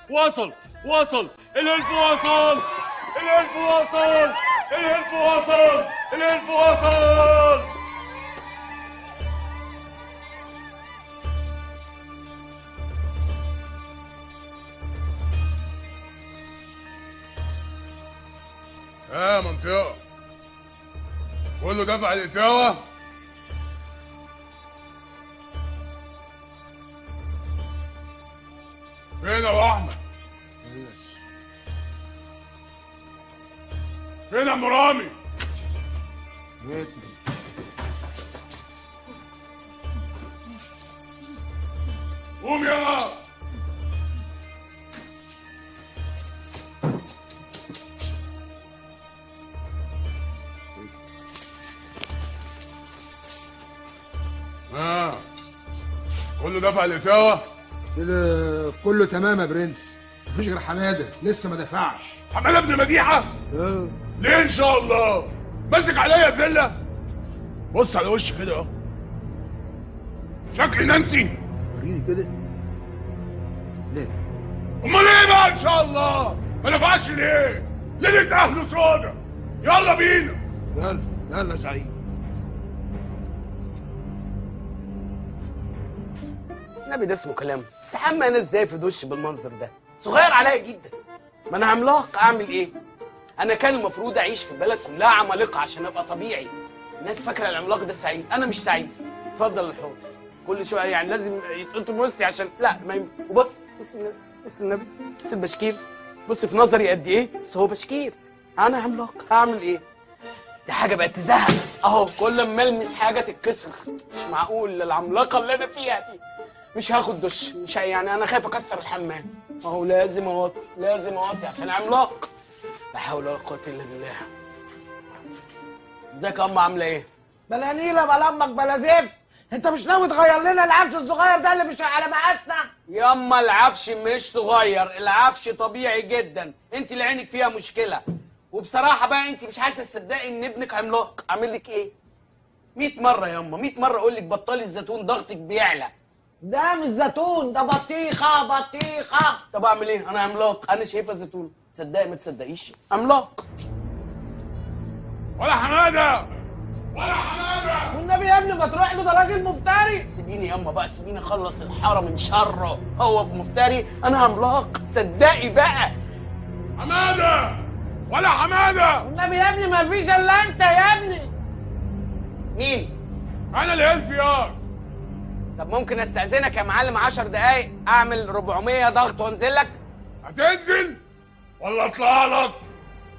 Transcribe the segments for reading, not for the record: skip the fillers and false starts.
وصل وصل الالف، وصل الالف، وصل الالف، وصل الالف، وصل. يا منطقة كله دفع الإتاوة. فين يا أحمد؟ فين يا أم رامي؟ قوم يلا. كله دفع الإتاوة؟ كده كله تمام يا برنس، مفيش غير حمادة لسه ما دفعش. حمادة ابن مديحه؟ اه. ليه ان شاء الله؟ ماسك عليا زلة؟ بص على وشي كده اهو، شكل نانسي. وريني كده. ليه؟ امال ايه بقى ان شاء الله؟ ما دفعش ليه؟ ليلة اهله سودا. يلا بينا. يلا يلا يا زعيم. النبي ده اسمه كلام؟ استحمى انا ازاي في دش بالمنظر ده؟ صغير عليا جدا. ما انا عملاق، اعمل ايه؟ انا كان المفروض اعيش في بلد كلها عمالقة عشان ابقى طبيعي. الناس فاكره العملاق ده سعيد، انا مش سعيد. اتفضل الحوض كل شوية يعني لازم يتقطم وسطي عشان لا ما يم... وبص بص بص النبي، بص البشكير، بص في نظري قد ايه، بس هو بشكير. انا عملاق، هعمل ايه؟ دي حاجة بقت تزهق اهو، كل ما المس حاجة تتكسر. مش معقول العملاقة اللي انا فيها دي. مش هاخد دش، مش يعني انا خايف اكسر الحمام. ما هو لازم اوطي، لازم اوطي عشان عملاق. لا حول ولا قوة الا بالله. ازيك يا ام، عامله ايه؟ بلا نيله بلا امك بلا زفت. انت مش ناوي تغير لنا العفش الصغير ده اللي مش على مقاسنا؟ ياما العفش مش صغير، العفش طبيعي جدا، انت اللي عينك فيها مشكلة. وبصراحة بقى انت مش عايزه تصدقي ان ابنك عملاق. عامل لك ايه؟ 100 مرة ياما، 100 مرة اقول لك بطلي الزيتون، ضغطك بيعلى. ده مش زيتون، ده بطيخه. بطيخه. طب اعمل ايه؟ انا عملاق، انا شايفها زيتون. تصدقي ما تصدقيش، عملاق. ولا حمادة، ولا حمادة. والنبي يا ابني ما تروح له، ده راجل مفتري. سيبيني ياما بقى، سيبيني اخلص الحارة من شره. هو مفتري، انا عملاق، صدقي بقى. حمادة، ولا حمادة. والنبي يا ابني ما فيش الا انت يا ابني. مين؟ انا الهلف يار. طب ممكن استأذنك يا معلم 10 دقايق اعمل 400 ضغط وانزل لك؟ هتنزل ولا اطلع لك؟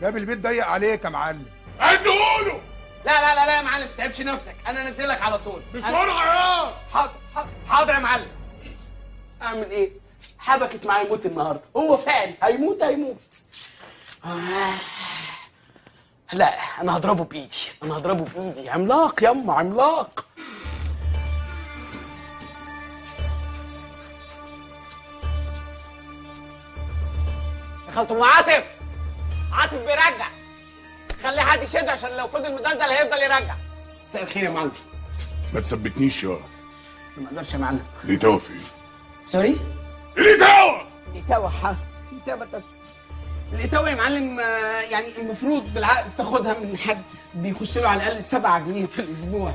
باب البيت ضيق عليك يا معلم. اديهوله. لا لا لا لا يا معلم، ما تتعبش نفسك، انا انزل لك على طول بسرعة. يا حاضر حاضر حاضر يا معلم. اعمل ايه؟ حبكت معايا موت النهارده، هو فعلا هيموت هيموت. لا انا هضربه بايدي، انا هضربه بايدي. عملاق ياما، عملاق. دخلت ام عاطف. عاطف بيرجع، خلي حد يشده عشان لو فضل مدلدل هيفضل يرجع. مساء الخير يا معلم. ما تثبتنيش يا ما اقدرش يا معلم. ليه توا في ايه؟ sorry؟ ليه توا؟ الإتاوة. الإتاوة الإتاوة يا معلم، يعني المفروض بالعقل تاخدها من حد بيخش له على الأقل 7 جنيه في الأسبوع،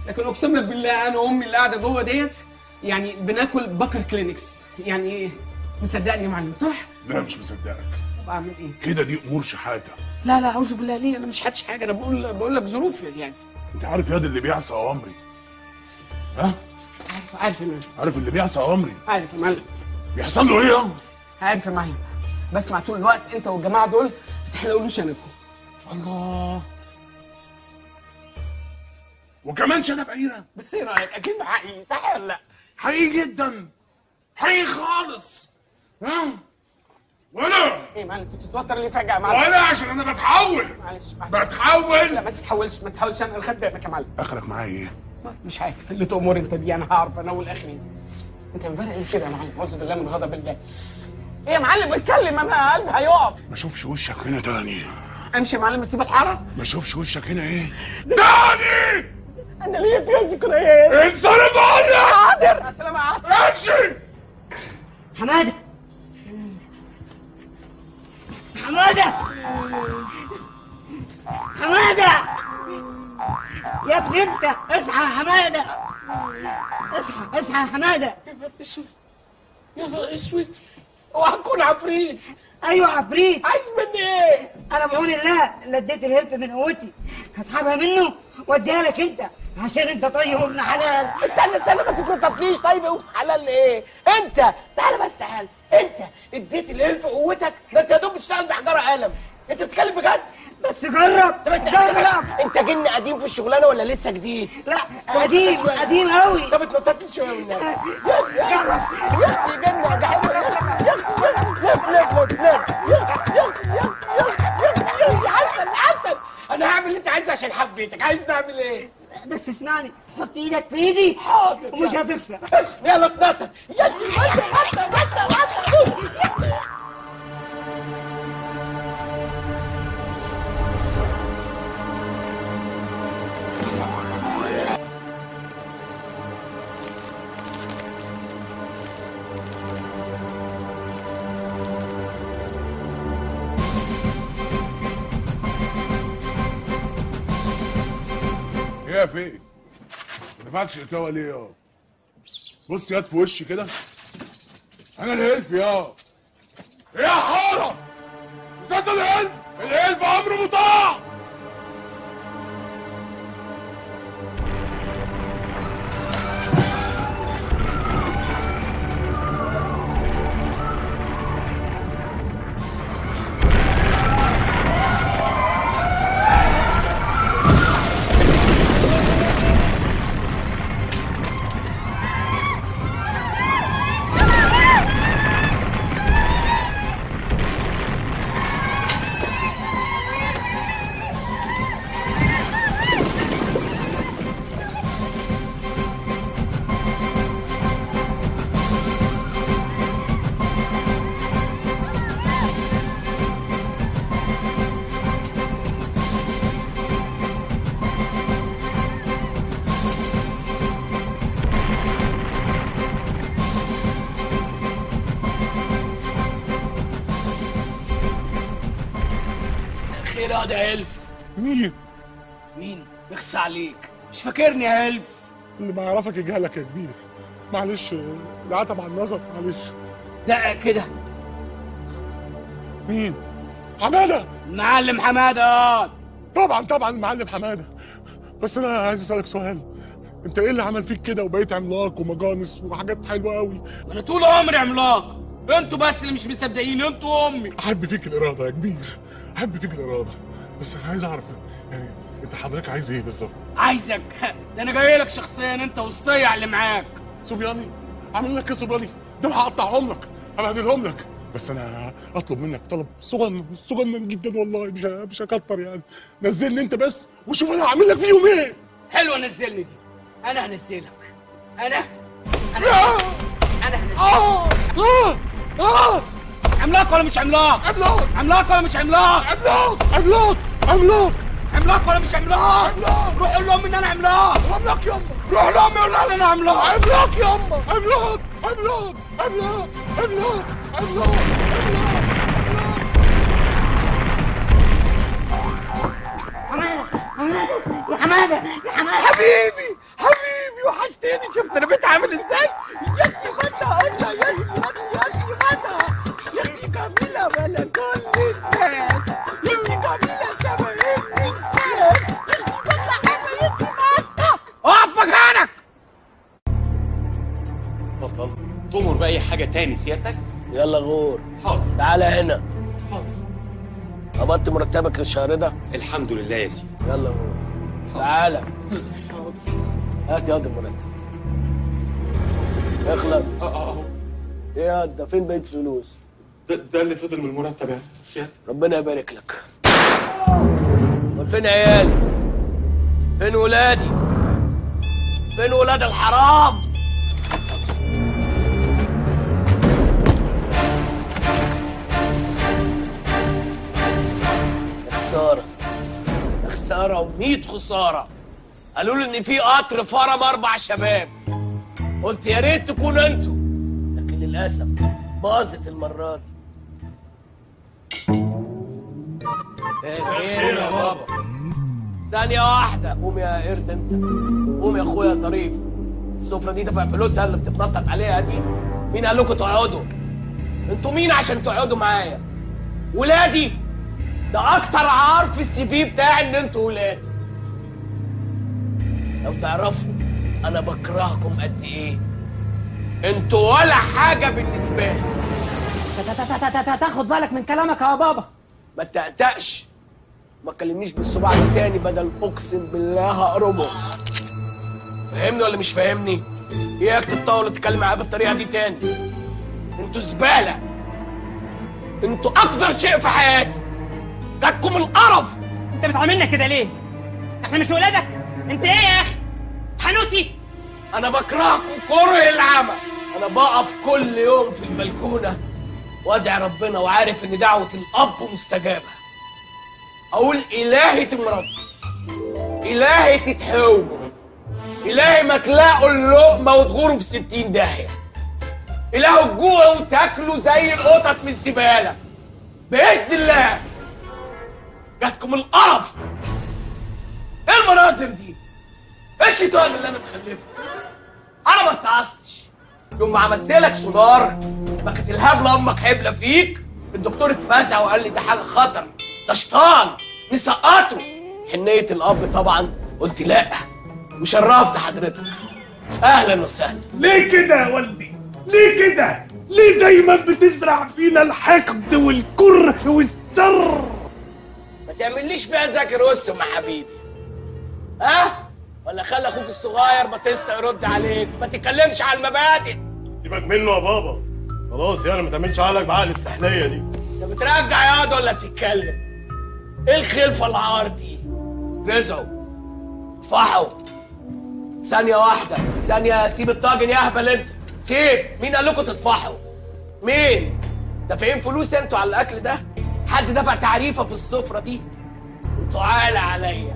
لكن أقسم لك بالله أنا وأمي اللي قاعدة جوه ديت يعني بناكل بكر كلينكس. يعني إيه؟ مصدقني يا معلم صح؟ لا مش مصدقك. طب أعمل إيه؟ كده دي أمور شحاتة. لا لا أعوذ بالله، ليه؟ أنا مش حاتش حاجة، أنا بقول لك ظروف يعني. أنت عارف ياد اللي بيعصى أوامري؟ ها؟ عارف يا معلم. عارف اللي بيعصى أوامري؟ عارف يا معلم. بيحصل له إيه؟ عارف يا معلم، بسمع طول الوقت انت والجماعة دول بتحلقوا شنبكم. الله، وكمان شنب عيره. بس ايه رايك؟ اكيد حقيقي صح ولا لا؟ حقيقي جدا، حقيقي خالص. ها؟ ولا ايه يا معلم انت بتتوتر ليه فجاة يا معلم؟ ولا عشان انا بتحول. معلش بتحول. لا ما تتحولش، ما تتحولش، انا خدامك يا معلم. اخرك معايا ايه؟ مش عارف اللي تأمر انت بيه، انا هعرف انا اول اخري. انت مبرق ليه كده يا معلم؟ اعوذ بالله من غضب الله. ايه يا معلم اتكلم، انا قلبي هيقف. ما اشوفش وشك هنا تاني. امشي يا معلم اسيب الحارة؟ ما اشوفش وشك هنا ايه؟ تاني. انا ليا فيها ذكريات. انصرف عني. حاضر. السلامة يا عاطف. امشي. حمادة، يا ابني انت اصحى يا حمادة، اصحى اصحى يا حمادة. يا نهار اسود، يا نهار اسود، اوعى تكون عفريت. ايوه عفريت. عايز مني ايه؟ انا بعون الله اللي اديت الهلب من قوتي، هسحبها منه واديها لك انت عشان انت طيب وابن حلال. استنى استنى، ما تتنططليش. طيب وابن حلال ايه؟ انت تعالى بس تعالى، انت اديت الهلب قوتك؟ ده انت يا دوب بتشتغل بحجارة قلم. انت بتتكلم بجد؟ بس جرب. طب انت جرب. انت جن قديم في الشغلانة ولا لسه جديد؟ لا قديم، قديم قوي. طب اتنطط لي شوية والنبي. جرب يا اختي جن يا حلوة، يا اختي يا اختي، لف لف لف لف، يا اختي يا اختي يا اختي يا اختي يا عسل عسل. انا هعمل اللي انت عايزه عشان حبيتك. عايز نعمل ايه؟ بس اسمعني، حط ايدك في ايدي. حاضر. ومش هتخسر. يلا اتنطط يا اختي. عسل عسل عسل. ايه يا فيه؟ ما دفعتش اتاوه ليه يا؟ بص ياد في وشي كده، انا الهلف يا. ايه يا حارة؟ ازاي الهلف؟ الهلف امره مطاع. خير يا هلف. مين؟ مين؟ اخس عليك، مش فاكرني يا هلف؟ اللي ما يعرفك يجهلك يا كبير. معلش العتب على النظر، معلش. دقق كده. مين؟ حمادة. المعلم حمادة. طبعا طبعا المعلم حمادة. بس انا عايز اسالك سؤال، انت ايه اللي عمل فيك كده وبقيت عملاق ومجانس وحاجات حلوة قوي؟ انا طول عمري عملاق، انتوا بس اللي مش مصدقين، انتوا امي. احب فيك الارادة يا كبير، احب فيك الارادة. بس انا عايز اعرف يعني انت حضرتك عايز ايه بالظبط؟ عايزك، ده انا جاي لك شخصيا انت والصيع اللي معاك. صبياني؟ عامل لك ايه صبياني؟ ده انا هقطعهم لك، هبهدلهم لك. بس انا اطلب منك طلب صغنن صغنن جدا والله، مش هكتر يعني. نزلني انت بس وشوف انا هعمل لك فيهم ايه. حلوة نزلني دي، انا هنزلك. انا انا انا هنزلك. عملاق ولا مش عملاق؟ عملاق. عملاق ولا مش عملاق؟ عملاق عملاق عملاق. عملاق ولا مش عملاق؟ عملاق. روح قول لهم ان انا عملاق. عملاق يما. روح لهم قول لهم ان انا عملاق. عملاق يما. عملاق عملاق عملاق عملاق عملاق. حمادة حمادة يا حمادة يا حمادة. حبيبي حبيبي وحشتني. شفت انا بقيت عامل ازاي؟ يا اختي متى انت، يا اختي يا اختي متى، يا اختي جميلة ولا كل الناس، يا اختي جميلة شبه الناس، يا اختي متى حبيبتي متى. اقف مكانك. اتفضل. تؤمر بأي حاجة تاني سيادتك؟ يلا غور. حاضر. تعالى هنا. حاضر. قبضت مرتبك للشهر ده؟ الحمد لله يا سيدي. يلا غور. تعالى. حاضر. هات ياض المرتب. اخلص. اهو. ايه يا ده فين بقيت فلوس؟ ده اللي فضل من المرتب يا سيادتك. ربنا يبارك لك. امال فين عيالي؟ فين ولادي؟ فين ولاد الحرام؟ يا خسارة، يا خسارة وميت خسارة. قالوا لي إن في قطر فرم 4 شباب، قلت يا ريت تكونوا أنتوا، لكن للأسف باظت المرة دي. خير يا بابا. ثانية واحدة، قوم يا قرد انت، قوم يا اخويا ظريف. السفرة دي دفع فلوسها اللي بتتنطط عليها دي. مين قال لكم تقعدوا؟ انتوا مين عشان تقعدوا معايا؟ ولادي؟ ده اكتر عار في السي في بتاعي ان انتوا ولادي. لو تعرفوا انا بكرهكم قد ايه. انتوا ولا حاجة بالنسبة لي. تاخد بالك من كلامك يا بابا. ما تقتقش، ما تكلمنيش بالصباع ده تاني، بدل اقسم بالله هقربه. فاهمني ولا مش فاهمني؟ اياك تتطاول تتكلم معايا بالطريقة دي تاني. انتوا زبالة، انتوا اكثر شيء في حياتي. جاتكم القرف. انت بتعاملنا كده ليه؟ احنا مش ولادك؟ انت ايه يا اخي؟ حنوتي؟ انا بكرهكم كره العمى. انا بقف كل يوم في البلكونه وادعي ربنا، وعارف ان دعوه الاب مستجابة. اقول الهي تمرض، الهي تتحوجوا، الهي ما تلاقوا اللقمة وتغوروا في 60 داهية، الهي تجوعوا وتاكلوا زي القطط من الزبالة باذن الله. جاتكم القرف. ايه المناظر دي؟ ايه الشيطان اللي انا مخلفه؟ انا ما اتعصتش يوم ما عملت لك سونار، ما كانت الهبلة امك حبلة فيك. الدكتور اتفزع وقال لي ده حاجة خطر، ده شيطان، نسقطه. حنيه الاب طبعا، قلت لا، وشرفت حضرتك. اهلا وسهلا. ليه كده يا والدي؟ ليه كده؟ ليه دايما بتزرع فينا الحقد والكره والشر؟ ما تعمليش فيها ذاكر وسطهم يا حبيبي. ها؟ ولا خلي اخوك الصغير باتيستا يرد عليك، ما تتكلمش على المبادئ. سيبك منه يا بابا، خلاص يعني ما تعملش عقلك بعقل السحليه دي. انت بترجع ياض ولا بتتكلم؟ ايه الخلفة العار دي؟ رزعوا، اطفحوا. ثانية واحدة، ثانية، سيب الطاجن يا اهبل انت، سيب. مين قال لكم تطفحوا؟ مين؟ دافعين فلوس انتوا على الاكل ده؟ حد دفع تعريفه في السفرة دي؟ انتوا عالة عليا،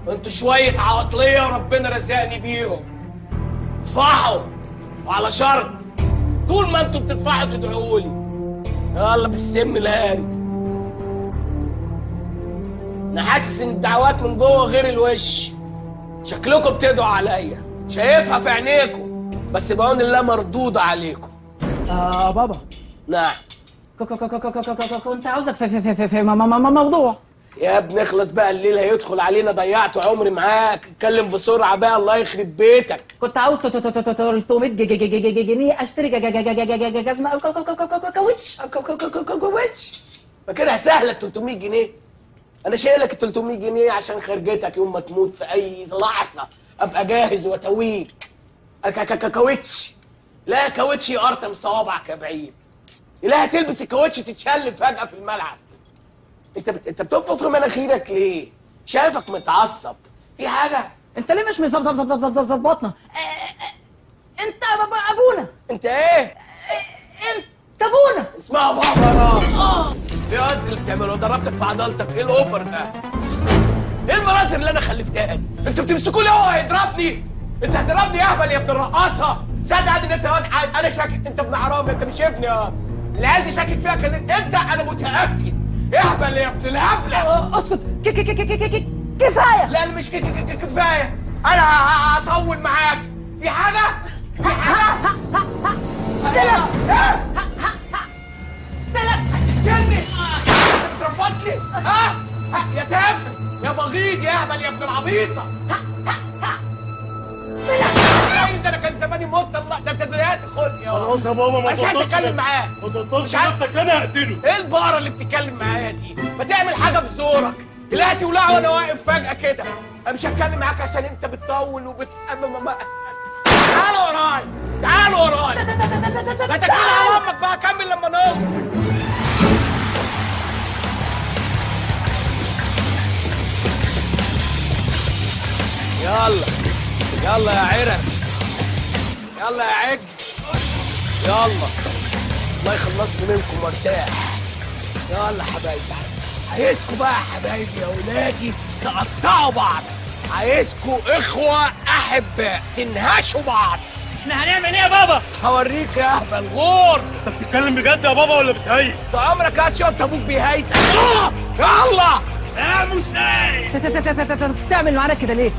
انتوا شوية عواطليه وربنا رزقني بيهم. اطفحوا، وعلى شرط طول ما انتوا بتدفعوا تدعوا لي. يلا بالسم الهاري. انا حاسس ان الدعوات من جوه غير الوش. شكلكم بتدعوا عليا، شايفها في عينيكم، بس بعون الله مردودة عليكم. بابا. نعم. كنت عاوزك في في في في موضوع. يا ابني اخلص بقى، الليل هيدخل علينا، ضيعت عمري معاك. اتكلم بسرعة بقى، الله يخرب بيتك. كنت عاوز 300 جنيه اشتري جزمه او كاوتش. كاوتش؟ فاكرها سهلة 300 جنيه؟ انا شايلك 300 جنيه عشان خرجتك يوم ما تموت في اي لحظة ابقى جاهز واتويك. كاوتش؟ لا، كاوتش يقرطم صوابعك يا بعيد. لا هتلبس الكاوتش تتشل فجاة في الملعب. انت بتنفخ في مناخيرك ليه؟ شايفك متعصب، في حاجة؟ انت ليه مش مظبطنا؟ انت بابا ابونا. انت ايه؟ انت ابونا. اسمها بابا يا راجل. ايه اللي بتعمله؟ ضربتك في عضلتك، ايه ال over ده؟ ايه المناظر اللي انا خلفتها دي؟ انتوا بتمسكوني، هو هيضربني؟ انت هتضربني يا اهبل يا ابن الرقاصه. صدق ان انت انا شاكك انت ابن حرام، انت مش ابني يا العيال دي شاكك فيها كلمة. انت انا متاكد. اهبل يا ابن الهبلة. اسكت، كفاية. لا مش كفاية، انا هطول معاك. في حاجة؟ في حاجة؟ طلع طلع. هتقتلني؟ انت بترفصني؟ ها؟ يا تافه يا بغيض يا اهبل يا ابن العبيطه. ده انا كان زماني مت. الله، ده انت ضيقت خلقي. خلاص يا بابا، ما مش عايز اتكلم معاك. ما تقطعش نفسك، انا هقتله. ايه البقرة اللي بتتكلم معايا دي؟ ما تعمل حاجة في زورك. طلعت ولع وانا واقف فجاة كده. انا مش هتكلم معاك عشان انت بتطول وبت تعالوا ورايا، تعالوا ورايا. ما تاكل على امك بقى، كمل لما نوصل. يلا يلا يا عرق، يلا يا عج، يلا. الله يخلصني منكم وارتاح. يلا حبايبي، عايزكوا بقى يا حبايبي يا ولادي تقطعوا بعض، عايزكوا اخوه احباء تنهشوا بعض. احنا هنعمل ايه يا بابا؟ هوريك يا اهبل غور. انت بتتكلم بجد يا بابا ولا بتهيس؟ انت عمرك هتشوف ابوك بيهيس؟ يلا يا مساعد. بتعمل معانا كده ليه؟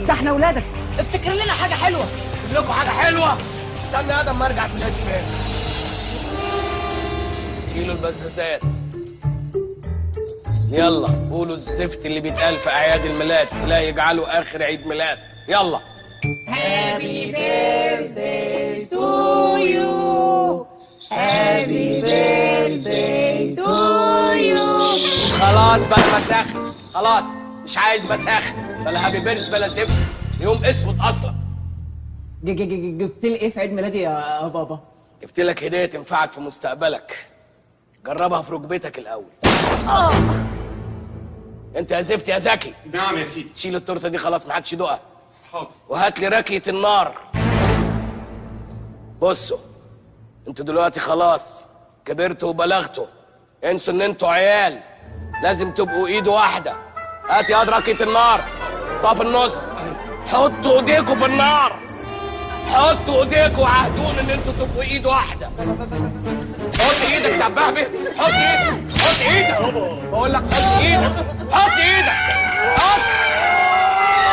ده احنا ولادك. افتكر لنا حاجة حلوة. اجيب لكم حاجة حلوة. استنى يا ادم ما ارجع فلاش باك. شيلوا البزازات. يلا قولوا الزفت اللي بيتقال في اعياد الميلاد، لا يجعله اخر عيد ميلاد. يلا. Happy birthday to you. Happy birthday to you. خلاص بقى مساخة، خلاص مش عايز مساخة، بلا happy birth بلا زفت، يوم اسود اصلا. جبت لي ايه في عيد ميلادي يا بابا؟ جبت لك هدية تنفعك في مستقبلك. جربها في ركبتك الاول. انت يا زفت يا زكي. نعم يا سيدي. شيل التورتة دي خلاص ما حدش يدوقها. حاضر. وهات لي راكية النار. بصوا انتوا دلوقتي خلاص كبرتوا وبلغتوا، انسوا ان انتوا عيال، لازم تبقوا ايد واحدة. هات يا راكية النار، حطها في النص. حطوا ايديكوا في النار، حطوا ايديكوا وعهدون ان انتوا تبقوا ايد واحدة. حط ايدك دبابة، حط ايدك، حط ايدك، بقول لك حط ايدك، حط ايدك، حط.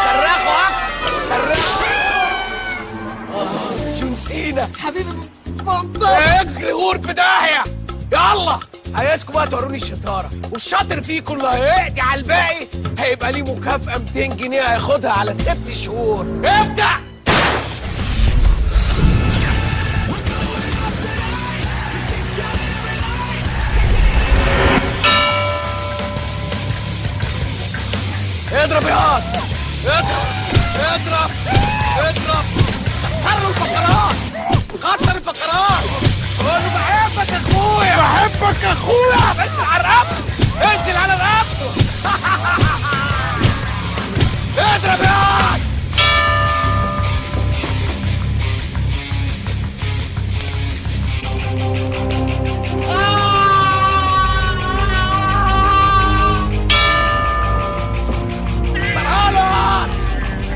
صرخوا اكتر، صرخوا. جون سينا حبيبي بابا، اجري غور في داهية. يلا عايزكم بقى توروني الشطارة، والشاطر فيكم اللي هيقضي على الباقي هيبقى ليه مكافأة 200 جنيه هياخدها على 6 شهور. ابدأ. اضرب يا هاد، اضرب اضرب اضرب، كسر الفقرات، كسر الفقرات. قول له بحبك يا اخويا، بحبك يا اخويا. انزل على رقبته، انزل على رقبته. اضرب يا هاد.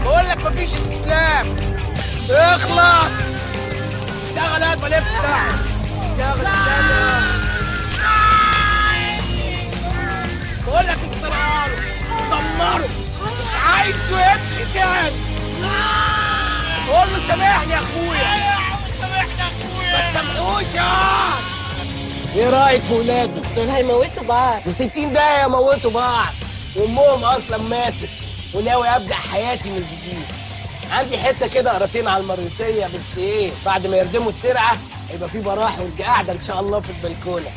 بقول لك مفيش استسلام، اخلص. اشتغل يا مالكش دعوه، اشتغل اشتغل. بقول لك اكسرها له، دمره، مش عايزه يمشي تاني. قول له سامحني يا اخويا، سامحني يا اخويا. ما تسامحوش يا. ايه رايك في ولادي؟ دول هيموتوا بعض. في 60 دقيقة يموتوا بعض، وامهم اصلا ماتت. وناوي ابدا حياتي من جديد. عندي حتة كده قراطين على المريطيه، بس ايه بعد ما يردموا الترعه هيبقى في براح والقعده ان شاء الله في البلكونه.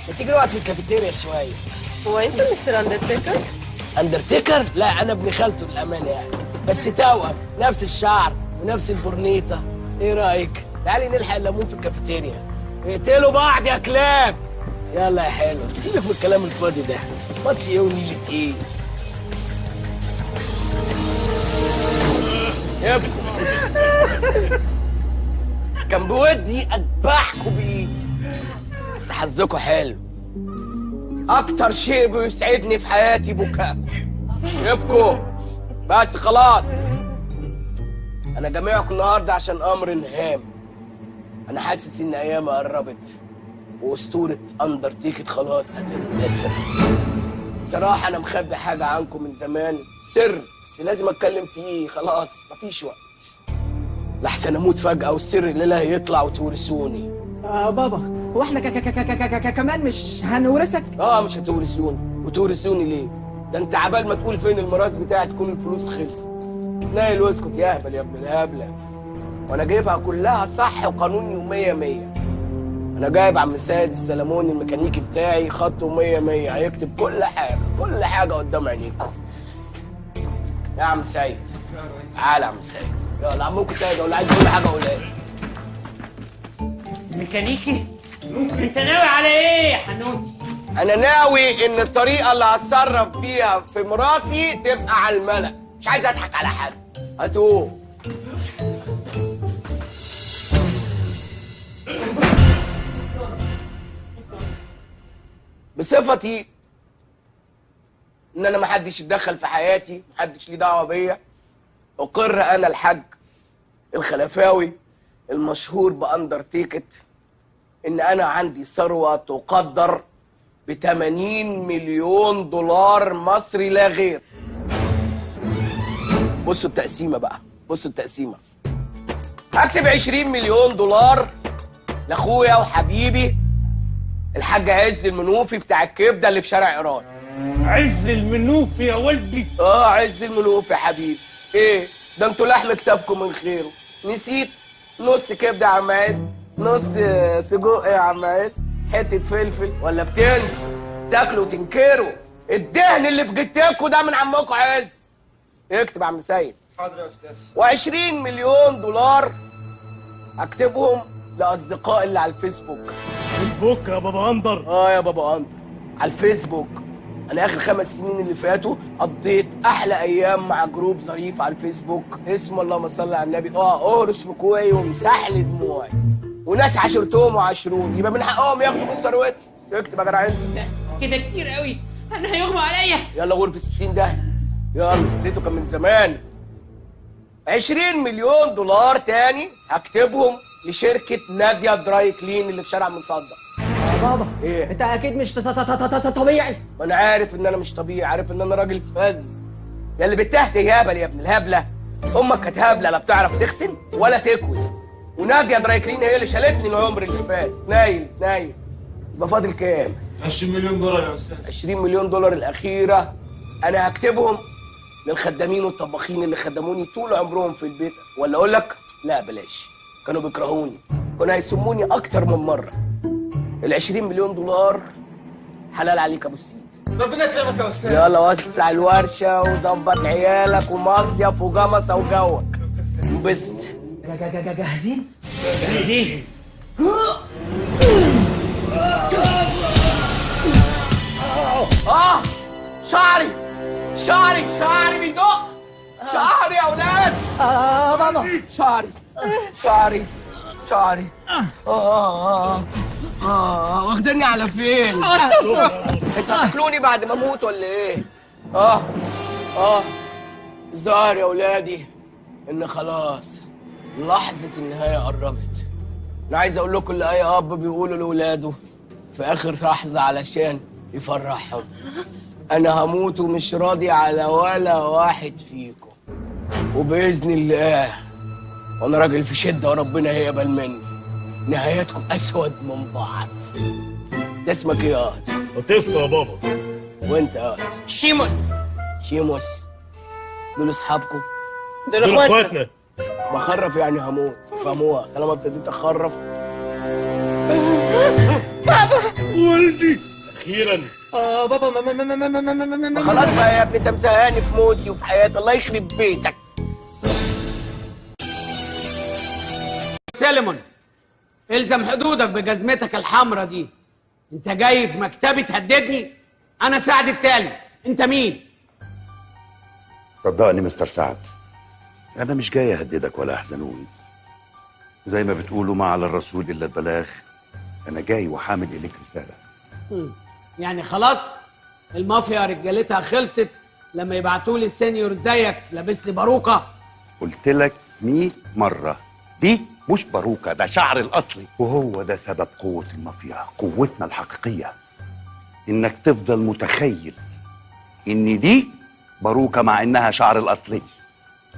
ما تيجي نقعد في الكافيتيريا شوية. هو انت مستر اندرتيكر؟ اندرتيكر؟ لا انا ابن خالته للامانة يعني، بس توأم، نفس الشعر ونفس البورنيطه. ايه رايك؟ تعالي نلحق الليمون في الكافيتيريا. اقتلوا بعض يا كلاب. يلا يا حلو، سيبك من الكلام الفاضي ده. ماتش ايه ونيلة ايه؟ ابكوا. كان بودي اذبحكوا بايدي، بس حظكوا حلو. اكتر شيء بيسعدني في حياتي بكاءكم. ابكوا بس خلاص. انا جامعكم النهارده عشان امر هام. انا حاسس ان ايامي قربت، واسطوره اندرتيكر خلاص هتندثر. بصراحة انا مخبي حاجة عنكم من زمان، سر، بس لازم اتكلم فيه. خلاص مفيش وقت، لحسن اموت فجأة والسر اللي لا هيطلع وتورثوني. بابا هو احنا كمان مش هنورثك؟ اه مش هتورثوني. وتورثوني ليه؟ ده انت عبال ما تقول فين الميراث بتاعي تكون الفلوس خلصت. نايل واسكت يا اهبل يا ابن الهبلة. وانا جايبها كلها صح وقانوني ومية مية. انا جايب عم سيد السلموني الميكانيكي بتاعي، خطه 100 100، هيكتب كل حاجة، كل حاجة قدام عينيكم. يا عم سيد، تعالى يا عم سيد. يلا عمكم سيد، ولا عايز كل حاجة قولها لي. ميكانيكي؟ انت ناوي على ايه يا حنوتي؟ انا ناوي ان الطريقة اللي هتصرف بيها في مراسي تبقى على الملأ، مش عايز اضحك على حد. هاتوه. بصفتي ان انا محدش يتدخل في حياتي، محدش ليه دعوه بيا، اقر انا الحاج الخلفاوي المشهور باندرتيكت ان انا عندي ثروة تقدر ب 80 مليون دولار مصري لا غير. بصوا التقسيمه بقى، بصوا التقسيمه. هكتب 20 مليون دولار لاخويا وحبيبي الحاج عز المنوفي بتاع الكبده اللي في شارع ايران. عز المنوفي يا ولدي؟ اه عز المنوفي يا حبيبي. ايه ده انتوا لحم كتافكم من خيره. نسيت نص كبده يا عم عز، نص سجق يا عم عز، حتة فلفل، ولا بتنسوا تاكلوا وتنكروا الدهن اللي في جتكوا ده من عمكم عز. اكتب يا عم سيد. حاضر يا استاذ. و20 مليون دولار اكتبهم لاصدقائي اللي على الفيسبوك. فيسبوك يا بابا اندر؟ اه يا بابا اندر، على الفيسبوك. انا اخر 5 سنين اللي فاتوا قضيت احلى ايام مع group ظريف على الفيسبوك اسمه اللهم صل على النبي اهرش في كوعي وامسح لي دموعي، وناس عاشرتهم وعاشروني، يبقى من حقهم ياخدوا من ثروتي. اكتب يا جدع انت. كده كتير قوي، انا هيغمى عليا. يلا غرفة 60 ده، يلا ليته كان من زمان. 20 مليون دولار تاني هكتبهم لشركة نادية dry clean اللي في شارع مصدق. يا بابا ايه؟ انت اكيد مش طبيعي. ما انا عارف ان انا مش طبيعي، عارف ان انا راجل فز. يا اللي بتهت يا هبل يا ابن الهبلة، امك كانت هبلة لا بتعرف تغسل ولا تكوي، ونادية dry clean هي اللي شالتني العمر اللي فات. نايل نايل. يبقى فاضل كام؟ 20 مليون دولار يا استاذ. 20 مليون دولار الأخيرة أنا هكتبهم للخدامين والطباخين اللي خدموني طول عمرهم في البيت، ولا أقول لك لا بلاش، كانوا بيكرهوني، كانوا هيسموني أكتر من مرة. ال 20 مليون دولار حلال عليك يا أبو السيد. ربنا يكرمك يا أستاذ. يلا وسع الورشة وظبط عيالك ومصيف وجمصة وجوك. انبسط. جاهزين؟ جاهزين. شعري شعري شعري بيدق، شعري يا اولاد. بابا شعري شعري شعري. واخدني على فين؟ انتوا هتاكلوني بعد ما اموت ولا ايه؟ الظاهر يا اولادي ان خلاص لحظة النهاية قربت. انا عايز اقول لكم اللي اي اب بيقوله لاولاده في اخر لحظة علشان يفرحهم: انا هموت ومش راضي على ولا واحد فيكم، وباذن الله وانا راجل في شده وربنا هيقبل مني، نهايتكم اسود من بعض. ده اسمك ايه يا قاضي؟ باتيستا يا بابا. وانت يا قاضي؟ شيموس. شيموس. دول اصحابكم؟ دول اخواتنا. بخرف يعني هموت، فهموها طالما ابتديت اخرف. بابا ولدي اخيرا. بابا ما ما ما ما ما ما ما خلاص بقى يا ابني، انت مزهقاني في موتي وفي حياتي، الله يخرب بيتك. سيلمون، الزم حدودك بجزمتك الحمرا دي. انت جاي في مكتبي تهددني؟ انا سعد التالي، انت مين؟ صدقني مستر سعد، انا مش جاي اهددك ولا احزنون. زي ما بتقولوا ما على الرسول الا البلاغ، انا جاي وحامل اليك رسالة. يعني خلاص المافيا رجالتها خلصت لما يبعتوا لي السينيور زيك لابس لي باروكه؟ قلت لك 100 مرة، دي مش باروكه، ده شعر الاصلي، وهو ده سبب قوة المافيا، قوتنا الحقيقية، انك تفضل متخيل ان دي باروكه مع انها شعر الاصلي.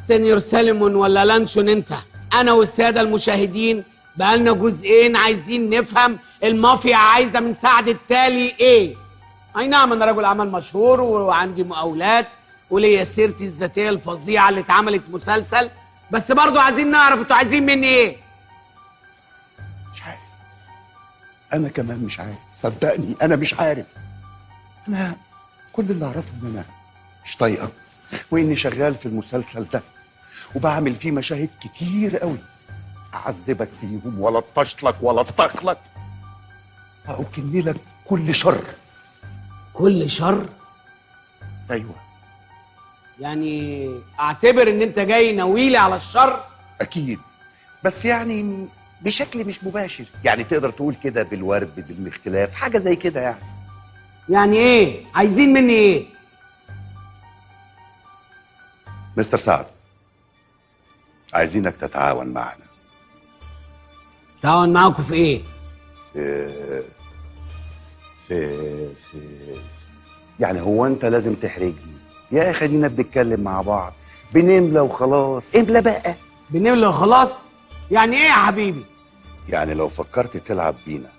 سينيور سالمون ولا لانشون انت، انا والسادة المشاهدين بقالنا جزئين عايزين نفهم المافيا عايزه من سعد التالي ايه. اي نعم انا رجل اعمال مشهور وعندي مقاولات وليا سيرتي الذاتية الفظيعة اللي اتعملت مسلسل، بس برضو عايزين نعرف انتوا عايزين مني ايه. مش عارف، انا كمان مش عارف، صدقني انا مش عارف. انا كل اللي اعرفه ان انا مش طايقة، واني شغال في المسلسل ده وبعمل فيه مشاهد كتير قوي اعذبك فيهم ولا اطشلك ولا اطخلك واكن لك كل شر. كل شر؟ ايوه. يعني اعتبر ان انت جاي ناويلي على الشر؟ اكيد، بس يعني بشكل مش مباشر، يعني تقدر تقول كده بالورد بالاختلاف، حاجة زي كده يعني. يعني ايه؟ عايزين مني ايه؟ مستر سعد، عايزينك تتعاون معنا. تعاون معاكم في ايه؟ في يعني هو انت لازم تحرجني يا اخي؟ ادينا بنتكلم مع بعض، بنملى وخلاص. املى بقى. بنملى وخلاص؟ يعني ايه يا حبيبي؟ يعني لو فكرت تلعب بينا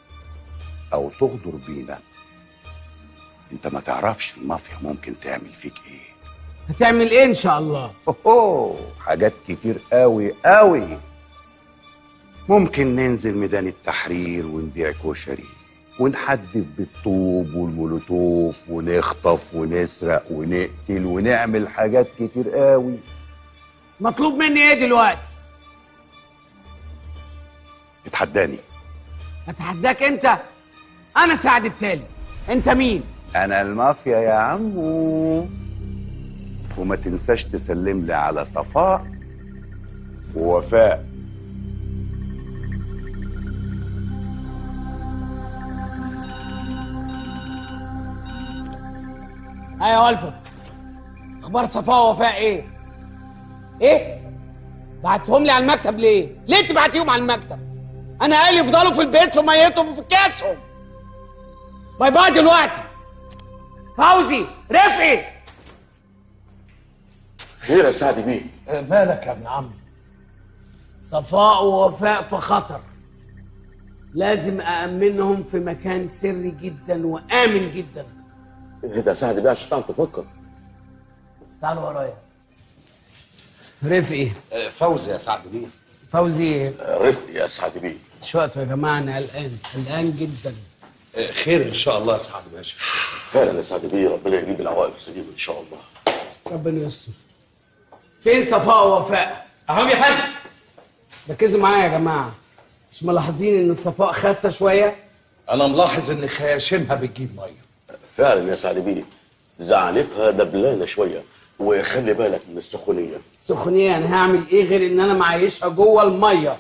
او تغدر بينا، انت ما تعرفش المافيا ممكن تعمل فيك ايه. هتعمل ايه ان شاء الله؟ اوه، حاجات كتير قوي قوي. ممكن ننزل ميدان التحرير ونبيع كشري، ونحدف بالطوب والمولوتوف، ونخطف ونسرق ونقتل ونعمل حاجات كتير قوي. مطلوب مني ايه دلوقتي؟ اتحداني. اتحداك انت؟ انا سعد التالي، انت مين؟ انا المافيا يا عمو. وما تنساش تسلم لي على صفاء ووفاء. ايوه يا ألفت، اخبار صفاء ووفاء ايه؟ ايه؟ بعتهم لي على المكتب ليه؟ ليه تبعتيهم على المكتب؟ انا قال يفضلوا في البيت في ميتهم وفي كاسهم. bye bye دلوقتي. فوزي، رفقي. خير يا سعد بيه؟ مالك يا ابن عمي؟ صفاء ووفاء في خطر، لازم أأمنهم في مكان سري جدا وآمن جدا. اهدى يا سعد بيه عشان تعرف تفكر. تعالوا ورايا. رفقي. فوزي يا سعد بيه. فوزي. رفقي يا سعد بيه. مش وقته يا جماعة، أنا قلقان قلقان جدا. خير إن شاء الله يا سعد باشا. فعلا يا سعد بيه، ربنا يجيب العوائق السليمة إن شاء الله. ربنا يستر. فين صفاء ووفاء؟ أهم يا فندم. ركزوا معايا يا جماعة، مش ملاحظين إن صفاء خاسة شوية؟ أنا ملاحظ إن خياشيمها بتجيب مية. فعلا يا سعد بيه، زعلتها دبلانة شوية، وخلي بالك من السخونية. السخونية؟ أنا هعمل إيه غير إن أنا معيشها جوه المية؟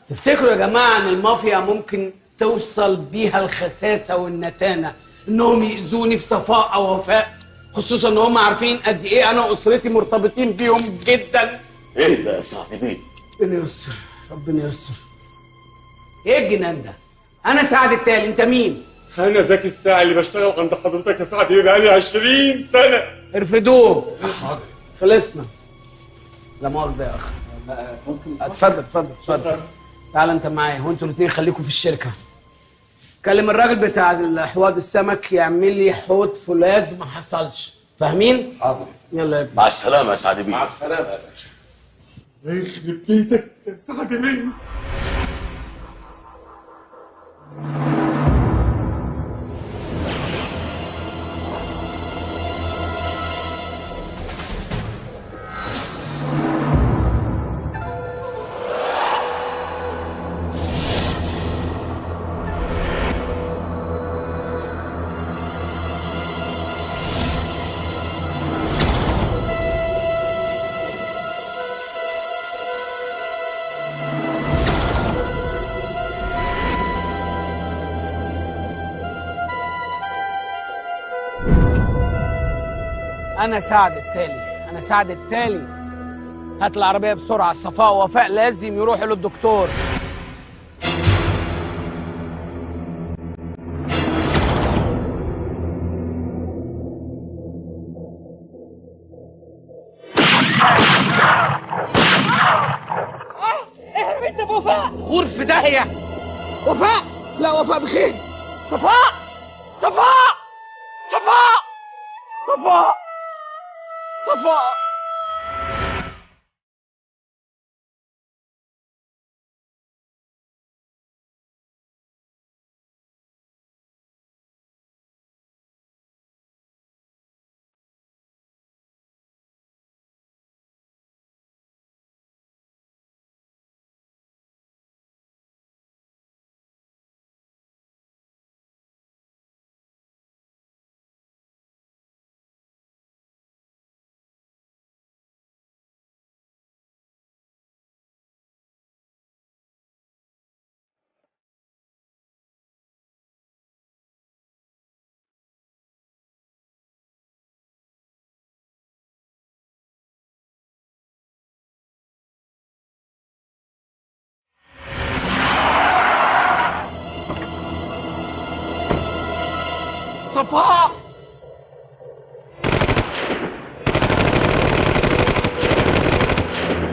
تفتكروا يا جماعة إن المافيا ممكن توصل بيها الخساسة والنتانة إنهم يأذوني في صفاء أو وفاء؟ خصوصا إن هم عارفين قد إيه أنا وأسرتي مرتبطين بيهم جدا. إيه ده يا سعد بيه؟ ربنا يستر، ربنا يستر. إيه الجنان ده؟ أنا سعد التالي، أنت مين؟ أنا زكي الساعي اللي بشتغل عند حضرتك يا سعد بيه بقالي 20 سنة. ارفدوه. حاضر. خلصنا. لا مؤاخذة يا أخ. ممكن؟ اتفضل اتفضل اتفضل. تعال أنت معايا، هو أنتوا الاتنين خليكم في الشركة. كلم الراجل بتاع حواض السمك يعمل لي حوض فولاذ ما حصلش، فاهمين؟ حاضر. يلا يا ابني. مع السلامة يا سعد بيه. مع السلامة يا باشا. يخرب بيتك يا سعد بيه. أنا سعد التالي، أنا سعد التالي. هات العربية بسرعة، صفاء ووفاء لازم يروحوا للدكتور. اهرب انت بوفاء. غور في داهية. وفاء، لا وفاء بخير. صفاء، صفاء، صفاء، صفاء، صفاء. صفاء.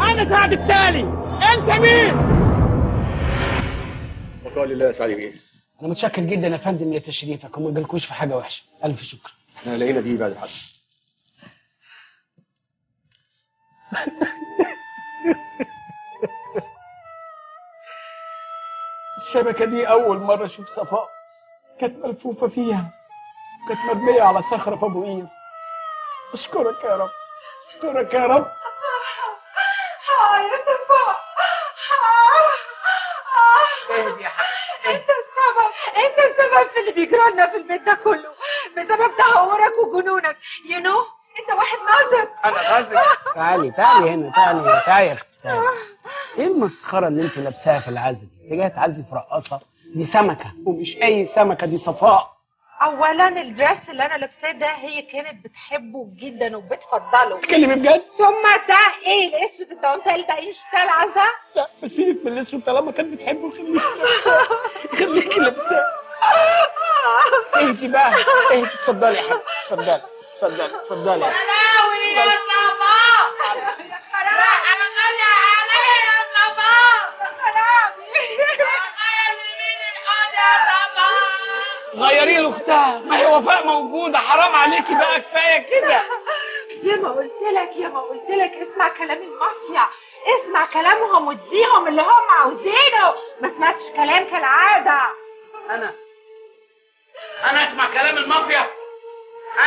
انا سعد التالي، انت مين؟ بقاء لله يا سعد بيه. انا متشكر جدا يا فندم لتشريفك وما جالكوش في حاجة وحشة، الف شكر. احنا لقينا دي بعد الحادثة. الشبكة دي اول مرة اشوف صفاء كانت ملفوفه فيها، كانت مرمية على صخرة في ابو قير. اشكرك يا رب، اشكرك يا رب. يا صفاء، اهدي يا حبيبتي. انت السبب، انت السبب في اللي بيجرى لنا في البيت ده كله، بسبب تهورك وجنونك. you know انت واحد ناضج. انا ناضج؟ تعالي تعالي هنا، تعالي تعالي يا اختي، تعالي. ايه المسخره اللي انت لابساها في العزا دي؟ انت جاية تعزي في رقاصه؟ دي سمكة، ومش اي سمكة، دي صفاء. اولا ال dress اللي انا لابساه ده هي كانت بتحبه جدا وبتفضله. بتتكلمي بجد؟ ثم ده ايه الاسود الدانتيل ده؟ ايه مش بتاع العزا؟ لا بس سيبك من الاسود طالما كانت بتحبه، خليكي لابساه، خليكي لابساه. اهدي بقى، اهدي. اتفضلي يا حبيبتي، اتفضلي اتفضلي اتفضلي. يا لهوي يا صفاء، يا خرابي، انا غالية عليا يا صفاء، يا خرابي، غير لمين الحوض يا صفاء؟ غيري له اختها، ما هي وفاء موجودة. حرام عليكي بقى، كفاية كده. يا ما قلت لك، يا ما قلت لك اسمع كلام المافيا، اسمع كلامهم واديهم اللي هم عاوزينه. ما سمعتش كلام كالعادة. انا اسمع كلام المافيا؟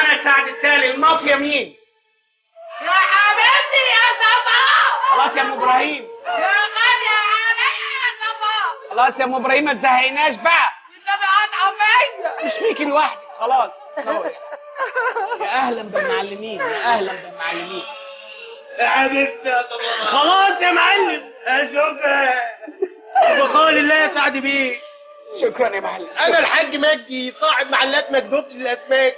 انا سعد التالي، المافيا مين؟ يا حبيبتي يا صفاء. خلاص يا ام ابراهيم، يا غالية عليا يا صفاء. خلاص يا ام ابراهيم ما تزهقناش بقى. والنبي قاطعه فيا. مش فيكي لوحدك، خلاص. يا اهلا بالمعلمين، يا اهلا بالمعلمين. يا حبيبتي يا صفاء. خلاص يا معلم. شكرا. بقاء لله يا سعد بيه. شكرا يا معلم. انا الحاج مجدي صاحب محلات مكدوب للاسماك.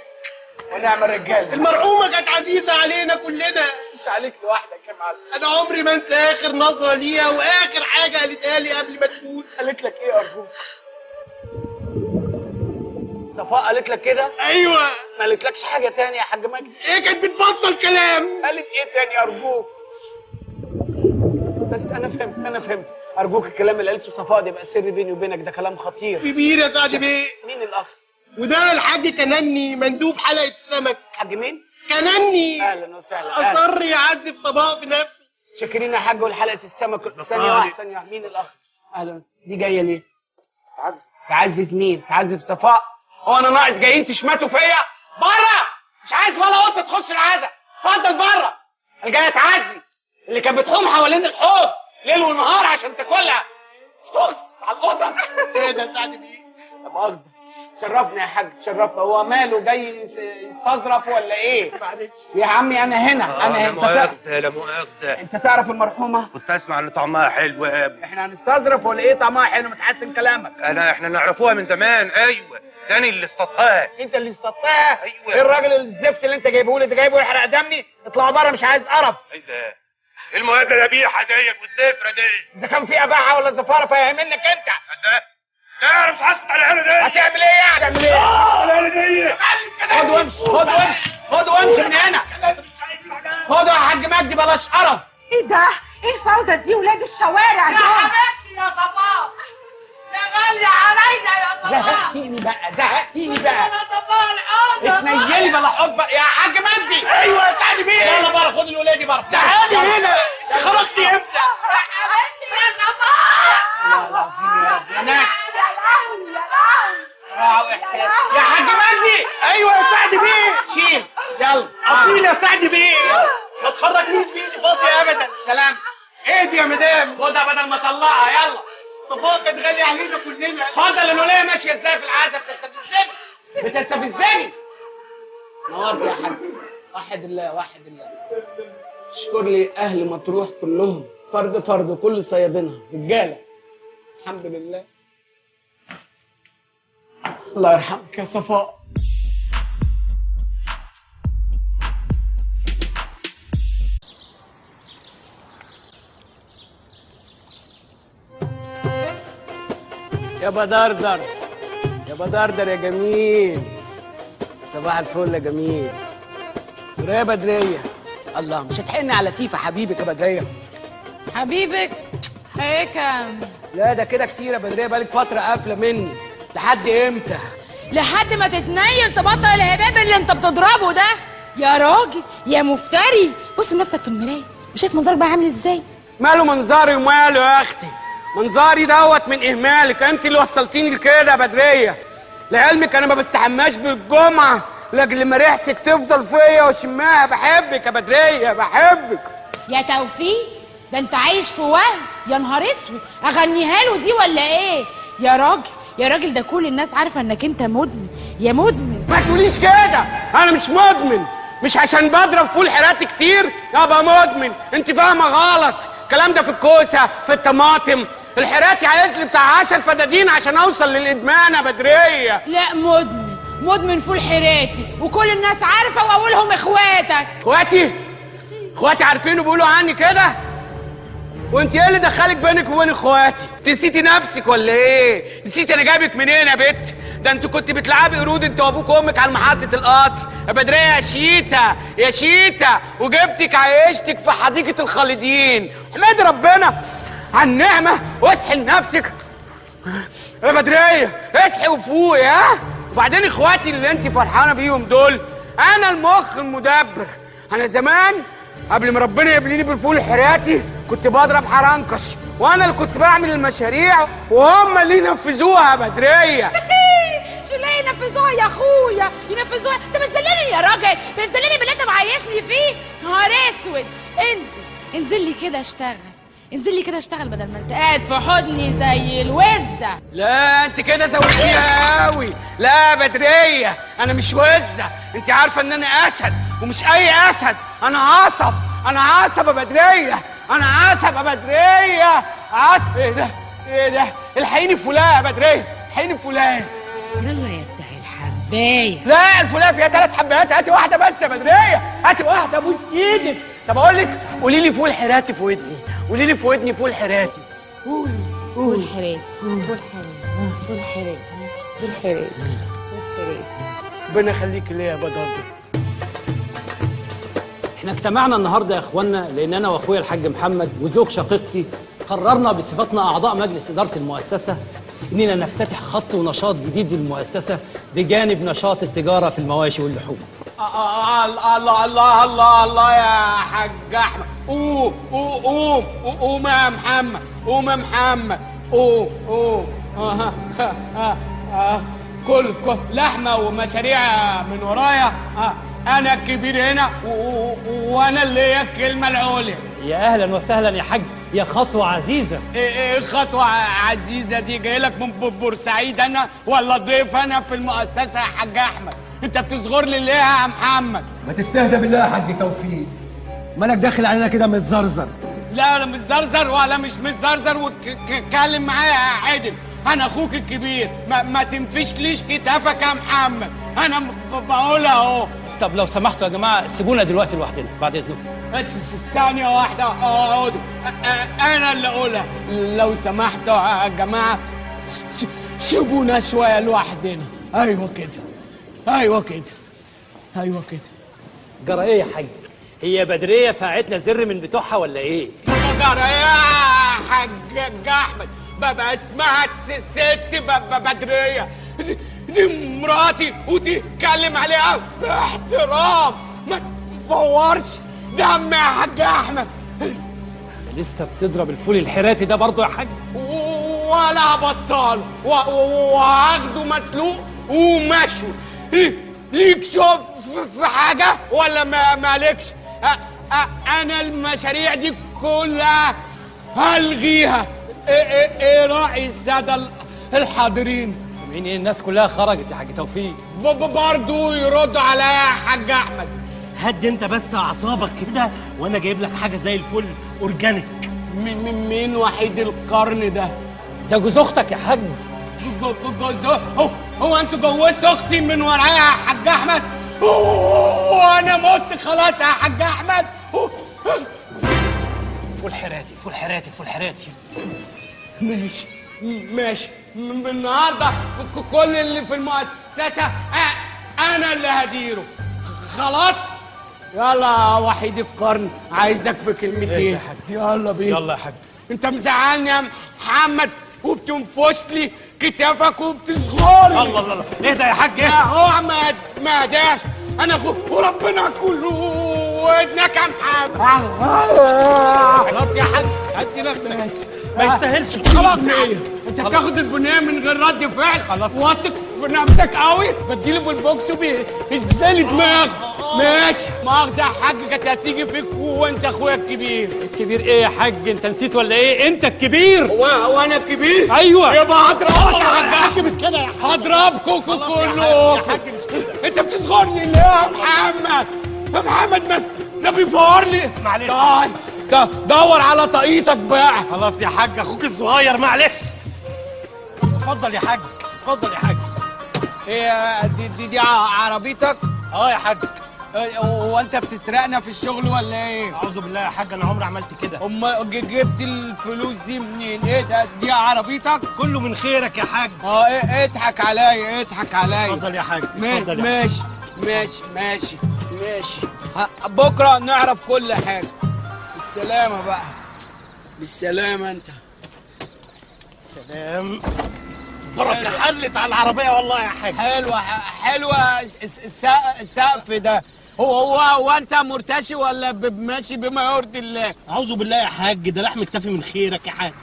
ونعم الرجالة. المرحومة كانت عزيزه علينا كلنا. مش عليك لوحدك يا معلم. انا عمري ما انسى اخر نظره ليها واخر حاجة قالتها لي قبل ما تموت. قالت لك ايه ارجوك؟ صفاء قالت لك كده؟ ايوه. ما قالتلكش حاجة تاني يا حاج مجدي؟ ايه كانت بتبطل كلام. قالت ايه تاني ارجوك؟ بس انا فهمت، انا فهمت. ارجوك الكلام اللي قالته صفاء ده يبقى سر بيني وبينك، ده كلام خطير. كبير يا سعد بيه. مين الاخ؟ وده الحاج كنني مندوب حلقة السمك. حاج مين؟ كنني. اهلا وسهلا. اصر يعذب صفاء بنفسه. شاكرين يا حاج. والحلقة السمك. ثانية واحدة، ثانية واحدة. مين الاخ؟ اهلا وسهلا. دي جاية ليه؟ تعزف. تعزف مين؟ تعزف صفاء؟ هو انا ناقص جايين تشمتوا فيا؟ بره! مش عايز ولا قطة تخش العزا، اتفضل بره. اللي جاية تعزي اللي كانت بتحوم حوالين الحوض ليل ونهار عشان تاكلها. استغص على القطط. ايه ده يا سعد بيه؟ لا مؤاخذة. شرفنا يا حاج، شرفنا. هو ماله جاي يستظرف ولا ايه؟ معلش يا عمي انا هنا، انا لا هنا. مؤاخذة، لا مؤاخذة. انت تعرف المرحومة؟ كنت اسمع ان طعمها حلو. احنا هنستظرف ولا ايه؟ طعمها حلو، ما تحسن كلامك. احنا نعرفوها من زمان. ايوه، تاني اللي اصطادتها. انت اللي اصطادتها؟ ايوه. ايه الراجل الزفت اللي انت جايبه لي ده؟ جايبه يحرق دمي؟ اطلعوا بره، مش عايز قرف. ايه ده؟ ايه المهدة القبيحة ديت والزفرة دي؟ اذا كان في اباحة ولا زفارة فهي منك انت. ده لا انا مش هسكت على العيلة دي. هتعمل ايه يعني؟ هتعمل ايه؟ العيلة دي. خد وامشي، خد وامشي، خد وامشي من هنا. خدوا يا حاج مجدي، بلاش قرف. ايه ده؟ ايه الفوضى دي؟ ولاد الشوارع دول. يا حبيبتي يا صفاء، يا غالية عليا يا صفاء. زهقتيني بقى، زهقتيني بقى. يا صفاء الحوض. اتنيلي بلا حوض بقى يا حاج مجدي. ايوه يا سعد بيه. يلا بره، خد الولاد بره. تعالي هنا، انت خرجتي امتى؟ يا حبيبتي يا صفاء. والله العظيم يا رب يا ناس. يا لهوي يا لهوي. راعوا احساس يا حاج مجدي. ايوه يا سعد بيه. شيل يلا. اصيل يا سعد بيه، ما تخرجنيش بايدي فاضية ابدا. سلام. ايه دي يا مدام؟ خدها بدل ما اطلقها. يلا. صفاء كانت غالية علينا كلنا. اتفضل. الولاية ماشية ازاي في العزا؟ بتستفزني، بتستفزني. نورت يا حاج. واحد الله، واحد الله. اشكر لي اهل مطروح كلهم فرد فرد، كل صيادينها رجاله. الحمد لله. الله يرحمك يا صفاء. يا بدردر، يا بدردر يا جميل. صباح الفل يا جميل. يا بدريه، الله مش هتحن على تيفا حبيبك يا بدريه؟ حبيبك حكم. لا ده كده كتير يا بدريه، بقالك فترة قافله مني. لحد امتى؟ لحد ما تتنيل تبطل الهباب اللي انت بتضربه ده يا راجل يا مفتري. بص لنفسك في المراية، مش شايف منظرك بقى عامل ازاي؟ ماله منظري وماله يا اختي؟ منظري دوت من اهمالك، انت اللي وصلتيني لكده يا بدريه. لعلمك انا ما بستحماش بالجمعة لاجل ما ريحتك تفضل فيا وشماها. بحبك يا بدريه بحبك. يا توفيق ده انت عايش في وهم. يا نهار اسود، اغنيها له دي ولا ايه؟ يا راجل يا راجل، ده كل الناس عارفه انك انت مدمن يا مدمن. ما تقوليش كده، انا مش مدمن. مش عشان بضرب فول حراتي كتير ابقى مدمن، انت فاهمه غلط. الكلام ده في الكوسه في الطماطم. الحراتي عايز لي بتاع 10 فدادين عشان اوصل للادمان يا بدريه. لا مدمن، مدمن فول حراتي وكل الناس عارفه، واولهم اخواتك. اخواتي؟ اخواتي عارفين وبيقولوا عني كده؟ وانت ايه اللي دخلك بينك وبين اخواتي؟ نسيتي نفسك ولا ايه؟ نسيتي انا جايبك منين يا بت؟ ده انت كنت بتلعبي قرود انت وابوك وامك على محطة القطر يا بدريه. يا شيتا يا شيتا، وجبتك عيشتك في حديقة الخالدين. احمدي ربنا على النعمة واصحي لنفسك يا بدريه، اصحي وفوقي. ها؟ وبعدين اخواتي اللي انت فرحانة بيهم دول، انا المخ المدبر. انا زمان قبل ما ربنا يبليني بالفول الحراتي كنت بضرب حرنكش، وانا اللي كنت بعمل المشاريع وهم اللي ينفذوها يا بدريه. مش لا ينفذوها يا اخويا، ينفذوها. انت بتذلني يا راجل، بتذلني باللي انت معيشني فيه. نهار اسود. انزل انزل لي كده اشتغل، انزل لي كده اشتغل بدل ما انت قاعد في حضني زي الوزه. لا انت كده زودتيها قوي. لا يا بدريه انا مش وزه، انت عارفه ان انا اسد، ومش اي اسد، انا عصب، انا عصب يا بدريه، انا عصب يا بدريه. عصب. ايه ده؟ ايه ده؟ الحقيني بفولايه يا بدريه، الحقيني بفولايه. يلا يا بتاع الحبايه. لا الفولايه فيها 3 حبايات، هاتي واحدة بس يا بدريه، هاتي واحدة ابوس ايدك. طب اقول لك، قولي لي فول حراتي في ودني، قولي لي في ودني فول حراتي. قولي فول حراتي، فول حراتي، فول حراتي، فول حراتي، فول حراتي. ربنا يخليك ليا يا بدر. احنا اجتمعنا النهارده يا اخوانا لان انا واخويا الحاج محمد وزوج شقيقتي قررنا بصفتنا اعضاء مجلس ادارة المؤسسة اننا نفتتح خط ونشاط جديد للمؤسسه بجانب نشاط التجارة في المواشي واللحوم. الله الله الله الله الله يا حاج احمد. قوم قوم قوم قوم يا محمد، قوم يا محمد، قوم قوم. كل لحمه ومشاريع من ورايا. انا الكبير هنا وانا اللي هي الكلمة العليا. يا اهلا وسهلا يا حاج، يا خطوة عزيزه. ايه خطوة عزيزه دي؟ جاي لك من بورسعيد انا ولا ضيف انا في المؤسسة يا حاج احمد؟ انت بتصغر لي ليه يا محمد؟ ما تستهدى بالله يا حاج توفيق، مالك داخل علينا كده متزرزر؟ لا انا مش زرزر ولا مش متزرزر، واتكلم معايا يا عادل، انا اخوك الكبير. ما تنفش ليش كتافك يا محمد، انا بقولها اهو. طب لو سمحتوا يا جماعة سيبونا دلوقتي لوحدنا بعد اذنكم. بس ثانية واحدة اقعدوا، انا اللي اقولها. لو سمحتوا يا جماعة سيبونا شوية لوحدنا. ايوه كده، ايوه كده، ايوه كده. جرى ايه يا حاج؟ هي بدريه فقعتنا زر من بتوعها ولا ايه؟ جرى ايه يا حاج احمد؟ ببقى اسمها الست بدريه، دي مراتي وتتكلم عليها باحترام، ما تفورش دم يا حاج احمد. لسه بتضرب الفول الحراتي ده برضه يا حاج؟ ولا هبطله، وهاخده مسلوق ومشوي. ليك شوف في حاجة ولا مالكش؟ انا المشاريع دي كلها هلغيها. ايه راي السادة الحاضرين؟ سامعين ايه؟ الناس كلها خرجت يا حاج توفيق. برضه يردوا عليا يا حاج احمد. هدي انت بس اعصابك كده وانا جايب لك حاجة زي الفل organic. مين وحيد القرن ده؟ ده جوز اختك يا حاج. جوز؟ هو انتوا جوزت اختي من ورايا يا حاج احمد؟ وانا مت خلاص يا حاج احمد. فول حراتي، فول حراتي، فول حراتي. ماشي ماشي، من النهارده كل اللي في المؤسسة انا انا اللي هديره. خلاص يلا يا وحيد القرن، عايزك في كلمتين. يلا بينا. يلا يا حاج. انت مزعلني يا محمد وبتنفش لي كتافك وبتصغرني. الله الله الله، اهدى يا حاج اهدى. اهو ما هداش انا اخوك وربنا كله ودنك يا محمد. خلاص يا حاج هدي نفسك، ما يستاهلش. خلاص يا حاج انت بتاخد البنية من غير رد فعل. خلاص واثق في نفسك قوي، بديله بالبوكس وبيهزلي دماغ. ماشي مؤاخذة يا حاج، كانت هتيجي فيك وانت اخويا الكبير. الكبير ايه يا حاج؟ انت نسيت ولا ايه؟ انت الكبير. هو انا الكبير؟ ايوه. يبقى هضربك يا حاج. مش كده يا حاج، هضربكم كلكم. يا حاج مش كده. انت بتصغرني ليه يا محمد؟ يا محمد ما ده بيفور لي. معلش. طيب دور على طاقيتك بقى. خلاص يا حاج اخوك الصغير معلش. اتفضل يا حاج، اتفضل يا حاج. ايه دي عربيتك؟ اه يا حاج. هو انت بتسرقنا في الشغل ولا ايه؟ اعوذ بالله يا حاج، انا عمري عملت كده. امال جبت الفلوس دي منين؟ ايه ده؟ دي عربيتك؟ كله من خيرك يا حاج. اه ايه اضحك عليا، اضحك عليا. اتفضل يا حاج، اتفضل. ماشي ماشي ماشي ماشي. بكره نعرف كل حاجة. بالسلامة بقى. بالسلامة انت. سلام. بركة حلت على العربية والله يا حاج. حلوة حلوة. السقف ده هو انت مرتشي ولا ماشي بما يرضي الله؟ اعوذ بالله يا حاج، ده لحم اكتفي من خيرك يا حاج.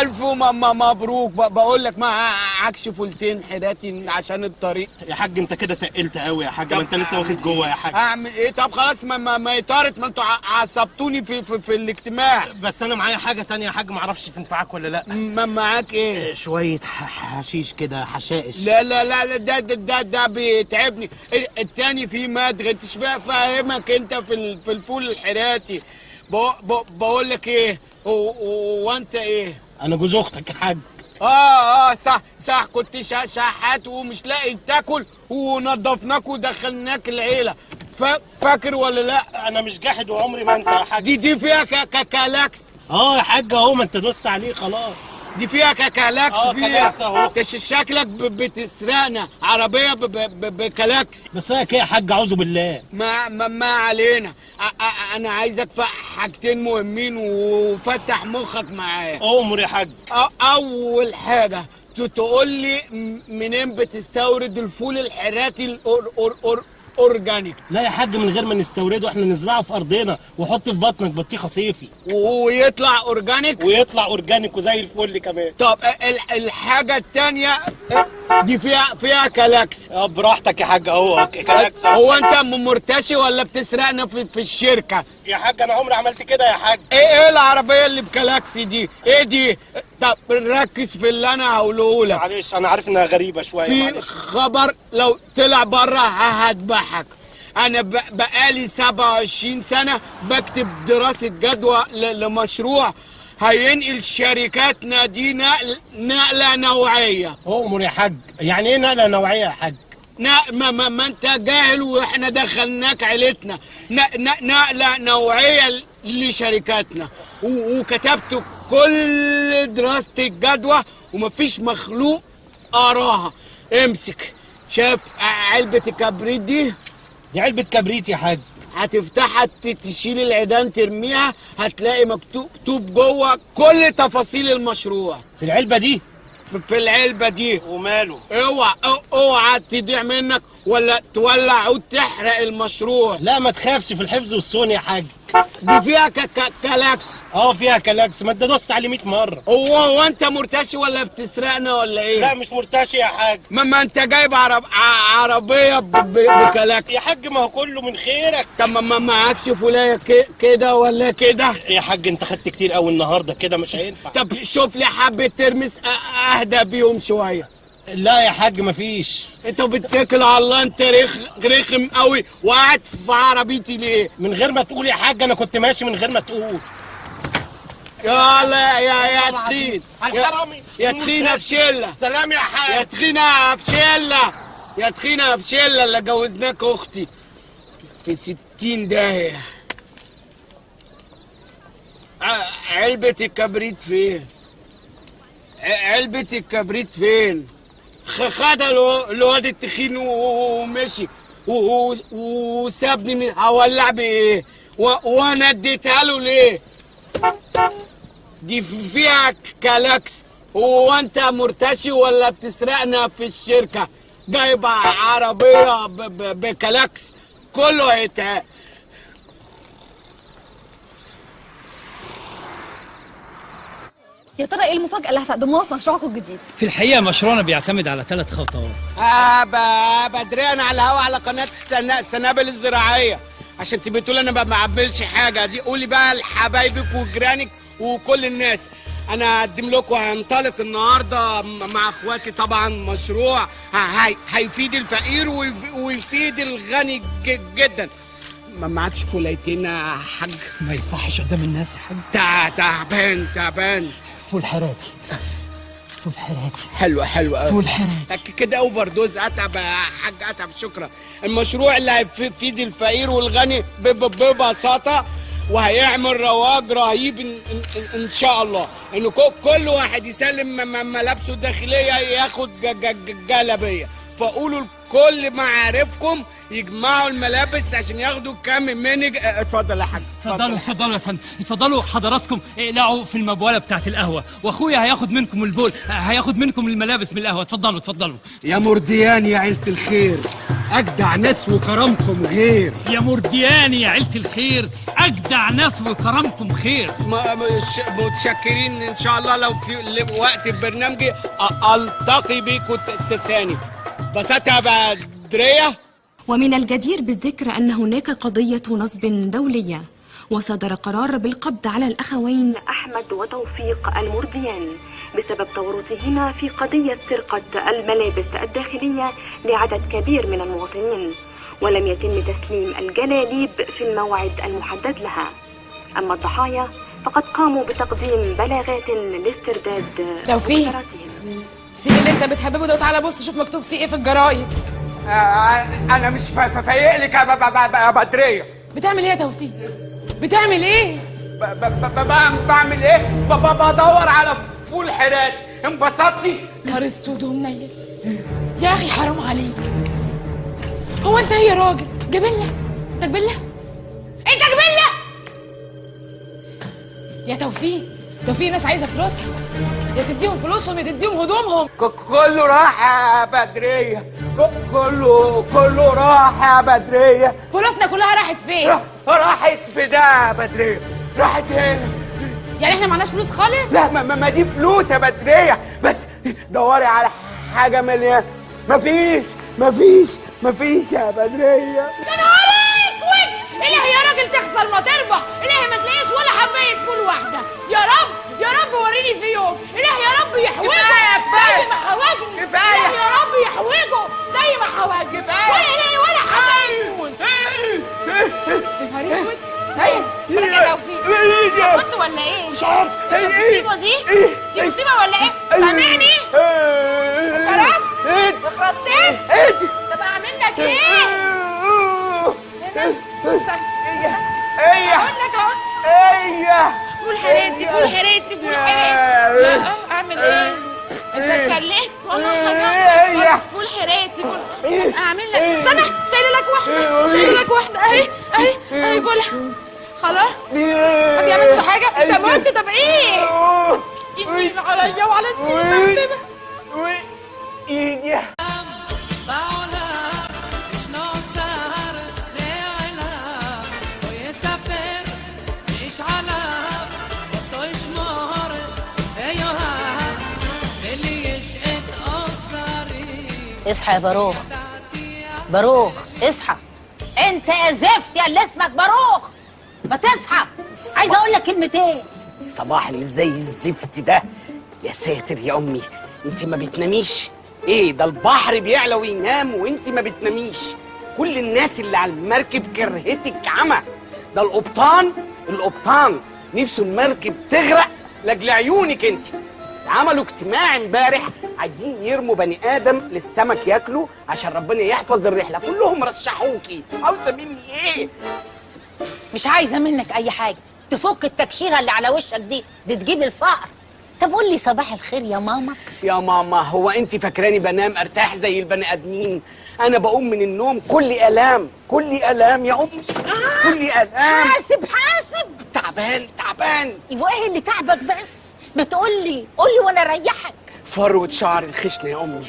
ألف مبروك. بقول لك معكش فولتين حراتي عشان الطريق يا حاج. انت كده تقلت قوي يا حاج، ما انت لسه واخد جوه يا حاج. اعمل ايه؟ طب خلاص ما يطارت، ما انتوا عصبتوني في, في في الاجتماع. بس انا معايا حاجة تانية يا حاج، ما اعرفش تنفعك ولا لا. ما معاك ايه؟ شوية حشيش كده، حشائش. لا لا لا لا، ده ده ده, ده بيتعبني. التاني فيه مدغ، انت فاهمك انت في الفول الحراتي. بقول لك ايه، وانت ايه؟ انا جوز اختك يا حاج. اه صح صح، كنت شحات ومش لاقي تاكل ونضفناك ودخلناك العيلة. فاكر ولا لا؟ انا مش جاحد وعمري ما انسى يا حاج. دي فيها كلاكس. اه يا حاج اهو، ما انت دوست عليه خلاص. دي فيها كلاكس. فيها اهو. انت شكلك بتسرقنا عربية بكلاكس. بس رايك ايه يا حاج؟ اعوذ بالله. ما علينا. انا عايزك في حاجتين مهمين وفتح مخك معايا. امر يا حاج. اول حاجة تقول لي منين بتستورد الفول الحراتي ال organic؟ لا يا حاج، من غير ما نستورده، احنا نزرعه في ارضنا وحط في بطنك بطيخه صيفي ويطلع organic. ويطلع organic وزي الفل كمان. طب الحاجة الثانية دي فيها كلاكس. اه براحتك يا حاج اهو كلاكس. هو انت مرتشي ولا بتسرقنا في الشركة؟ يا حاج انا عمري عملت كده يا حاج. ايه العربية اللي بكلاكس دي؟ ايه دي؟ طب ركز في اللي انا هقوله لك. معلش انا عارف انها غريبة شوية. في خبر لو طلع بره هذبحك. انا بقالي 27 سنة بكتب دراسة جدوى لمشروع هينقل شركاتنا دي نقله نوعية. اؤمر يا حاج. يعني ايه نقله نوعية يا حاج؟ ما انت جاهل واحنا دخلناك عيلتنا. نقله نوعية لشركاتنا، وكتبت كل دراسة الجدوى ومفيش مخلوق قراها. امسك، شاف علبة الكبريت دي؟ دي علبة كبريت يا حاج. هتفتحها تشيل العيدان ترميها، هتلاقي مكتوب جوه كل تفاصيل المشروع. في العلبة دي؟ في العلبة دي. وماله؟ اوعى تضيع منك ولا تولع وتحرق المشروع. لا ما تخافش، في الحفظ والصون يا حاج. دي فيها كلاكس. اه فيها كلاكس، ما انت دوست عليه 100 مرة. هو انت مرتشي ولا بتسرقنا ولا ايه؟ لا مش مرتشي يا حاج. ما انت جايب عربية بكلاكس يا حاج. ما هو كله من خيرك. طب ما معكش فولايه كده ولا كده؟ يا حاج انت خدت كتير قوي النهارده، كده مش هينفع. طب شوف لي حبه ترمس اهدى بيهم شوية. لا يا حاج مفيش. انت بتتكل على الله، انت رخم قوي وقاعد في عربيتي ليه؟ من غير ما تقول يا حاج، انا كنت ماشي من غير ما تقول. يلا يا تخين، يا تخينة في شله. سلام يا حاج. يا تخينة في شله، يا تخينة في شله اللي جوزناك اختي في 60 داهية. علبة الكبريت فين؟ علبة الكبريت فين؟ خدها الواد التخين ومشي وسابني. من هولع بايه؟ وانا اديتها له ليه؟ دي فيها كلاكس. هو انت مرتشي ولا بتسرقنا في الشركة؟ جايبه عربية بكلاكس كله هيتها. يا ترى ايه المفاجأة اللي هتقدموها في مشروعكم الجديد؟ في الحقيقة مشروعنا بيعتمد على 3 خطوات. بدريان على الهوا على قناة السنابل الزراعية عشان تبقي تقول انا ما بعملش حاجة. دي قولي بقى لحبايبك وجيرانك وكل الناس. انا هقدم لكم، هنطلق النهارده مع اخواتي طبعا مشروع هيفيد الفقير ويفيد الغني جدا. ما معكش فولايتين يا حاج؟ ما يصحش قدام الناس يا حاج. تعبان تعبان. فول حراتي، فول حراتي. حلوة حلوة. فول حراتي كده overdose. اتعب يا حاج اتعب. شكرا. المشروع اللي هيفيد الفقير والغني ببساطة وهيعمل رواج رهيب إن شاء الله، إن كل واحد يسلم ملابسه الداخلية ياخد جلابية. فقولوا لكل معارفكم يجمعوا الملابس عشان ياخدوا كام منك. اتفضل يا حاج. اتفضلوا اتفضلوا يا فندم، اتفضلوا حضراتكم. اقلعوا في المبوله بتاعت القهوة، واخويا هياخد منكم البول، هياخد منكم الملابس من القهوة. اتفضلوا اتفضلوا. يا مرديان يا عيله الخير، اجدع ناس وكرمكم غير. يا مرديان يا عيله الخير، اجدع ناس وكرمكم خير. متشكرين. ان شاء الله لو في وقت البرنامج التقي بيكم تاني. بساتها يا بدريه. ومن الجدير بالذكر أن هناك قضية نصب دولية، وصدر قرار بالقبض على الأخوين أحمد وتوفيق المرديان بسبب تورطهما في قضية سرقة الملابس الداخلية لعدد كبير من المواطنين، ولم يتم تسليم الجلاليب في الموعد المحدد لها. أما الضحايا فقد قاموا بتقديم بلاغات لاسترداد توفيق. سيب اللي انت بتحببه ده وتعالى بص شوف مكتوب فيه ايه في الجرايد. انا مش فايق لك يا بدريه. بتعمل ايه يا توفيق؟ بتعمل ايه؟ بعمل ايه؟ بدور على فول حراتي. انبسطتي؟ نهار اسود ومنيل يا اخي، حرام عليك. هو انت ايه يا راجل؟ جبله؟ انت جبله؟ انت جبله يا توفيق. توفيق ناس عايزه فلوسها، يا تديهم فلوسهم يا تديهم هدومهم. كله راح يا بدريه، كله راح يا بدريه. فلوسنا كلها راحت فين؟ راحت في ده يا بدريه، راحت هنا. يعني احنا معناش فلوس خالص؟ لا، ما دي فلوس يا بدريه، بس دوري على حاجة مليانة. مفيش مفيش مفيش يا بدريه. يا نهار اسود! الهي يا راجل تخسر ما تربح، الهي ما تلاقيش ولا حبايه فول واحدة. يا رب يا رب وريني في يوم. الهي يا رب يحوجه زي ما حوجني. كفاية. الهي يا رب يحوجه زي ما حوجني. كفاية. ولا الهي ولا حبايه فول. نهار اسود. ولا كده توفيق؟ كنت ولا ايه؟ مش عارف. المصيبة دي؟ دي مصيبة ولا ايه؟ سامعني؟ اتكرشت؟ اتخرستيت؟ طب اعمل لك ايه؟ ايه؟ اقول لك اهو. ايه؟ فول حراتي فول حراتي فول حراتي. لا اعمل ايه؟ انت اتشليت والله. حاجة فول حراتي فول. اعمل لك استنى، شايله لك واحدة، شايله لك واحدة اهي اهي اهي، كلها خلاص. ما بيعملش حاجة. انت مت. طب ايه؟ تدين عليا وعلى السرير. ايدي. اصحى يا باروخ، باروخ اصحى. انت يا زفت يا اللي اسمك باروخ، ما تصحى. عايزه اقول لك كلمتين. الصباح اللي زي الزفت ده يا ساتر يا امي. انت ما بتناميش؟ ايه ده، البحر بيعلى وينام وانت ما بتناميش. كل الناس اللي على المركب كرهتك عمى. ده القبطان، القبطان نفسه المركب تغرق لاجل عيونك انت. عملوا اجتماع امبارح عايزين يرموا بني ادم للسمك ياكلوا عشان ربنا يحفظ الرحلة. كلهم رشحوكي. عاوزه مني ايه؟ مش عايزه منك اي حاجة. تفك التكشيره اللي على وشك دي، دي تجيب الفقر. طب قول لي صباح الخير يا ماما. يا ماما، هو انت فاكراني بنام ارتاح زي البني ادمين؟ انا بقوم من النوم كل الام، كل الام يا امي، كل الام. حاسب حاسب، تعبان تعبان. وايه اللي تعبك بس؟ ما تقول لي، قول لي وانا اريحك. فروه شعري الخشنة يا امي،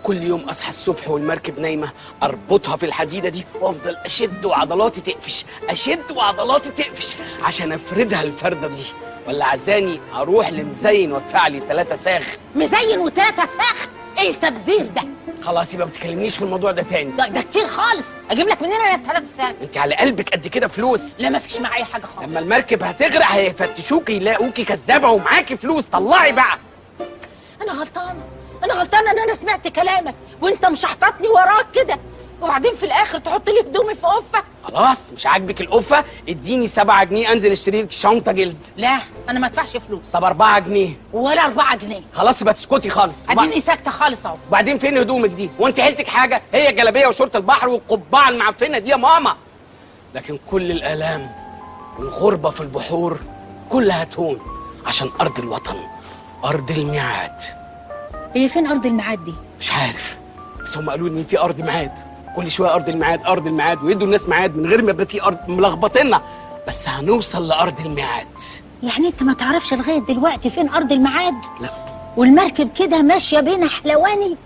كل يوم اصحى الصبح والمركب نايمة اربطها في الحديدة دي وافضل اشد وعضلاتي تقفش، اشد وعضلاتي تقفش عشان افردها الفرده دي. ولا عزاني اروح لمزين وادفع لي 3 ساخ. مزين و3 ساخ؟ ايه التبذير ده؟ خلاص يبقى ما تكلمنيش في الموضوع ده تاني. ده كتير خالص، اجيب لك منين انا 3 ساخ؟ انت على قلبك قد كده فلوس؟ لا ما فيش معايا حاجة خالص. لما المركب هتغرق هيفتشوكي يلاقوكي كذابه ومعاكي فلوس. طلعي بقى. انا غلطانة، انا غلطانة ان انا سمعت كلامك وانت مشحططني وراك كده، وبعدين في الاخر تحط لي هدومي في قفة. خلاص مش عاجبك القفه؟ اديني 7 جنيه انزل اشتري لك شنطه جلد. لا انا ما ادفعش فلوس. طب 4 جنيه. ولا 4 جنيه. خلاص يبقى تسكتي خالص. اديني ساكته خالص اهو. وبعدين فين هدومك دي؟ وانت حيلتك حاجة؟ هي الجلابية وشورت البحر والقبعه المعفنه دي يا ماما. لكن كل الالام والغربة في البحور كلها تهون عشان ارض الوطن، ارض الميعاد. هي فين ارض الميعاد دي؟ مش عارف، بس هم قالوا لي ان في ارض ميعاد، كل شوية ارض الميعاد ارض الميعاد، ويدوا الناس ميعاد من غير ما يبقى في ارض، ملخبطنا. بس هنوصل لارض الميعاد. يعني انت ما تعرفش لغاية دلوقتي فين ارض الميعاد؟ لا. والمركب كده ماشية بينا حلواني.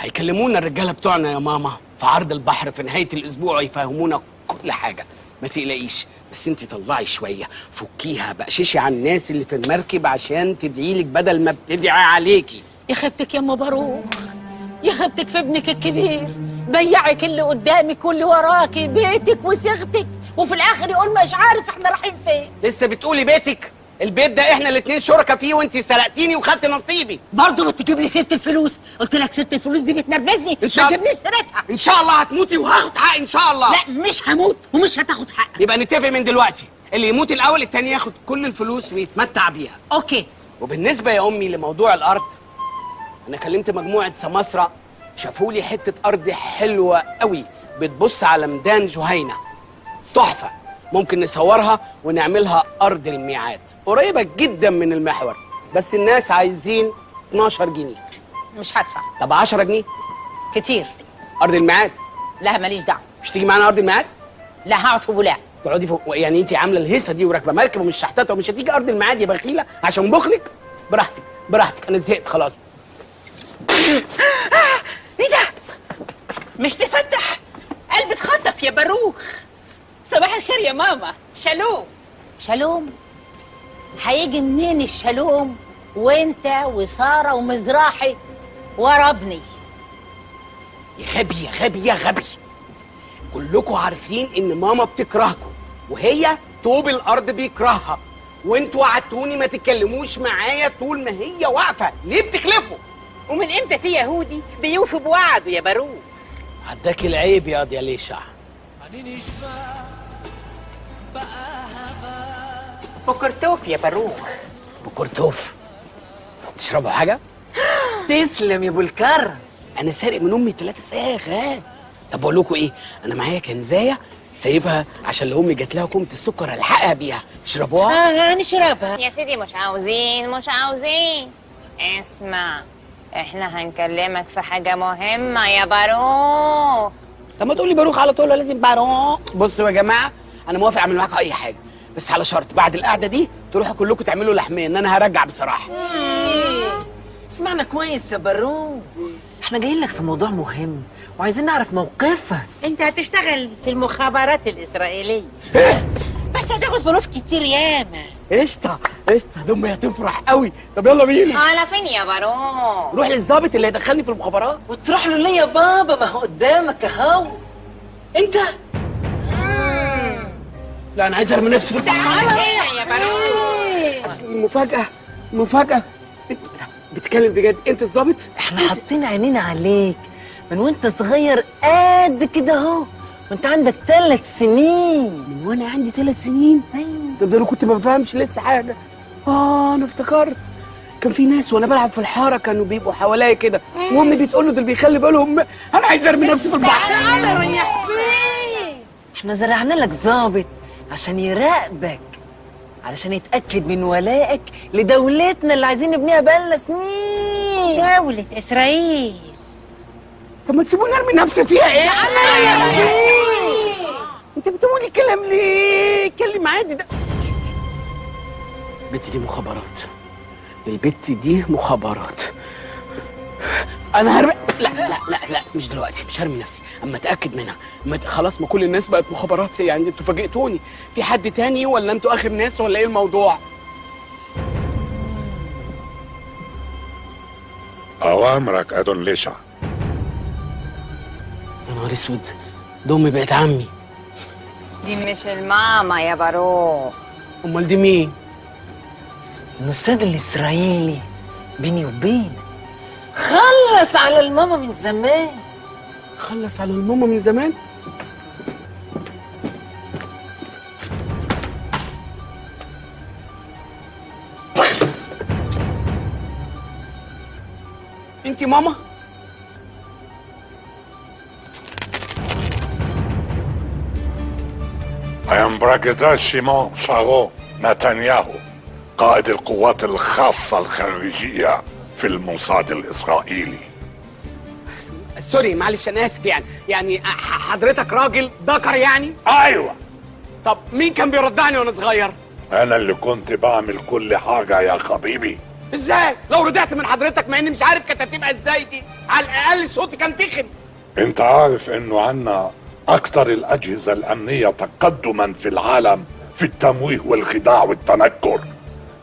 هيكلمونا الرجالة بتوعنا يا ماما في عرض البحر في نهاية الاسبوع ويفهمونا كل حاجة. ما تقلقيش، بس انت طلعي شوية، فكيها بقششي على الناس اللي في المركب عشان تدعيلك بدل ما بتدعي عليكي. يا خيبتك يا ام باروخ، يا خيبتك في ابنك الكبير، بيعك اللي قدامك واللي وراكي، بيتك وصيغتك، وفي الاخر يقول مش عارف احنا رايحين فين. لسه بتقولي بيتك؟ البيت ده احنا الاتنين شركاء فيه وانت سرقتيني وخدت نصيبي. برضه بتجيب لي سيره الفلوس؟ قلت لك سيره الفلوس دي بتنرفزني، ما تجيبليش سيرتها. ان شاء الله هتموتي وهاخد حقي ان شاء الله. لا مش هموت ومش هتاخد حقك. يبقى نتفق من دلوقتي، اللي يموت الاول التاني ياخد كل الفلوس ويتمتع بيها. okay. وبالنسبة يا امي لموضوع الارض، انا كلمت مجموعة سماسره شافوا لي حتة ارض حلوة قوي بتبص على ميدان جهينة، تحفة، ممكن نصورها ونعملها ارض الميعاد، قريبه جدا من المحور، بس الناس عايزين 12 جنيه. مش هدفع. طب 10 جنيه؟ كتير. ارض الميعاد؟ لا ماليش دعوه. مش تيجي معانا ارض الميعاد؟ لا هقعد في بولاق. تقعدي فوق يعني؟ انت عامله الهيصه دي وراكبه مركب ومش شحتاته ومش هتيجي ارض الميعاد يا بخيله عشان بخلك؟ براحتك براحتك، انا زهقت خلاص. ايه ده؟ مش تفتح؟ قلبي اتخطف يا باروخ. صباح الخير يا ماما. شالوم. شالوم؟ هيجي منين الشالوم وانت وسارة ومزراحي ورا ابني؟ يا غبي يا غبي يا غبي، كلكم عارفين ان ماما بتكرهكم وهي طوب الارض بيكرهها، وانتوا وعدتوني ما تتكلموش معايا طول ما هي واقفة، ليه بتخلفوا؟ ومن امتى في يهودي بيوفي بوعده يا باروخ؟ عداك العيب يا دي ليشع. بكرتوف يا باروخ. بكرتوف. تشربوا حاجة؟ تسلم يا ابو الكرم. انا سارق من امي 3 ساغ. ها طب بقول لكم ايه، انا معايا كنزايه سايبها عشان لو امي جات لها كومة السكر الحقها بيها. تشربوها؟ نشربها يا سيدي. مش عاوزين مش عاوزين. اسمع، احنا هنكلمك في حاجة مهمة يا باروخ. طب ما تقولي باروخ على طول، لازم باروخ؟ بصوا يا جماعة، انا موافق اعمل معاكم اي حاجة، بس على شرط بعد القعدة دي تروحوا كلكم تعملوا لحميه، ان انا هرجع بصراحة. اسمعنا كويس يا باروخ، احنا جايين لك في موضوع مهم وعايزين نعرف موقفك. انت هتشتغل في المخابرات الاسرائيلية. بس هتاخد فلوس كتير ياما. قشطه قشطه، ده امي هتفرح قوي. طب يلا بينا. على فين يا باروخ؟ روح للظابط اللي هيدخلني في المخابرات. وتروح له ليه يا بابا؟ ما هو قدامك اهو. انت؟ لا انا عايز ارمي نفسي في تعالى هنا يا باروخ. اصل المفاجاة مفاجاة. بتتكلم بجد؟ انت الظابط؟ احنا حاطين عينينا عليك من وانت صغير قد كده اهو، وانت عندك 3 سنين. من وانا عندي 3 سنين؟ ايوه. طب ده انا كنت ما بفهمش لسه حاجة. انا افتكرت كان في ناس وانا بلعب في الحارة كانوا بيبقوا حواليا كده، وامي بتقول له دول بيخلي بالهم، انا عايز ارمي نفسي في البحر. تعالى ريح فين؟ احنا زرعنا لك ظابط عشان يراقبك علشان يتاكد من ولائك لدولتنا اللي عايزين نبنيها بقالنا سنين، دولة اسرائيل. طب ما تسيبوني ارمي نفسي فيها. ايه؟ انت بتقولي كلام ليه؟ اتكلم عادي. ده البت دي مخابرات، البت دي مخابرات. انا هرمي. لا لا لا لا، مش دلوقتي، مش هرمي نفسي اما اتاكد منها. خلاص، ما كل الناس بقت مخابرات يعني. انتوا فاجئتوني. في حد تاني ولا انتوا اخر ناس ولا ايه الموضوع؟ اوامرك ادون ليشع. يا نهار اسود، ده امي بقت عمي. دي مش الماما يا باروخ. امال دي مين؟ الموساد الاسرائيلي بيني وبينك خلص على الماما من زمان. خلص على الماما من زمان؟ انتي ماما؟ I am Brigadier شيمون شارون نتنياهو، قائد القوات الخاصة الخارجية في الموساد الإسرائيلي. sorry معلش، انا اسف. يعني حضرتك راجل ذكر يعني؟ ايوه. طب مين كان بيرضعني وانا صغير؟ انا اللي كنت بعمل كل حاجة يا حبيبي. ازاي؟ لو رضعت من حضرتك، مع اني مش عارف كانت هتبقى ازاي دي، على الاقل صوتي كان تخن. انت عارف انه عنا اكتر الاجهزة الامنية تقدما في العالم في التمويه والخداع والتنكر.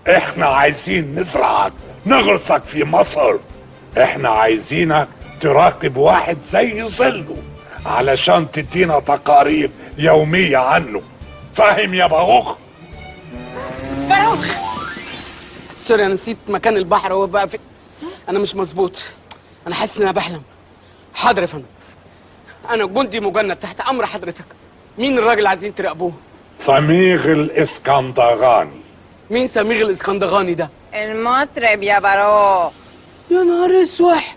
احنا عايزين نزرعك، نغرسك في مصر. احنا عايزينك تراقب واحد زي ظله علشان تدينا تقارير يومية عنه. فاهم يا باروخ؟ باروخ، sorry انا نسيت مكان البحر. هو بقى في... انا مش مظبوط، انا حاسس ان انا بحلم. حاضر يا فندم، انا جندي مجند تحت امر حضرتك. مين الراجل اللي عايزين تراقبوه؟ سمير الاسكندراني. مين سمير الاسكندراني ده؟ المطرب يا باروخ. يا نهار اسوح،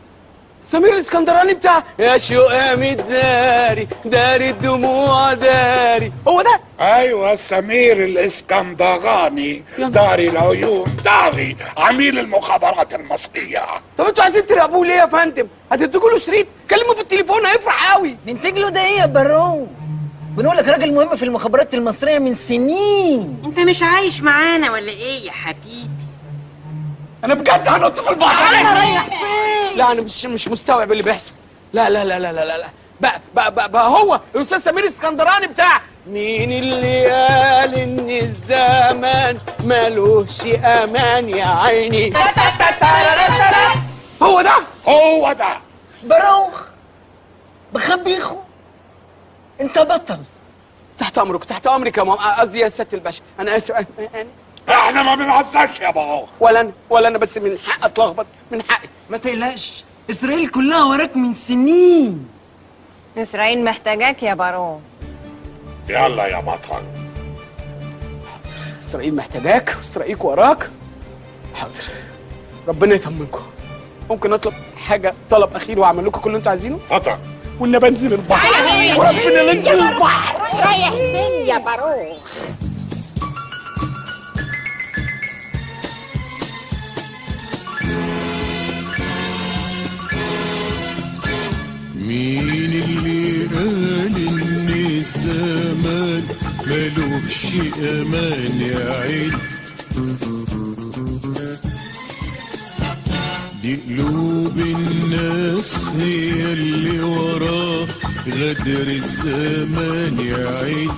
سمير الاسكندراني بتاع يا شقامي داري داري الدموع داري، هو ده؟ ايوه، سمير الاسكندراني، داري العيون داري، عميل المخابرات المصرية. طب انتوا عايزين تراقبوه ليه يا فندم؟ هتدوا له شريط؟ كلمة في التليفون هيفرح قوي. ننتج له ده ايه يا باروخ؟ بنقول لك راجل مهم في المخابرات المصرية من سنين. انت مش عايش معانا ولا ايه يا حبيبي؟ انا بجد هنط في البحر. انا رايح فين؟ لا انا مش مستوعب اللي بيحصل. لا لا لا لا لا لا، بقى بقى بقى, بقى هو الاستاذ سمير الاسكندراني بتاع مين اللي قال ان الزمان مالوش امان يا عيني؟ هو ده، هو ده. باروخ بخبيخو، انت بطل. تحت امرك، تحت امرك يا ماما، قصدي يا سيادة الباشا، انا اسف. احنا ما بنهزرش يا باروخ. ولا انا، بس من حقي اتلخبط، من حقي. ما تقلقش، اسرائيل كلها وراك من سنين. اسرائيل محتاجاك يا باروخ. يلا يا بطل. اسرائيل محتاجاك واسرائيل وراك. حاضر، ربنا يطمنكم. ممكن اطلب حاجة، طلب اخير، واعمل لكم كل اللي انتوا عايزينه؟ اتفضل. والنبي انزل البحر، وربنا ننزل البحر. رايح فين يا باروخ؟ مين اللي قال ان الزمان ملوش امان يا عين؟ دي قلوب الناس هي اللي وراه غدر الزمان يا عين.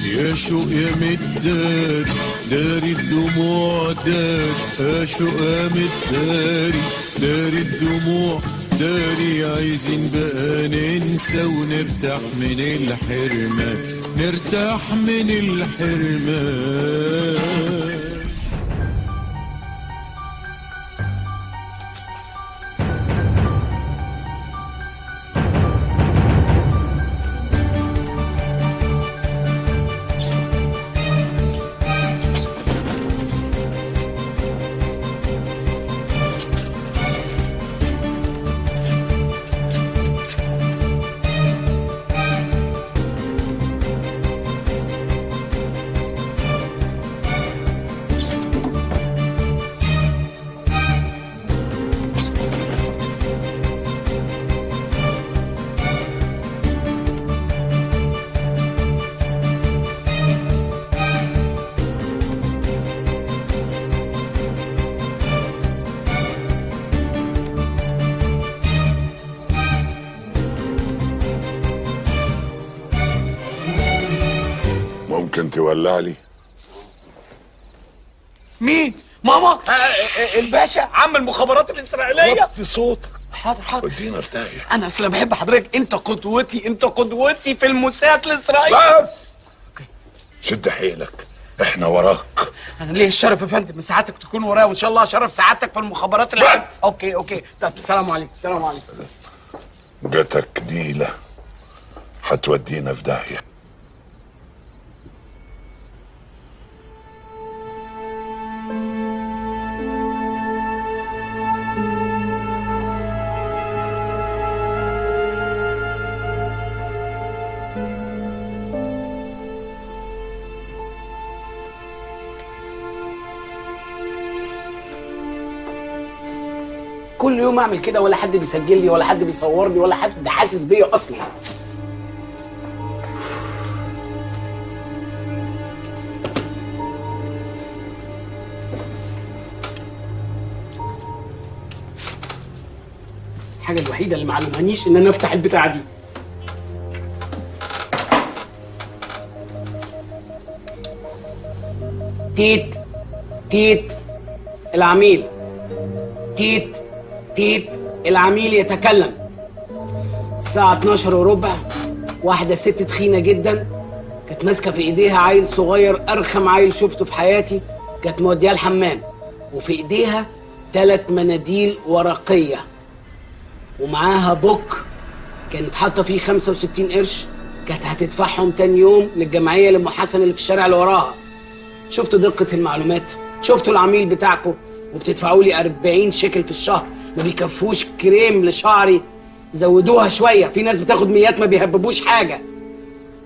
يا شوق يا مداري داري الدموع داري، يا شوق يا مداري داري الدموع داري، عايزين بقى ننسى ونرتاح من الحرمان، نرتاح من الحرمان. تولع لي. مين؟ ماما؟ الباشا عم المخابرات الاسرائيلية. وطي صوتك. حاضر حاضر. ودينا في داهية. انا اصلا بحب حضرتك، انت قدوتي، انت قدوتي في الموساد الاسرائيلي. بس شد حيلك، احنا وراك. انا ليه الشرف يا فندم، سعادتك تكون ورايا، وان شاء الله شرف سعادتك في المخابرات العامة. okay okay، طب السلام عليكم. السلام عليكم. جاتك نيله هتودينا في داهية. كل يوم اعمل كده، ولا حد بيسجل لي ولا حد بيصورني ولا حد حاسس بيا اصلا. الحاجة الوحيدة اللي معلمهانيش ان انا افتح البتاعه دي. تيت تيت العميل، تيت تيت العميل يتكلم. الساعة 12:15، واحدة ست تخينة جدا كانت ماسكة في ايديها عيل صغير، أرخم عيل شفته في حياتي، كانت مودياه الحمام، وفي ايديها 3 مناديل ورقية، ومعاها بوك كانت حاطة فيه 65 قرش، كانت هتدفعهم تاني يوم للجمعية لأم حسن اللي في الشارع اللي وراها. شفتوا دقة المعلومات؟ شفتوا العميل بتاعكم؟ وبتدفعوا لي 40 شيكل في الشهر، ما بيكفوش كريم لشعري، زودوها شوية، في ناس بتاخد ميات ما بيهببوش حاجة.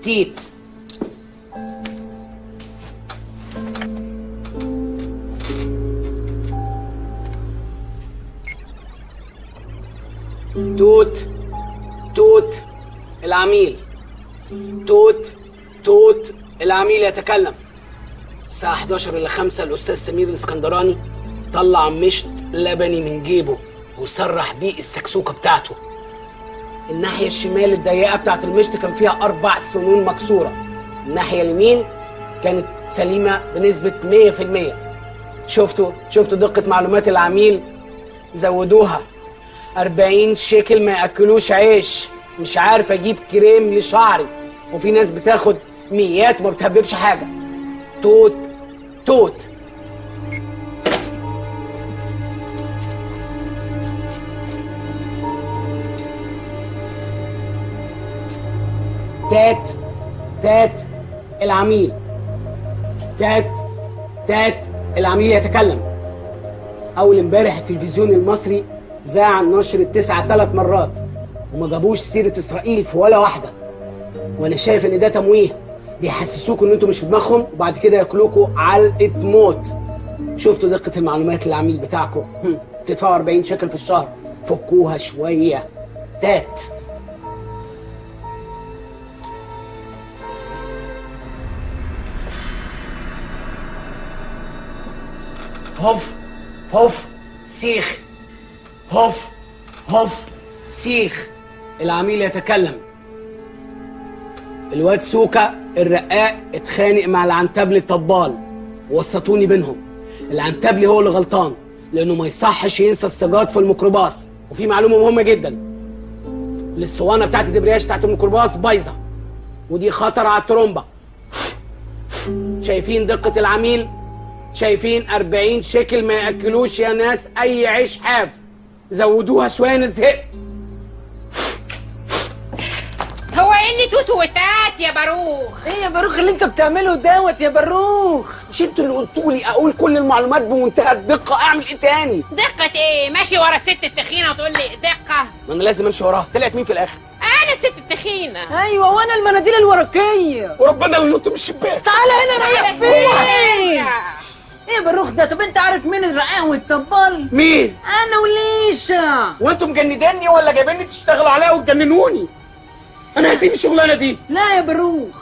تيت توت توت العميل، توت توت العميل يتكلم. الساعة 10:55 الأستاذ سمير الاسكندراني طلع مشط لبني من جيبه وسرح بيه السكسوكة بتاعته. الناحية الشمال الضيقة بتاعت المشط كان فيها 4 سنون مكسورة، الناحية اليمين كانت سليمة بنسبة 100%. شفتوا دقة معلومات العميل؟ زودوها. 40 شيكل ما ياكلوش عيش، مش عارف اجيب كريم لشعري، وفي ناس بتاخد ميات وما بتهببش حاجة. توت توت. تات تات العميل، تات تات العميل يتكلم. اول امبارح التلفزيون المصري ذاع نشر 9 3 مرات وما جابوش سيرة اسرائيل في ولا واحدة، وانا شايف ان ده تمويه، بيحسسوكوا ان انتوا مش في دماغهم وبعد كده ياكلوكوا علقة موت. شفتوا دقة المعلومات للعميل بتاعكم؟ بتدفعوا 40 شيكل في الشهر، فكوها شوية. تات. هوف هوف سيخ، هوف هوف سيخ. العميل يتكلم. الواد سوكا الرقاق اتخانق مع العنتبلي الطبال، وسطوني بينهم. العنتبلي هو اللي غلطان لانه ما يصحش ينسى السجاد في الميكروباص. وفي معلومة مهمة جدا، الاسطوانة بتاعت الدبرياج بتاعت الميكروباص بايظة، ودي خطر على الترومبه. شايفين دقه العميل؟ شايفين 40 شيكل ما ياكلوش يا ناس اي عيش حاف، زودوها شوية انا زهقت. هو ايه اللي توت وتات يا باروخ؟ ايه يا باروخ اللي انت بتعمله دوت يا باروخ؟ مش انتوا اللي قلتوا لي اقول كل المعلومات بمنتهى الدقة؟ اعمل ايه تاني؟ دقه ايه؟ ماشي ورا الست التخينه وتقول لي دقه؟ ما انا لازم امشي وراها. طلعت مين في الاخر؟ انا الست التخينه. ايوه وانا المناديل الورقية. وربنا اللي نط من الشباك. تعالى هنا رايح فين؟ ايه يا باروخ ده؟ طب انت عارف مين الرقاق والطبال؟ مين؟ انا وليشا. وانتوا مجنديني ولا جايبيني تشتغلوا عليا وتجننوني؟ انا هسيب الشغلانة دي. لا يا باروخ،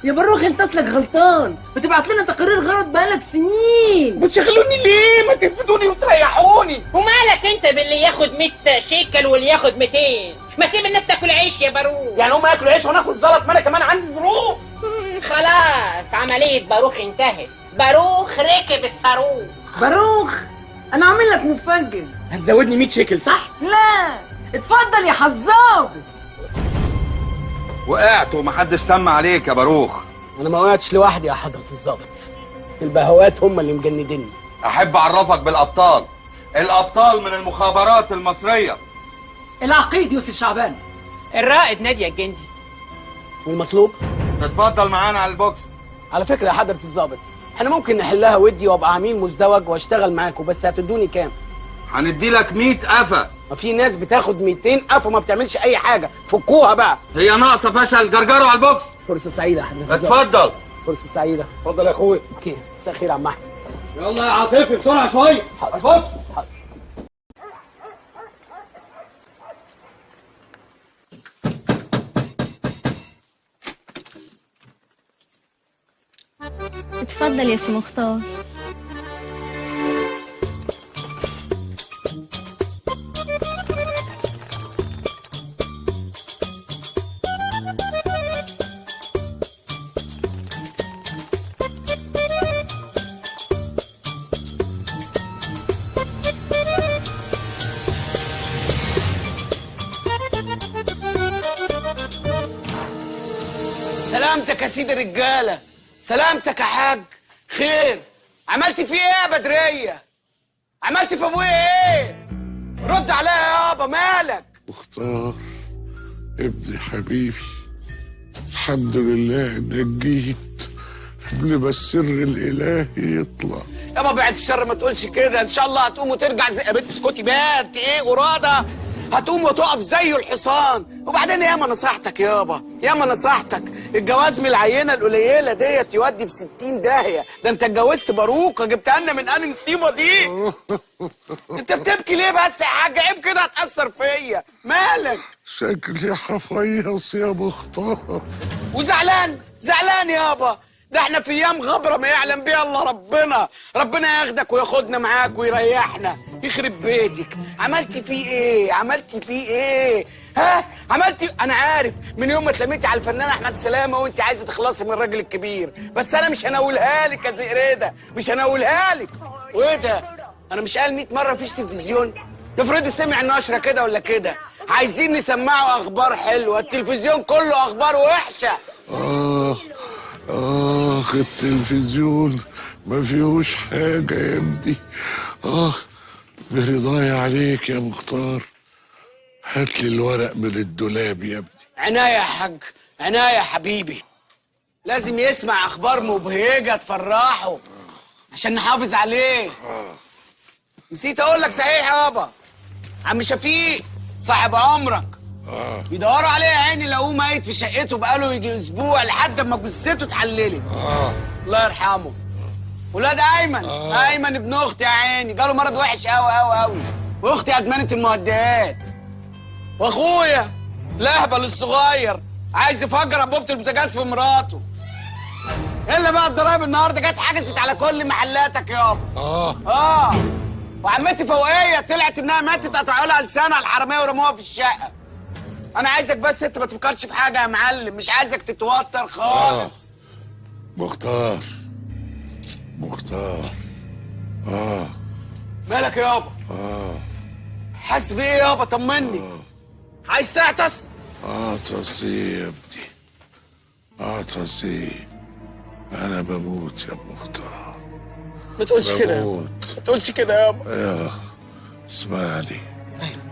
يا باروخ انت اصلك غلطان، بتبعت لنا تقارير غلط بقالك سنين. بتشغلوني ليه؟ ما تنفدوني وتريحوني. ومالك انت باللي ياخد 100 شيكل واللي ياخد 200؟ ما سيب الناس تاكل عيش يا باروخ. يعني هم ياكلوا عيش وانا اكل زلط؟ ما انا كمان عندي ظروف. خلاص عملية باروخ انتهت، باروخ ركب الصاروخ. باروخ انا عامل لك مفاجأة. هتزودني 100 شيكل صح؟ لا اتفضل يا حظاظ. وقعت ومحدش سمع عليك يا باروخ. انا ما وقعتش لوحدي يا حضرة الظابط، البهوات هم اللي مجنديني. احب اعرفك بالابطال، الابطال من المخابرات المصرية. العقيد يوسف شعبان، الرائد نادية الجندي. والمطلوب؟ تتفضل معانا على البوكس. على فكرة يا حضرة الظابط احنا ممكن نحلها ودي وابقى عميل مزدوج واشتغل معاكم، بس هتدوني كام؟ هندي لك 100 قفا. ما في ناس بتاخد 200 قفا وما بتعملش اي حاجة، فكوها بقى. هي ناقصة فشل، جرجروا على البوكس. فرصة سعيدة يا حضرة الظابط. اتفضل. فرصة سعيدة. اتفضل يا اخويا. okay، مساء الخير يا عم احمد. يلا يا عاطفي بسرعة شوية. حاضر. البوكس. حاضر. اتفضل يا سي مختار. سلامتك يا سيد الرجالة، سلامتك يا حاج. خير، عملت فيه ايه يا بدرية؟ عملت في ابويا ايه؟ رد عليا يابا، مالك؟ مختار ابني حبيبي، الحمد لله انك جيت قبل ما السر الالهي يطلع. يابا بعد الشر ما تقولش كده، ان شاء الله هتقوم وترجع زي يا بنت اسكتي بقى، انت ايه قراده؟ هتقوم وتقف زي الحصان. وبعدين ياما نصحتك يابا، ياما نصحتك، الجواز من العينة القليلة ديت يودي في 60 داهية، ده انت اتجوزت باروكه جبتها لنا من انهي مصيبة دي؟ انت بتبكي ليه بس يا حاج؟ عيب كده هتأثر فيا، مالك؟ شكلي حفيص يا مختار. وزعلان؟ زعلان يابا؟ ده احنا في ايام غبرة ما يعلم بيها الا ربنا، ربنا ياخدك وياخدنا معاك ويريحنا. يخرب بيتك، عملتي فيه ايه؟ عملتي فيه ايه؟ ها؟ عملتي؟ انا عارف من يوم ما اتلميتي على الفنان احمد سلامه وانت عايزه تخلصي من الراجل الكبير، بس انا مش هناولها لك يا زئريده، مش هناولها لك. وايه ده؟ انا مش قال 100 مرة مفيش تلفزيون؟ افرضي سمع النشرة كده ولا كده، عايزين نسمعه اخبار حلوة، التلفزيون كله اخبار وحشة. آخ التلفزيون ما فيهوش حاجة يا ابني. آخ برضايا عليك يا مختار، هات لي الورق من الدولاب يا ابني. عناية يا حاج، عناية يا حبيبي، لازم يسمع أخبار مبهجة تفرحه عشان نحافظ عليه. نسيت أقول لك صحيح يابا، عم شفيق صاحب عمرك بيدوروا عليه يا عيني، لقوه ميت في شقته بقاله يجي اسبوع لحد ما جثته اتحللت. الله يرحمه. ولاد ايمن، ايمن ابن اختي يا عيني جاله مرض وحش قوي قوي قوي، واختي ادمنت المهدئات. واخويا لهبل الصغير عايز يفجر انبوبة البوتاجاز في مراته. الا بقى الضرايب النهارده جت حجزت على كل محلاتك يابا. وعمتي فوقيه طلعت انها ماتت، قطعوا لها لسانها الحرامية ورموها في الشقة. انا عايزك بس انت ما تفكرش في حاجة يا معلم، مش عايزك تتوتر خالص. مختار مختار. مالك يابا؟ حاسس بايه يابا؟ طمني. عايز تعطس؟ اعطس ايه يا ابني؟ اعطس ايه؟ انا بموت يا مختار. ما تقولش كده، ما تقولش كده يابا. يا اسمعني. ايوه.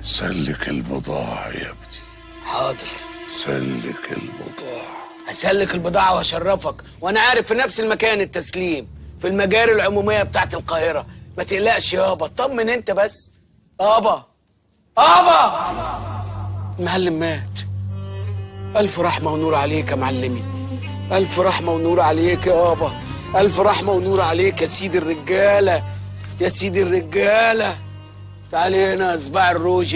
سلك البضاعة يا ابني. حاضر. سلك البضاعة. هسلك البضاعة واشرفك، وانا عارف في نفس المكان التسليم، في المجاري العمومية بتاعت القاهرة. ما تقلقش يابا، اطمن انت بس. يابا يابا المعلم مات. ألف رحمة ونور عليك يا معلمي، ألف رحمة ونور عليك يابا، ألف رحمة ونور عليك يا سيد الرجالة، يا سيد الرجالة. تعالي هنا يا صباع الروج،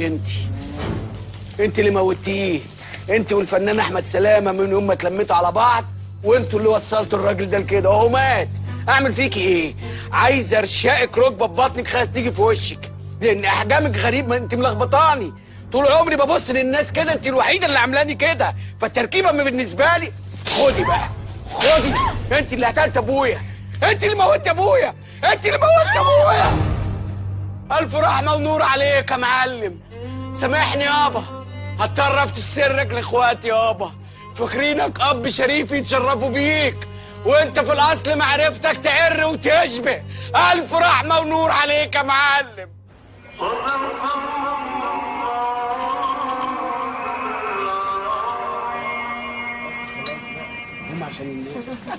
انت اللي موتيه، انت والفنان احمد سلامه من يوم ما اتلميتوا على بعض، وانتوا اللي وصلتوا الراجل ده لكده، اهو مات. اعمل فيكي ايه؟ عايز ارشقك ركبه ببطنك خايف تيجي في وشك، لان احجامك غريب، ما انت ملخبطاني. طول عمري ببص للناس كده، انت الوحيدة اللي عاملاني كده، فالتركيبه بالنسبة لي. خدي بقى، خدي، انت اللي قتلت ابويا، انت اللي موتت ابويا، انت اللي موتت ابويا. الف رحمه ونور عليك يا معلم. سامحني يابا، هضطر افتش سرك لاخواتي يابا. فاكرينك اب شريف يتشرفوا بيك، وانت في الاصل معرفتك تعر وتشبه. الف رحمه ونور عليك يا معلم. هم عشان الناس.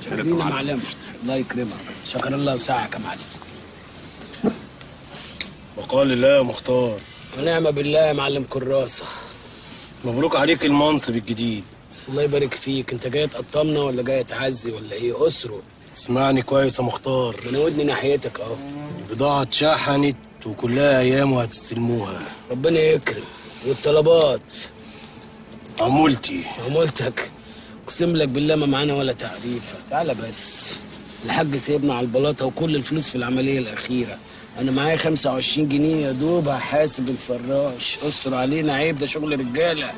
شكرا يا معلم، الله يكرمك. شكر الله وسعك يا معلم. وقال الله يا مختار. ونعم بالله يا معلم كراسة. مبروك عليك المنصب الجديد. الله يبارك فيك. انت جاي تقطمنا ولا جاي تعزي ولا ايه؟ اسره. اسمعني كويس يا مختار. انا ودني ناحيتك اهو. البضاعة اتشحنت وكلها ايام وهتستلموها. ربنا يكرم. والطلبات؟ عمولتي. عمولتك؟ اقسم لك بالله ما معانا ولا تعريفه. تعالى بس، الحاج سيبنا على البلاطه وكل الفلوس في العملية الاخيرة. انا معايا 25 جنيه يا دوب هحاسب الفراش. استر علينا، عيب ده شغل رجاله.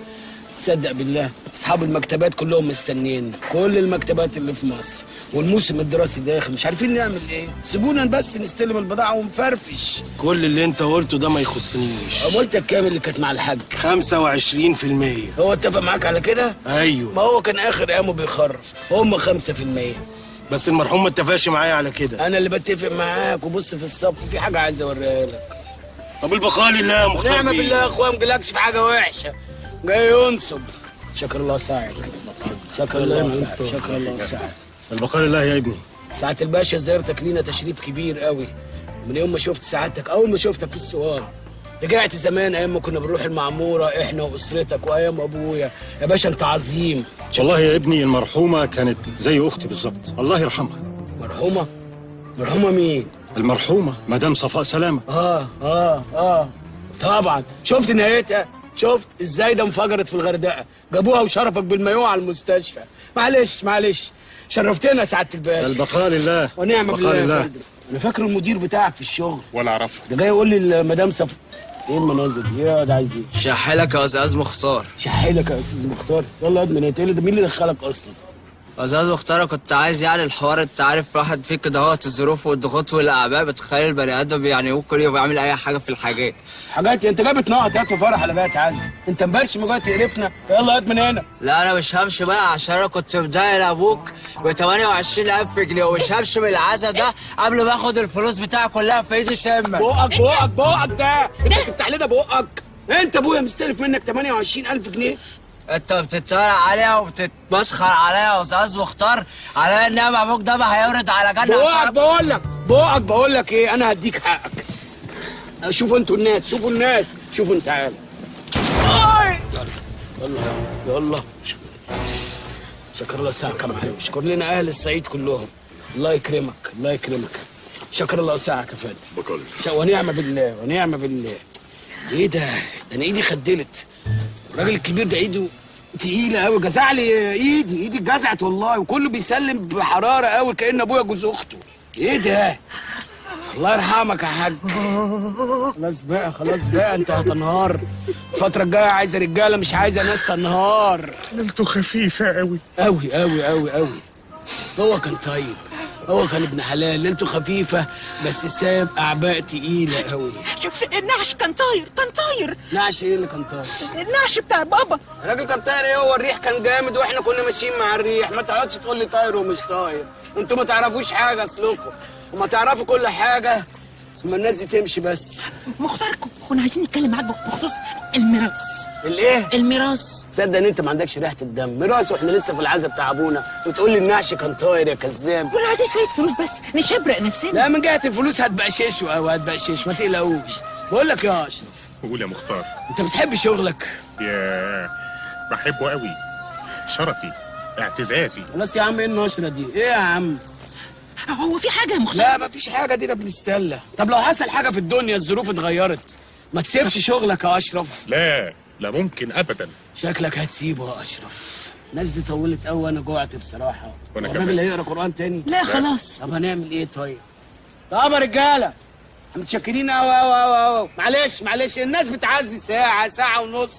تصدق بالله اصحاب المكتبات كلهم مستنينا، كل المكتبات اللي في مصر، والموسم الدراسي داخل، مش عارفين نعمل ايه. سيبونا بس نستلم البضاعة ونفرفش. كل اللي انت قلته ده ما يخصنيش. عمولتك كام اللي كانت مع الحاج؟ 25%. هو اتفق معاك على كده؟ ايوه. ما هو كان اخر ايامه بيخرف، هم 5%. بس المرحوم ما اتفقش معايا على كده. انا اللي بتفق معاك. وبص في الصف في حاجة عايز اوريها لك. طب البقاء لله يا مختار. نعم بالله يا اخويا، ما جالكش في حاجة وحشة. جاي ينصب. شكر الله ساعد. شكر الله ساعد. شكر الله ساعد. البقاء لله يا ابني. سعادة الباشا زيارتك لينا تشريف كبير قوي. من يوم ما شفت سعادتك، اول ما شفتك في السوار، رجعت زمان ايام ما كنا بنروح المعمورة احنا واسرتك وايام ابويا. يا باشا انت عظيم. والله يا ابني المرحومة كانت زي اختي بالظبط، الله يرحمها. مرحومه؟ مرحومه مين؟ المرحومة مدام صفاء سلامه. اه طبعا. شفت نهايتها؟ شفت ازاي ده انفجرت في الغردقه؟ جابوها وشرفك بالمايوه على المستشفى. معلش معلش، شرفتنا يا سعادة الباشا. البقاء لله. ونعم بالله يا فندم. انا فاكر المدير بتاعك في الشغل. ولا اعرفه. ده جاي يقول لي المدام صف. ايه المناظر دي؟ ايه ده عايز ايه؟ شحلك يا استاذ مختار. شحلك يا استاذ مختار؟ يلا يا ادمن، انت ده مين اللي دخلك اصلا؟ استاذ مختار كنت عايز يعني الحوار، انت عارف راحت فيك كده اهوت الظروف والضغوط والاعباء بتخلي البني ادم يعني ممكن يبقى يعمل اي حاجة في الحاجات. حاجات؟ انت جاي بتنقط يا فرح على بقى تعز، انت مبرش جاي تقرفنا. يلا يا من هنا. لا انا مش همشي بقى، عشان انا كنت مداير ابوك ب 28000 جنيه ومش همشي من العزا ده قبل ما اخد الفلوس بتاعي كلها في ايدي. تمك بقك بقك بقك ده انت بتفتح لنا بقك. انت ابويا مستلف منك 28000 جنيه. انت بتتريق عليا وبتتمسخر عليا يا استاذ مختار، عليا النعمة ابوك ده ما هيورد على جنة. بقك بقول لك، بقك بقول لك ايه، انا هديك حقك. شوفوا انتوا الناس، شوفوا الناس، شوفوا انت. تعالى يلا يلا يلا. شكر الله ساعك يا معلم، شكر لنا اهل الصعيد كلهم. الله يكرمك الله يكرمك. شكر الله ساعك يا فندم. ونعمه بالله ونعمه بالله. ايه ده؟ ده انا ايدي خدلت. الراجل الكبير ده ايده تقيلة قوي، جزع لي ايدي، ايدي اتجزعت والله، وكله بيسلم بحرارة قوي كأن ابويا جوز اخته. ايه ده؟ الله يرحمك يا حاج. خلاص بقى خلاص بقى، انت هتنهار. الفترة الجاية عايزه رجاله، مش عايزه ناس تنهار. ليلته خفيفة قوي قوي قوي قوي قوي. هو كان طيب، هو كان ابن حلال، ليلته خفيفة بس ساب اعباء تقيلة قوي. شفت النعش كان طاير، كان طاير. نعش ايه اللي كان طاير؟ النعش بتاع بابا. الراجل كان طاير ايه؟ هو الريح كان جامد واحنا كنا ماشيين مع الريح. ما تقعدش تقول لي طاير ومش طاير، انتوا ما تعرفوش حاجة اصلكم، وما تعرفوا كل حاجة اما الناس دي تمشي بس. مختار كنا عايزين نتكلم معاك بخصوص الميراث. الايه؟ الميراث. تصدق ان انت ما عندكش ريحه الدم؟ ميراث واحنا لسه في العزا بتاع ابونا وتقول لي النعش كان طاير يا كذاب. كنا عايزين شوية فلوس بس نشبرق نفسنا. لا من جهة الفلوس هتبقششوا او هتبقشش، ما تقلقوش. بقول لك يا اشرف. قول يا مختار. انت بتحب شغلك؟ ياه بحبه قوي، شرفي اعتزازي. خلاص يا عم، ايه النشرة دي؟ ايه يا عم؟ هو في حاجة يا مختار؟ لا مفيش حاجة، دي بنتسلى. طب لو حصل حاجة في الدنيا، الظروف اتغيرت، ما تسيبش شغلك يا اشرف. لا لا ممكن ابدا. شكلك هتسيبه يا اشرف. الناس دي طولت قوي، وانا جوعت بصراحة. وانا كمان. الراجل هيقرا قران تاني؟ لا خلاص. طب هنعمل ايه طيب؟ طب يا رجاله متشكرين قوي قوي قوي قوي. معلش معلش، الناس بتعزي ساعة ساعة ونص،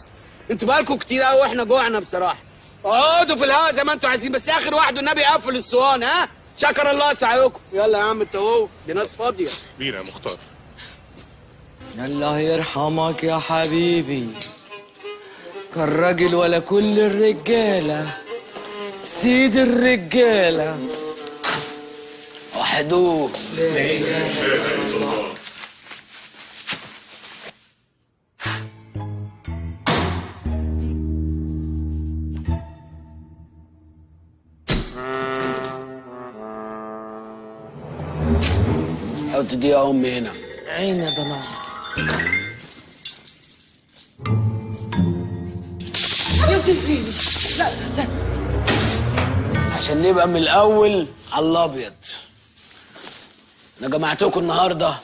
انتوا بقالكوا كتير قوي واحنا جوعنا بصراحة. اقعدوا في الهوا زي ما انتوا عايزين، بس اخر واحد والنبي قفل الصوان. ها شكر الله سعيكم. يلا يا عم التوهو، دي ناس فاضية. بينا يا مختار. الله يرحمك يا حبيبي، كان راجل ولا كل الرجالة، سيد الرجالة. وحدوه. لا اله الا الله. حط دي يا امي هنا. عين يا ضنايا. لا لا، عشان نبقى من الاول على الابيض. انا جمعتكم النهارده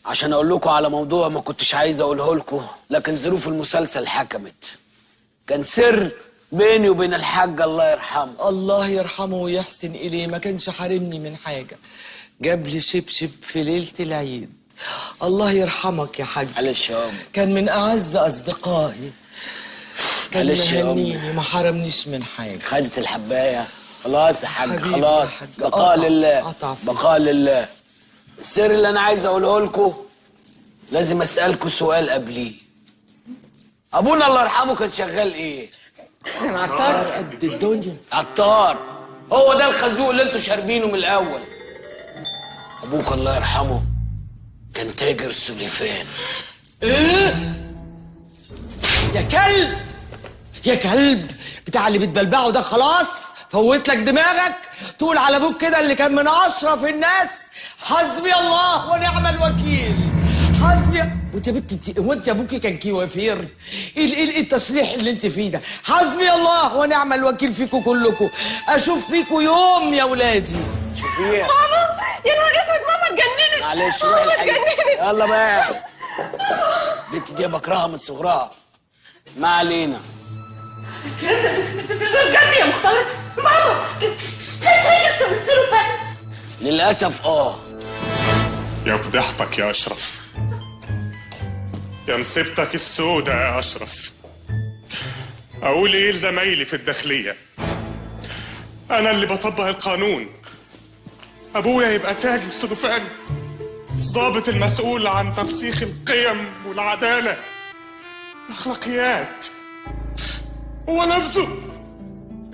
عشان اقول لكم على موضوع ما كنتش عايز اقوله لكم، لكن ظروف المسلسل حكمت. كان سر بيني وبين الحاج الله يرحمه. الله يرحمه ويحسن اليه، ما كانش حارمني من حاجة. جاب لي شبشب في ليلة العيد. الله يرحمك يا حاج. معلش يا امي، كان من اعز اصدقائي، كان مهنيني، ما حرمنيش من حاجة. خدت الحبايه خلاص يا حاج، خلاص بقاء لله، بقاء لله. السر اللي انا عايز اقوله لكم لازم اسالكم سؤال قبليه. ابونا الله يرحمه كان شغال ايه؟ كان عطار قد الدنيا. عطار. هو ده الخازوق اللي انتوا شاربينه من الاول. ابوك الله يرحمه كان تاجر سليفان. ايه يا كلب، يا كلب بتاع اللي بتبلبعه ده، خلاص فوت لك دماغك تقول على ابوك كده اللي كان من اشرف الناس. حسبي الله ونعم الوكيل، حسبي. وانت يا بنت، وانت ابوكي كان كوافير؟ ايه التشليح اللي انت فيه ده؟ حسبي الله ونعم الوكيل فيكم كلكم. اشوف فيكم يوم يا ولادي. شوفيها ماما، يا نهار اسود، ماما اتجننت. معلش روحي الحقيقة. يلا بقى. البنت دي بكرهها من صغرها. ما علينا. بجد يا مختار، ماما كانت سلوفان. للاسف. يا فضيحتك يا اشرف، يا مصيبتك السودة يا اشرف. اقول ايه لزمايلي في الداخلية؟ انا اللي بطبق القانون. ابويا يبقى تاجر سلوفان، الضابط المسؤول عن ترسيخ القيم والعدالة، الاخلاقيات، هو نفسه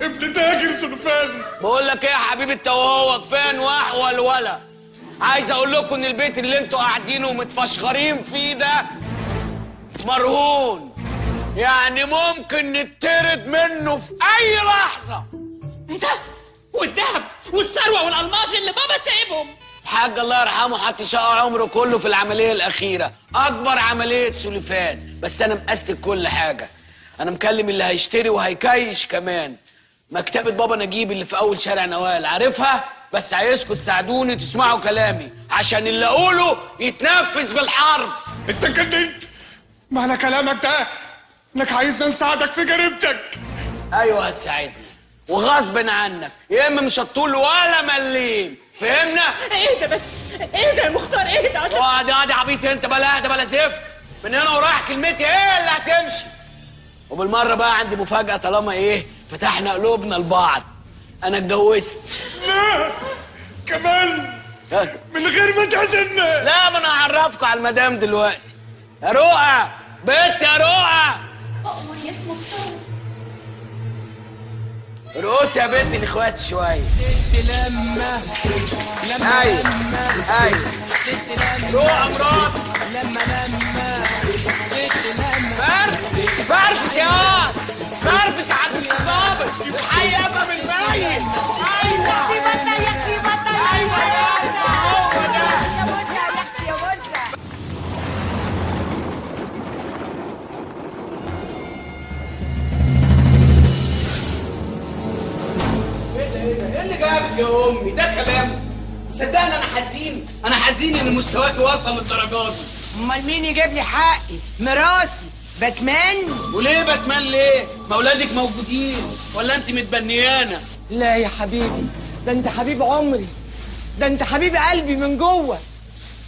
ابن تاجر سلوفان. بقول لك ايه يا حبيبي التوهوه، كفاية نواح والولا. عايز اقول لكم ان البيت اللي انتوا قاعدينه ومتفشخرين فيه ده مرهون، يعني ممكن نطرد منه في اي لحظة. ايه ده؟ والذهب والثروة والالماس اللي بابا سايبهم. الحاج الله يرحمه حط شقه عمره كله في العملية الاخيرة، اكبر عملية سلوفان. بس انا مقستك كل حاجة، انا مكلم اللي هيشتري وهيكيش كمان. مكتبه بابا نجيب اللي في اول شارع نوال، عارفها؟ بس عايزكم تساعدوني تسمعوا كلامي عشان اللي اقوله يتنفذ بالحرف. انت اتجننت؟ معنى كلامك ده انك عايزنا نساعدك في جريمتك. ايوه هتساعدني وغصب عنك، يا اما مش هتطول ولا مليم، فهمنا؟ اهدى بس، اهدى يا مختار، اهدى. عشان اقعد اقعد يا عبيط انت، بلا اهدى بلا زفت. من هنا ورايح كلمتي ايه اللي هتمشي. وبالمره بقى عندي مفاجاة، طالما ايه فتحنا قلوبنا لبعض، انا اتجوزت. لا كمان من غير ما تعزمنا. لا ما انا هعرفكم على المدام دلوقتي. يا رؤى، بنت يا رؤى. أؤمر يا اسمه مختار. ارقصي يا بنت الاخوات شوية. ست لما لما ايوه ايوه رؤى مرات لما لما ست لما فرفش يا واد، فرفش عند الظابط، الحي ابقى بالميت. ايوه يا بطه يا اختي بطه. ايوه يا هو ده. يا بوزه يا اختي يا بوزه. ايه اللي جابك يا امي؟ ده كلام؟ صدقني انا حزين، انا حزين ان مستواك وصل للدرجات دي. امال مين يجيب لي حقي؟ مراسي باتمان. وليه باتمان ليه؟ ما اولادك موجودين ولا انت متبنيانه؟ لا يا حبيبي، ده انت حبيب عمري، ده انت حبيب قلبي من جوه.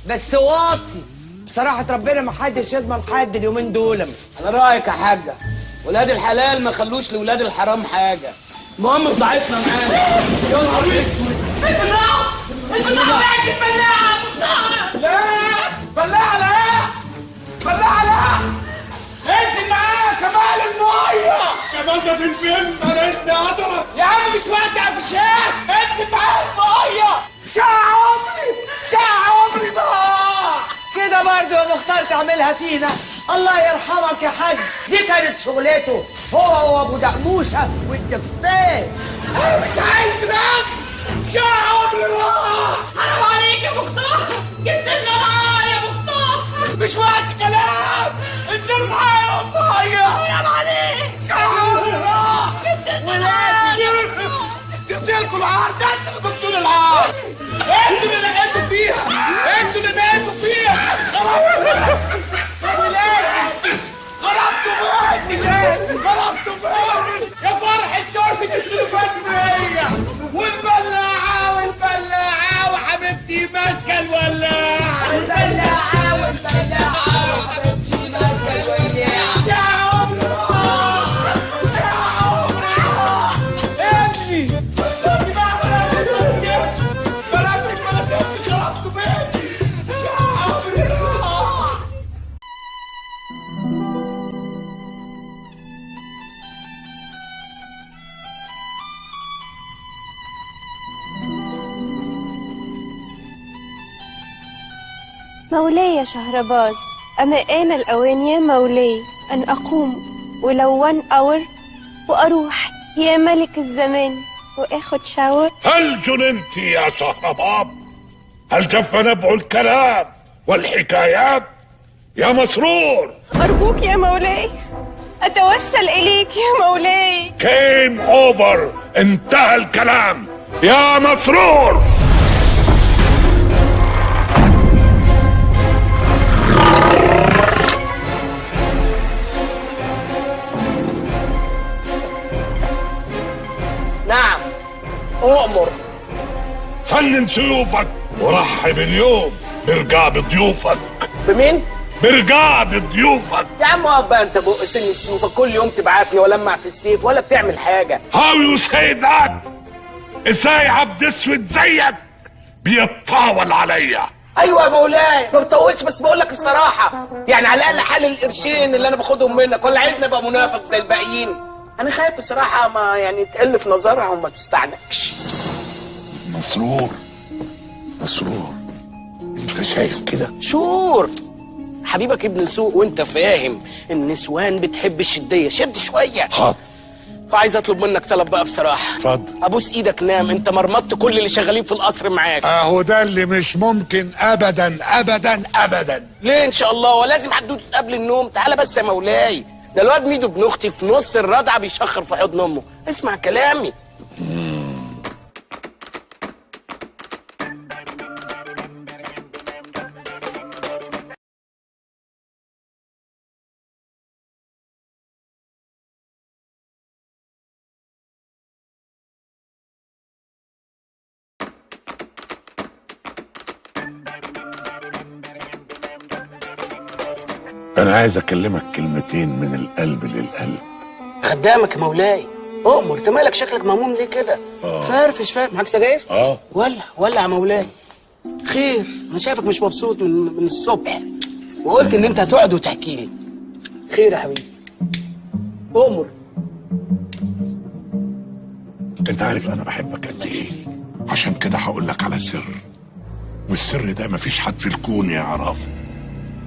بس واطي بصراحة، ربنا ما حدش يضمن حد اليومين دول. انا رايك يا حاجة ولاد الحلال ما خلوش لولاد الحرام حاجة. المهم بضاعتنا معانا. يا نهار اسود، البضاعة البضاعة وقعت في البلاعة يا مختار. لا بلاعه، لا بلاعه، لا انزل معايا كمال المية. كمال ده في الفيلم، انا اسمي عطره يا عم، مش وقت قفشات. انزل معايا المية، شقى عمري، شقى عمري ضاع. كده برضه يا مختار تعملها فينا؟ الله يرحمك يا حاج، دي كانت شغلته هو وابو دقموشه والدفاف. انا مش عايز رغم، شقى عمري راح. حرام عليك يا مختار، جبت لنا العار يا مختار. مش وقت كلام، انزل معايا المية. حرام عليك، شقى عمري راح. جبت لنا العار يا مختار، جبت لكم العار. ده انتوا اللي جبتوا لي العار، انتوا اللي نقيتوا فيها، انتوا اللي نقيتوا فيها. خربتوا بيتي، خربتوا بيتي يا فرحة شرطة السلوفاكية. والبلاعة والبلاعة وحبيبتي ماسكة الولاعة، والبلاعة والبلاعة وحبيبتي ماسكة الولاعة. شقى عمري راح، شقى عمري راح. ابني اسكتي بقى، بلا بلا بلا زفت، خربتوا بيتي. شقى عمري راح. مولاي يا شهرباز، أما آن الأوان يا مولاي أن أقوم ولو 1 hour وأروح يا ملك الزمان وآخد شاور. هل جننت يا شهرباب؟ هل جف نبع الكلام والحكايات يا مسرور؟ أرجوك يا مولاي، أتوسل إليك يا مولاي. game over، انتهى الكلام يا مسرور. نعم أؤمر. سنن سيوفك ورحب اليوم برجع بضيوفك. بمين؟ برجع بضيوفك. يا عم اقف بقى انت بق سن سيوفك، كل يوم تبعتني ولمع في السيف ولا بتعمل حاجة. How you say that؟ ازاي عبد اسود زيك بيتطاول عليا؟ ايوه يا مولاي ما بطولش، بس بقول لك الصراحة، يعني على الاقل حل القرشين اللي انا باخدهم منك، ولا عايزني ابقى منافق زي الباقيين؟ انا خايف بصراحة ما يعني تقل في نظرها وما تستعنكش. مسرور، مسرور، انت شايف كده؟ sure حبيبك ابن سوق، وانت فاهم النسوان بتحب الشديه، شد شوية. حاضر. وعايز اطلب منك طلب بقى بصراحة. اتفضل. ابوس ايدك نام، انت مرمطت كل اللي شغالين في القصر معاك. اهو ده اللي مش ممكن ابدا ابدا ابدا. ليه ان شاء الله؟ ولازم حدوتة قبل النوم. تعالى بس يا مولاي، ده الواد ميدو ابن اختي في نص الرضعه بيشخر في حضن امه. اسمع كلامي. أنا عايز أكلمك كلمتين من القلب للقلب. خدامك يا مولاي، أؤمر. أنت مالك شكلك مهموم ليه كده؟ فرفش فرف. معاك سجاير؟ ولع ولع يا مولاي. خير، أنا شايفك مش مبسوط من الصبح، وقلت إن أنت هتقعد وتحكي لي. خير يا حبيبي، أؤمر. أنت عارف أنا بحبك قد إيه، عشان كده هقول لك على سر، والسر ده مفيش حد في الكون يعرفه،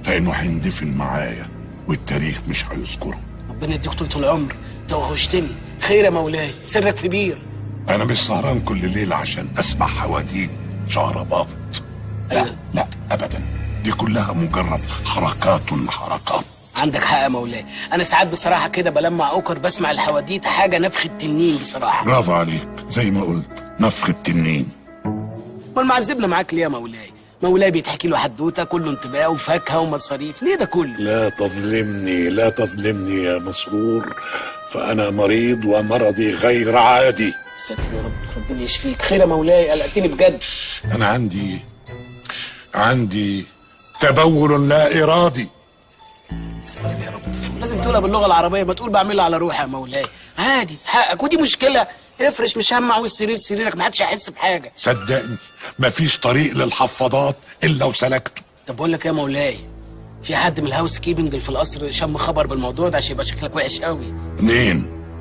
لأنه هيندفن معايا والتاريخ مش هيذكره. ربنا يديك طولة العمر، توغشتني. خير يا مولاي، سرك في بير. أنا مش سهران كل ليلة عشان أسمع حواديت شهرباط. لا. أيوة. لا أبدا، دي كلها مجرد حركات حركات. عندك حق يا مولاي، أنا ساعات بصراحة كده بلمع أوكر بسمع الحواديت، حاجة نفخ التنين بصراحة. برافو عليك، زي ما قلت نفخ التنين. أمال معذبنا معاك ليه يا مولاي؟ مولاي بيتحكي له حدوتة كله انتباه وفاكهة ومصاريف، ليه ده كله؟ لا تظلمني، لا تظلمني يا مسرور، فأنا مريض ومرضي غير عادي. ستر يا رب، ربنا يشفيك. خير يا مولاي، قلقتني بجد. أنا عندي تبول لا إرادي. ساتر يا رب، لازم تقولها باللغة العربية، ما تقول بعملها على روحي يا مولاي. عادي حقك، ودي مشكلة، افرش مشمع والسرير سريرك، ما حدش هيحس بحاجة. صدقني مفيش طريق للحفاضات الا وسلكته. طب بقول لك ايه يا مولاي، في حد من ال housekeeping اللي في القصر شم خبر بالموضوع ده؟ عشان يبقى شكلك وحش قوي.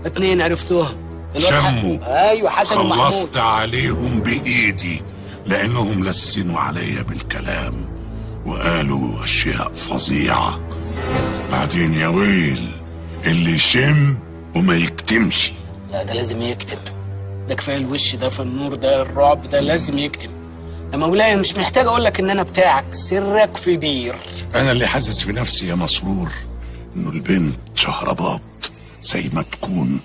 اتنين عرفتهم. شموا. ايوه حسن ومحمود. خلصت عليهم بايدي لانهم لسنوا عليا بالكلام وقالوا اشياء فظيعة. بعدين يا ويل اللي يشم وما يكتمش. لا ده لازم يكتم، ده كفاية الوش ده في النور ده الرعب ده لازم يكتم. يا مولاي مش محتاج اقول لك ان انا بتاعك، سرك في بير. انا اللي حاسس في نفسي يا مسرور انه البنت شهربات زي ما تكون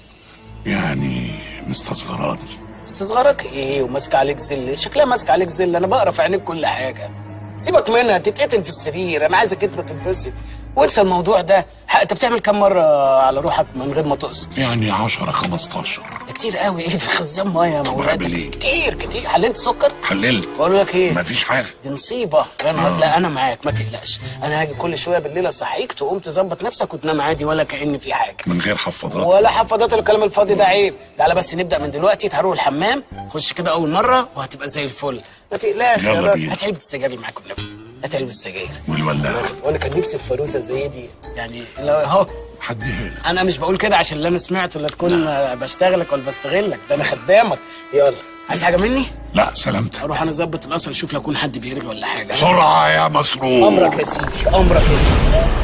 يعني مستصغراني. مستصغرك ايه وماسكه عليك زل؟ شكلها ماسكه عليك زل، انا بقرا في عينيك كل حاجة. سيبك منها تتقتل في السرير، انا عايزك انت تنبسط وانسى الموضوع ده. انت بتعمل كام مرة على روحك من غير ما تقصد؟ يعني 10 15. ده كتير قوي. ايه ده خزان مية يا مولاي؟ اعمل ايه؟ كتير كتير. حللت سكر؟ حللت. بقول لك ايه؟ مفيش حاجة. دي نصيبه يا نهار. لا انا معاك ما تقلقش، انا هاجي كل شوية بالليل اصحيك تقوم تظبط نفسك وتنام عادي ولا كأن في حاجة. من غير حفاضات؟ ولا حفاضات ولا الكلام الفاضي ده، عيب. تعالى بس نبدا من دلوقتي. هروح الحمام، خش كده اول مرة وهتبقى زي الفل، ما تقلقش يا راجل. هات علبة السجاير اللي معاك والنبي، هات علبة السجاير والولاعه. وانا كان نفسي في فاروسه زي دي يعني، لو اهو هديها لك. انا مش بقول كده عشان اللي انا سمعته ولا تكون بشتغلك ولا بستغلك، ده انا خدامك. يلا عايز حاجة مني؟ لا سلامتك. اروح انا اظبط القصر اشوف لو يكون حد بيرغي ولا حاجة. بسرعة يا مسرور. امرك يا سيدي، امرك يا سيدي.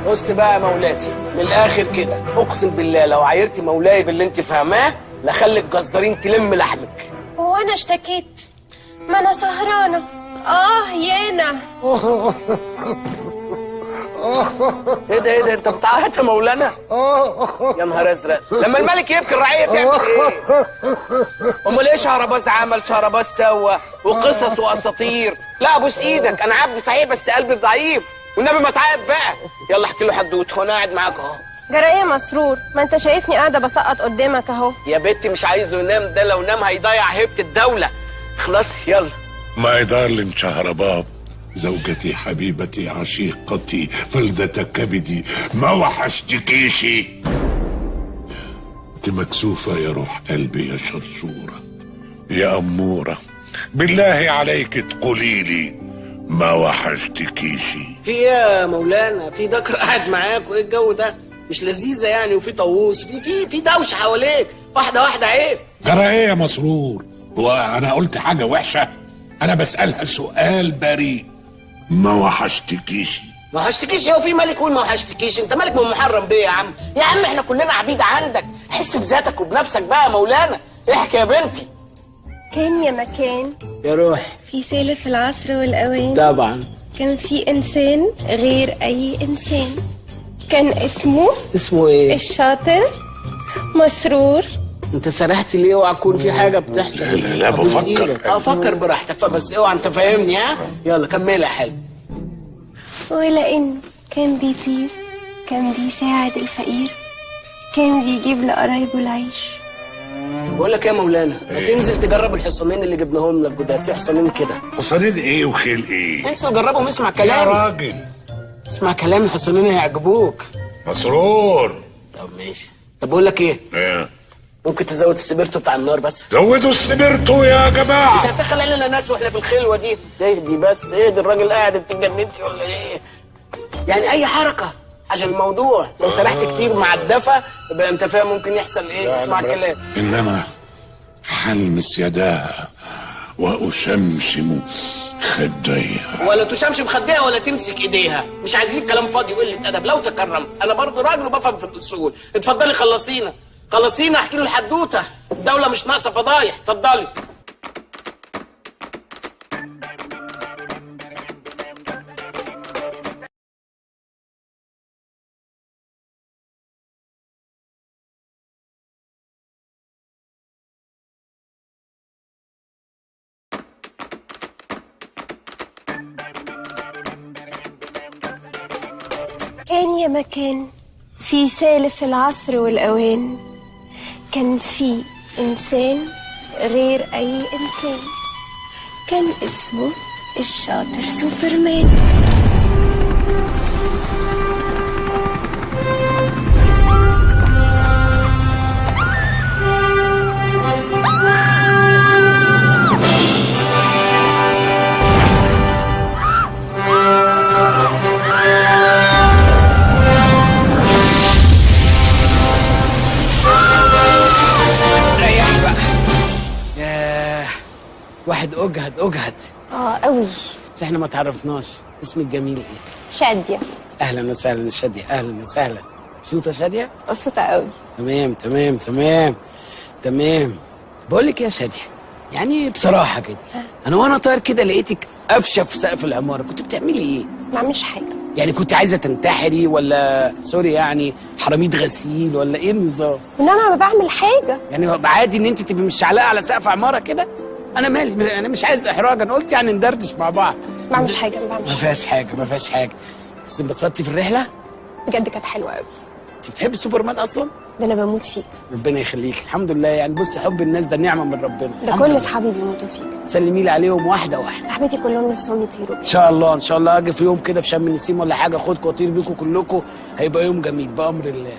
بص بقى يا مولاتي، من الاخر كده اقسم بالله لو عايرتي مولاي باللي انت فاهماه لخلي الجزارين تلم لحمك. وانا اشتكيت؟ ما انا سهرانة. يانا. ايه ده ايه ده، انت بتعيط يا مولانا؟ يا نهار ازرق، لما الملك يبكي الرعية تعمل ايه؟ امال ايه شهرباز عمل شهرباز سوى وقصص واساطير؟ لا ابوس ايدك، انا عبد صحيح بس قلبي ضعيف، والنبي ما تعيط بقى. يلا احكي له حدوتة وانا قاعد معاك اهو. جرى ايه يا مسرور؟ ما انت شايفني قاعدة بسقط قدامك اهو. يا بنتي مش عايزه ينام، ده لو نام هيضيع هيبة الدولة. خلاص يلا. my darling شهرباب، زوجتي حبيبتي عشيقتي فلذة كبدي، ما وحشتكيشي؟ انت مكسوفة يا روح قلبي يا شرشورة يا أمورة، بالله عليك تقولي لي ما وحشتكيشي؟ في ايه يا مولانا؟ في دكر قاعد معاك وايه الجو ده؟ مش لذيذة يعني، وفي طاووس، في في في دوشه حواليك. واحدة واحدة عيب. جرى ايه يا مسرور؟ هو انا قلت حاجة وحشة؟ انا بسالها سؤال بريء. ما وحشتكيشي؟ ما وحشتكيش؟ هو في مالك يقول ما وحشتكيش؟ انت مالك من محرم بيه يا عم؟ يا عم احنا كلنا عبيد عندك، حس بذاتك وبنفسك بقى يا مولانا. احكي يا بنتي. كان يا مكان يا روح في سالف العصر والأوان، طبعا كان في إنسان غير أي إنسان، كان اسمه إيه؟ الشاطر مسرور. أنت سرحت ليه؟ اوعى تكون في حاجة بتحصل. لا لا بفكر. فكر براحتك بس اوعى، أنت فاهمني ها؟ يلا كملها يا حلو. ولأنه كان بيطير، كان بيساعد الفقير، كان بيجيب لقرايبه العيش. بقول لك ايه يا مولانا، ما تنزل تجرب الحصانين اللي جبناهم لك جداد، في حصانين كده. حصانين ايه وخيل ايه؟ انزل جربهم، اسمع كلامي يا راجل، اسمع كلامي، الحصانين هيعجبوك. مسرور. طب ماشي. طب بقول لك ايه؟ ايه؟ ممكن تزود السبيرتو بتاع النار بس؟ زودوا السبيرتو يا جماعة. انت هتدخل علينا ناس واحنا في الخلوة دي. اهدي بس، اهدي، الراجل قاعد. انت اتجننتي ولا ايه؟ يعني اي حركة عشان الموضوع لو سرحت كتير مع الدفا يبقى انت فاهم ممكن يحصل ايه. اسمع الكلام. انما حلمس يداها واشمشم خديها. ولا تشمشم خديها ولا تمسك ايديها، مش عايزين كلام فاضي وقلة ادب. لو تكرمت، انا برضو راجل وبفهم في الاصول. اتفضلي خلصينا خلصينا، احكي له الحدوتة، الدولة مش ناقصه فضايح. اتفضلي. كان يا مكان في سالف العصر والأوان، كان في إنسان غير أي إنسان، كان اسمه الشاطر سوبرمان. ريح بقى. ياه، واحد اجهد اجهد. قوي. بس احنا ما تعرفناش، اسمك جميل ايه؟ شادية. اهلا وسهلا شادية، اهلا وسهلا. مبسوطة شادية؟ مبسوطة قوي. تمام تمام تمام تمام. بقول لك يا شادية، يعني بصراحة كده، انا وانا طاير كده لقيتك قفشة في سقف العمارة، كنت بتعملي ايه؟ ما اعملش حاجة. يعني كنت عايزة تنتحري ولا sorry يعني حرامية غسيل ولا ايه النظام؟ ان انا ما بعمل حاجة. يعني عادي ان انت تبقي مش علقة على سقف عمارة كده؟ انا مالي، انا مش عايز احراج، انا قلت يعني ندردش مع بعض. ما بعملش حاجة، ما بعملش ما فيهاش حاجة، ما فيهاش حاجة. بس انبسطتي في الرحلة؟ بجد كانت حلوة قوي. انت بتحبي سوبرمان اصلا؟ ده انا بموت فيك. ربنا يخليك، الحمد لله. يعني بصي، حب الناس ده نعمه من ربنا. ده كل اصحابي بيموتوا فيك. سلمي لي عليهم واحدة واحدة. صاحبتي كلهم نفسهم يطيروا. ان شاء الله ان شاء الله اجي في يوم كده في شم النسيم ولا حاجة، اخدكم واطير بيكم كلكم، هيبقى يوم جميل بامر الله.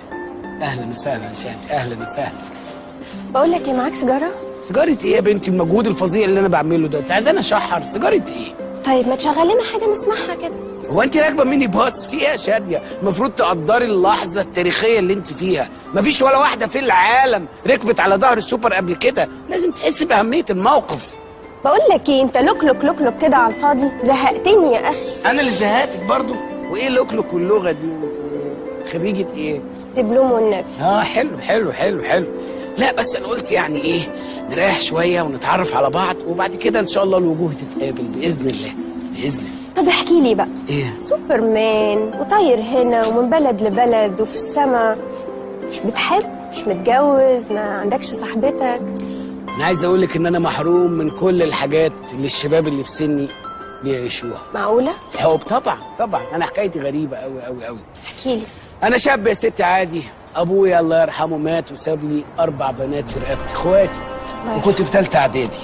اهلا وسهلا شادي، اهلا وسهلا. بقول لك ايه، معاك سيجارة؟ سيجارة ايه يا بنتي؟ المجهود الفظيع اللي انا بعمله ده، انت عايزاني اشحر؟ سيجارة ايه؟ طيب ما تشغل لنا حاجة نسمعها كده. هو انت راكبه مني باص؟ في ايه يا شاديه؟ المفروض تقدري اللحظة التاريخية اللي انت فيها. مفيش ولا واحدة في العالم ركبت على ظهر السوبر قبل كده، لازم تحسي باهمية الموقف. بقول لك ايه، انت لوك لوك لوك لوك كده على الفاضي، زهقتني يا اخي. انا اللي زهقتك برضو؟ وايه لوك لوك واللغة دي؟ انت خريجة ايه؟ دبلوم والنبي. حلو حلو حلو حلو. لا بس انا قلت يعني ايه، نريح شوية ونتعرف على بعض، وبعد كده ان شاء الله الوجوه تتقابل باذن الله، باذن الله. طب احكي لي بقى. ايه؟ سوبرمان وطاير هنا ومن بلد لبلد وفي السما، مش بتحب؟ مش متجوز؟ ما عندكش صاحبتك؟ انا عايز اقول لك ان انا محروم من كل الحاجات اللي الشباب اللي في سني بيعيشوها. معقولة؟ حب طبعا طبعا. انا حكايتي غريبة قوي قوي قوي. احكي لي. انا شاب يا ستي عادي، ابويا الله يرحمه مات وساب لي 4 بنات في رقبتي، اخواتي، وكنت في ثالثة اعدادي.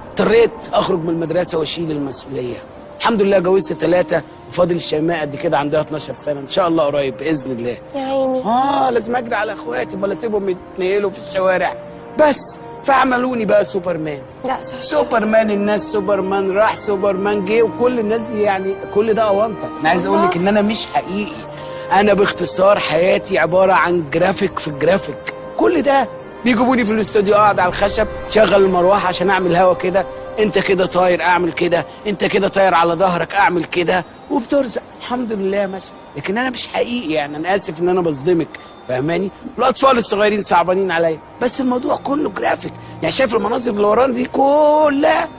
اضطريت اخرج من المدرسة واشيل المسؤولية. الحمد لله جوزت 3 وفاضل شيماء قد كده عندها 12 سنة، ان شاء الله قريب باذن الله. يا عيني. لازم اجري على اخواتي، امال اسيبهم يتنقلوا في الشوارع. بس فعملوني بقى سوبرمان. لا صح. سوبرمان الناس، سوبرمان راح، سوبرمان جه، وكل الناس يعني كل ده اونطه. انا عايز اقول لك ان انا مش حقيقي. انا باختصار حياتي عبارة عن جرافيك في جرافيك. كل ده بيجيبوني في الاستوديو، اقعد على الخشب، شغل المروحة عشان اعمل هوا كده، انت كده طاير اعمل كده، انت كده طاير على ظهرك اعمل كده، وبترزق الحمد لله ماشي. لكن انا مش حقيقي يعني، انا اسف ان انا بصدمك، فاهماني؟ والاطفال الصغيرين صعبانين عليا، بس الموضوع كله جرافيك. يعني شايف المناظر اللي ورانا دي كلها،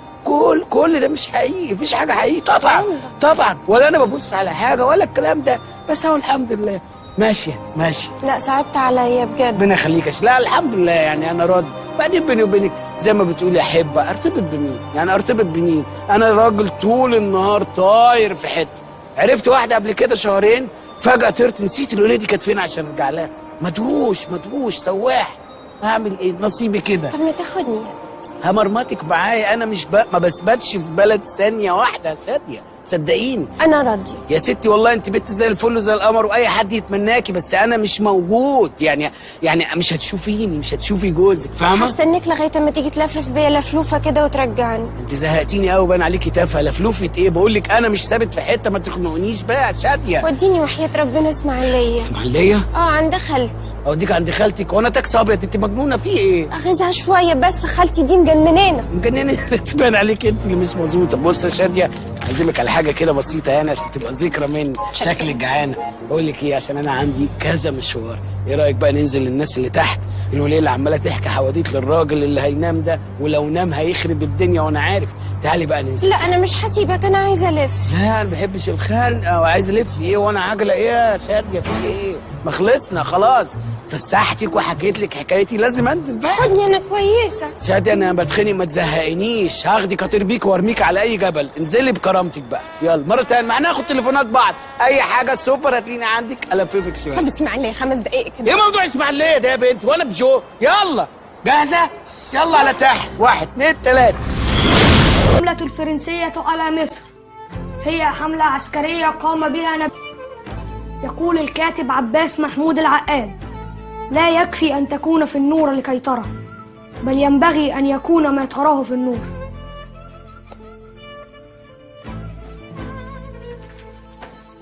كل ده مش حقيقي، مفيش حاجة حقيقي طبعا طبعا، ولا انا ببص على حاجة ولا الكلام ده، بس هو الحمد لله ماشية ماشية. لا صعبت عليا بجد. ربنا يخليك. لا الحمد لله يعني انا راضي. بعدين بيني وبينك زي ما بتقولي احب ارتبط بمين؟ يعني ارتبط بمين؟ انا راجل طول النهار طاير في حتة. عرفت واحدة قبل كده شهرين، فجاة طرت، نسيت الوليه دي كانت فين عشان ارجع لها. مدهوش مدهوش سواح. هعمل ايه؟ نصيبي كده. طب ما تاخدني. همرمطك معايا انا، مش ما بثبتش في بلد ثانية واحدة يا شاديه، صدقيني. انا راضية يا ستي والله، انت بنت زي الفل وزي القمر واي حد يتمناكي، بس انا مش موجود يعني، يعني مش هتشوفيني، مش هتشوفي جوزك، فاهمه؟ هستناك لغاية اما تيجي تلفلف بيا لفلوفه كده وترجعني. انت زهقتيني قوي، بان عليكي تافهة. لفلوفه ايه؟ بقول لك انا مش ثابت في حتة، ما تخنقنيش بقى يا شاديه. وديني وحياه ربنا اسماعيليه. اسماعيليه؟ عند خالتي. اوديك عند خالتك وانا تاكسي ابيض؟ انت مجنونة في ايه؟ اغيظها شوية بس، خالتي دي مجننانا. مجننه؟ تبان عليك انت اللي مش مظبوطة. بص يا شاديه، عايزك على حاجة كده بسيطة يعني عشان تبقى ذكرى مني. شكلك جعانة. بقول لك ايه، عشان انا عندي كذا مشوار، ايه رايك بقى ننزل للناس اللي تحت، الوليه اللي عماله تحكي حواديت للراجل اللي هينام ده، ولو نام هيخرب الدنيا وانا عارف. تعالي بقى ننزل. لا انا مش هسيبك، انا عايزه الف. لا انا ما بحبش الخنقه، وعايز الف ايه وانا عجله ايه يا شاديه؟ في ايه؟ ما خلصنا خلاص، فسحتك وحكيت لك حكايتي، لازم انزل بقى. خدني انا كويسة. شاديه انا بتخنق، ما تزهقنيش، هاخدك اطير بيك وارميك على اي جبل. انزلي بكرامتك بقى. يلا مرة تانية معانا ناخد تليفونات بعض، اي حاجة سوبر هتلاقيني عندك، الففك شوية. طب اسمعني 5 دقايق ايه موضوع اسماعيليه ده يا بنت؟ وانا بجو. يلا جاهزة؟ يلا على تحت. 1 2 3. الحملة الفرنسية على مصر هي حملة عسكرية قام بها يقول الكاتب عباس محمود العقاد: لا يكفي أن تكون في النور لكي ترى، بل ينبغي أن يكون ما تراه في النور.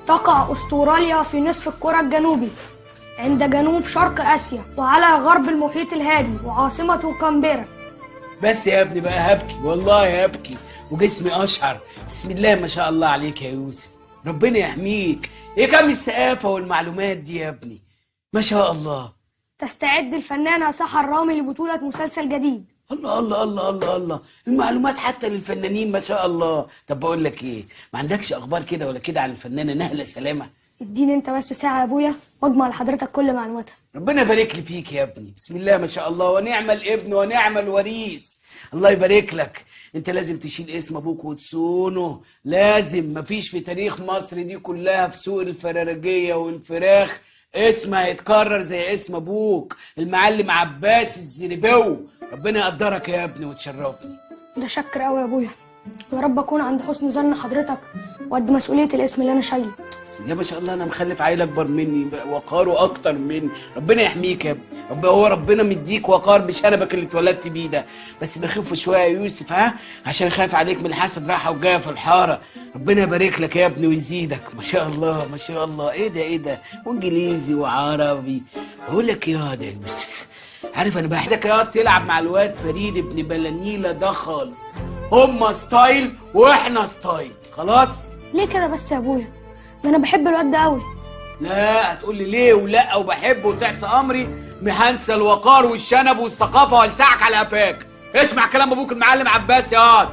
تقع أستراليا في نصف الكرة الجنوبي عند جنوب شرق آسيا وعلى غرب المحيط الهادي، وعاصمته كامبيرا. بس يا ابني بقى هبكي والله هبكي وجسمي أشعر. بسم الله ما شاء الله عليك يا يوسف، ربنا يحميك. ايه كم الثقافة والمعلومات دي يا ابني، ما شاء الله. تستعد الفنانة سحر رامي لبطولة مسلسل جديد. الله الله الله الله الله، المعلومات حتى للفنانين ما شاء الله. طب بقول لك ايه، ما عندكش اخبار كده ولا كده عن الفنانة نهلة سلامة؟ اديني انت بس ساعة يا ابويا واجمع لحضرتك كل معلوماتها. ربنا يبارك لي فيك يا ابني، بسم الله ما شاء الله، ونعم الابن ونعم الوريث. الله يبارك لك. انت لازم تشيل اسم ابوك وتصونه، لازم. مفيش في تاريخ مصر دي كلها في سوق الفرارجية والفراخ اسم هيتكرر زي اسم ابوك المعلم عباس الزربو. ربنا يقدرك يا ابني وتشرفني. ده شكر قوي يا ابويا، ويا رب اكون عند حسن ظن حضرتك وقد مسؤولية الاسم اللي انا شايله. بسم الله ما شاء الله، انا مخلف عيل اكبر مني وقاره اكتر مني. ربنا يحميك يا ابني، هو ربنا مديك وقار بشنبك اللي اتولدت بيه ده. بس بخف شوية يا يوسف، ها، عشان خايف عليك من الحسد رايحة وجاية في الحارة. ربنا يبارك لك يا ابني ويزيدك. ما شاء الله ما شاء الله، ايه ده ايه ده، وانجليزي وعربي. بقول لك يا ده يوسف، عارف انا بحسك يا تلعب مع الواد فريد ابن بلانيلا ده خالص. هما style واحنا style، خلاص؟ ليه كده بس يا ابويا؟ ده انا بحب الواد ده قوي. لا هتقول لي ليه ولا وبحبه وتعصي امري؟ مهنسه الوقار والشنب والثقافة والسعك على قفاك. اسمع كلام ابوك المعلم عباس يا واد.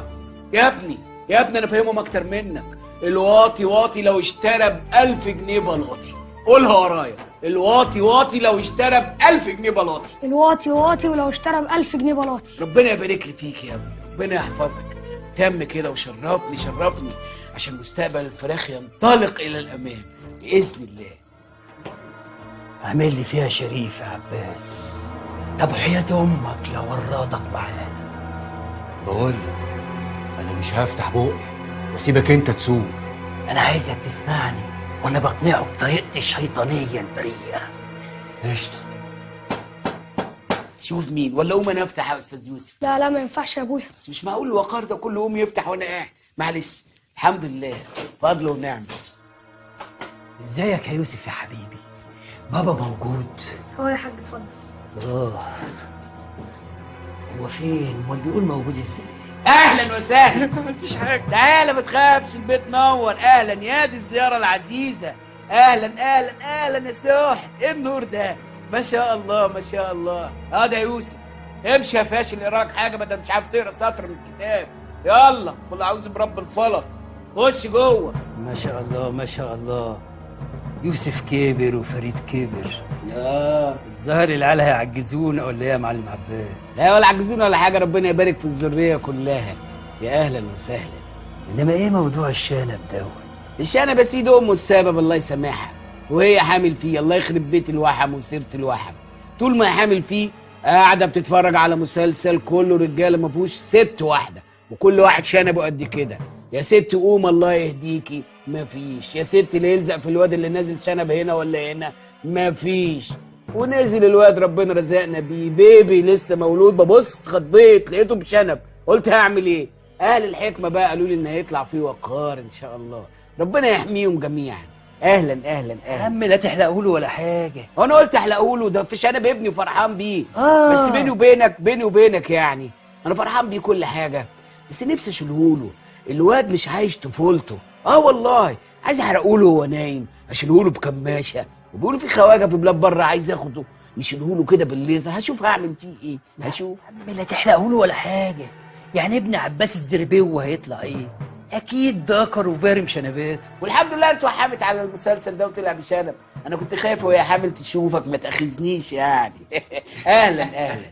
يا ابني يا ابني انا فاهمهم اكتر منك. الواطي واطي لو اشترى ب1000 جنيه بلاطي. قولها ورايا، الواطي واطي لو اشترى ب1000 جنيه بلاطي. الواطي واطي ولو اشترى ب1000 جنيه بلاطي. ربنا يبارك لي فيك يا ابني، ربنا يحفظك. تم كده وشرفني شرفني عشان مستقبل الفراخ ينطلق الى الامام باذن الله. عامل لي فيها شريف يا عباس. طب وحياة امك لو ورطك معانا. بقول انا مش هفتح بقي واسيبك انت تسوق. انا عايزك تسمعني وانا بقنعه بطريقتي الشيطانية البريئة. قشطه. شوف مين ولا قوم انا افتح يا استاذ يوسف؟ لا لا ما ينفعش يا ابويا. بس مش معقول الوقار ده كله قوم يفتح وانا قاعد. معلش الحمد لله فضل ونعمه. ازيك يا يوسف يا حبيبي؟ بابا موجود؟ هو يا حاج اتفضل. هو فين؟ امال بيقول موجود ازاي؟ اهلا وسهلا. ما عملتش حاجة. تعالى ما تخافش البيت نور. اهلا يا دي الزيارة العزيزة. اهلا اهلا اهلا يا سحت. ايه النور ده؟ ما شاء الله ما شاء الله. اه ده يوسف، امشي يا فاشل قراك حاجة بدل مش عارف تقرا سطر من الكتاب. يلا قل اعوذ برب الفلق، خش جوه. ما شاء الله ما شاء الله، يوسف كبر وفريد كبر. الظاهر العيال هيعجزونا ولا ايه يا معلم عباس؟ لا ولا عجزونا ولا حاجة، ربنا يبارك في الذرية كلها. يا اهلا وسهلا. انما ايه موضوع الشنب دوت؟ الشنب يا سيدي امه السبب الله يسامحها، وهي حامل فيه. الله يخرب بيت الوحم وسيره الوحم. طول ما هي حامل فيه قاعدة بتتفرج على مسلسل كله رجاله ما فيهوش ست واحدة، وكل واحد شنبه قد كده. يا ست قوم الله يهديكي، مفيش. يا ست اللي يلزق في الواد اللي نازل شنب هنا ولا هنا، مفيش. ونزل الواد ربنا رزقنا بيه بيبي لسه مولود. ببص اتخضيت لقيته بشنب، قلت هعمل ايه؟ اهل الحكمة بقى قالوا لي ان هيطلع فيه وقار ان شاء الله. ربنا يحميهم جميعا. اهلا اهلا اهلا. يا عم لا تحلقه له ولا حاجة. هو انا قلت احلقه له؟ ده في شنب ابني وفرحان بيه. بس بيني وبينك بيني وبينك يعني انا فرحان بيه كل حاجة، بس نفسي اشيله له. الواد مش عايش طفولته. والله عايز احرقه له وهو نايم، اشيله له بكماشه. وبيقولوا في خواجه في بلاد بره عايز اخده يشيله له كده بالليزر. هشوف هعمل فيه ايه. هشوف. يا عم لا تحرقه له ولا حاجة. يعني ابن عباس الزربيو هيطلع ايه؟ اكيد ذكر وبارم شنباته. والحمد لله اتوحمت على المسلسل ده وطلع بشنب. انا كنت خايف وهي حامل تشوفك ما تاخذنيش يعني. اهلا اهلا.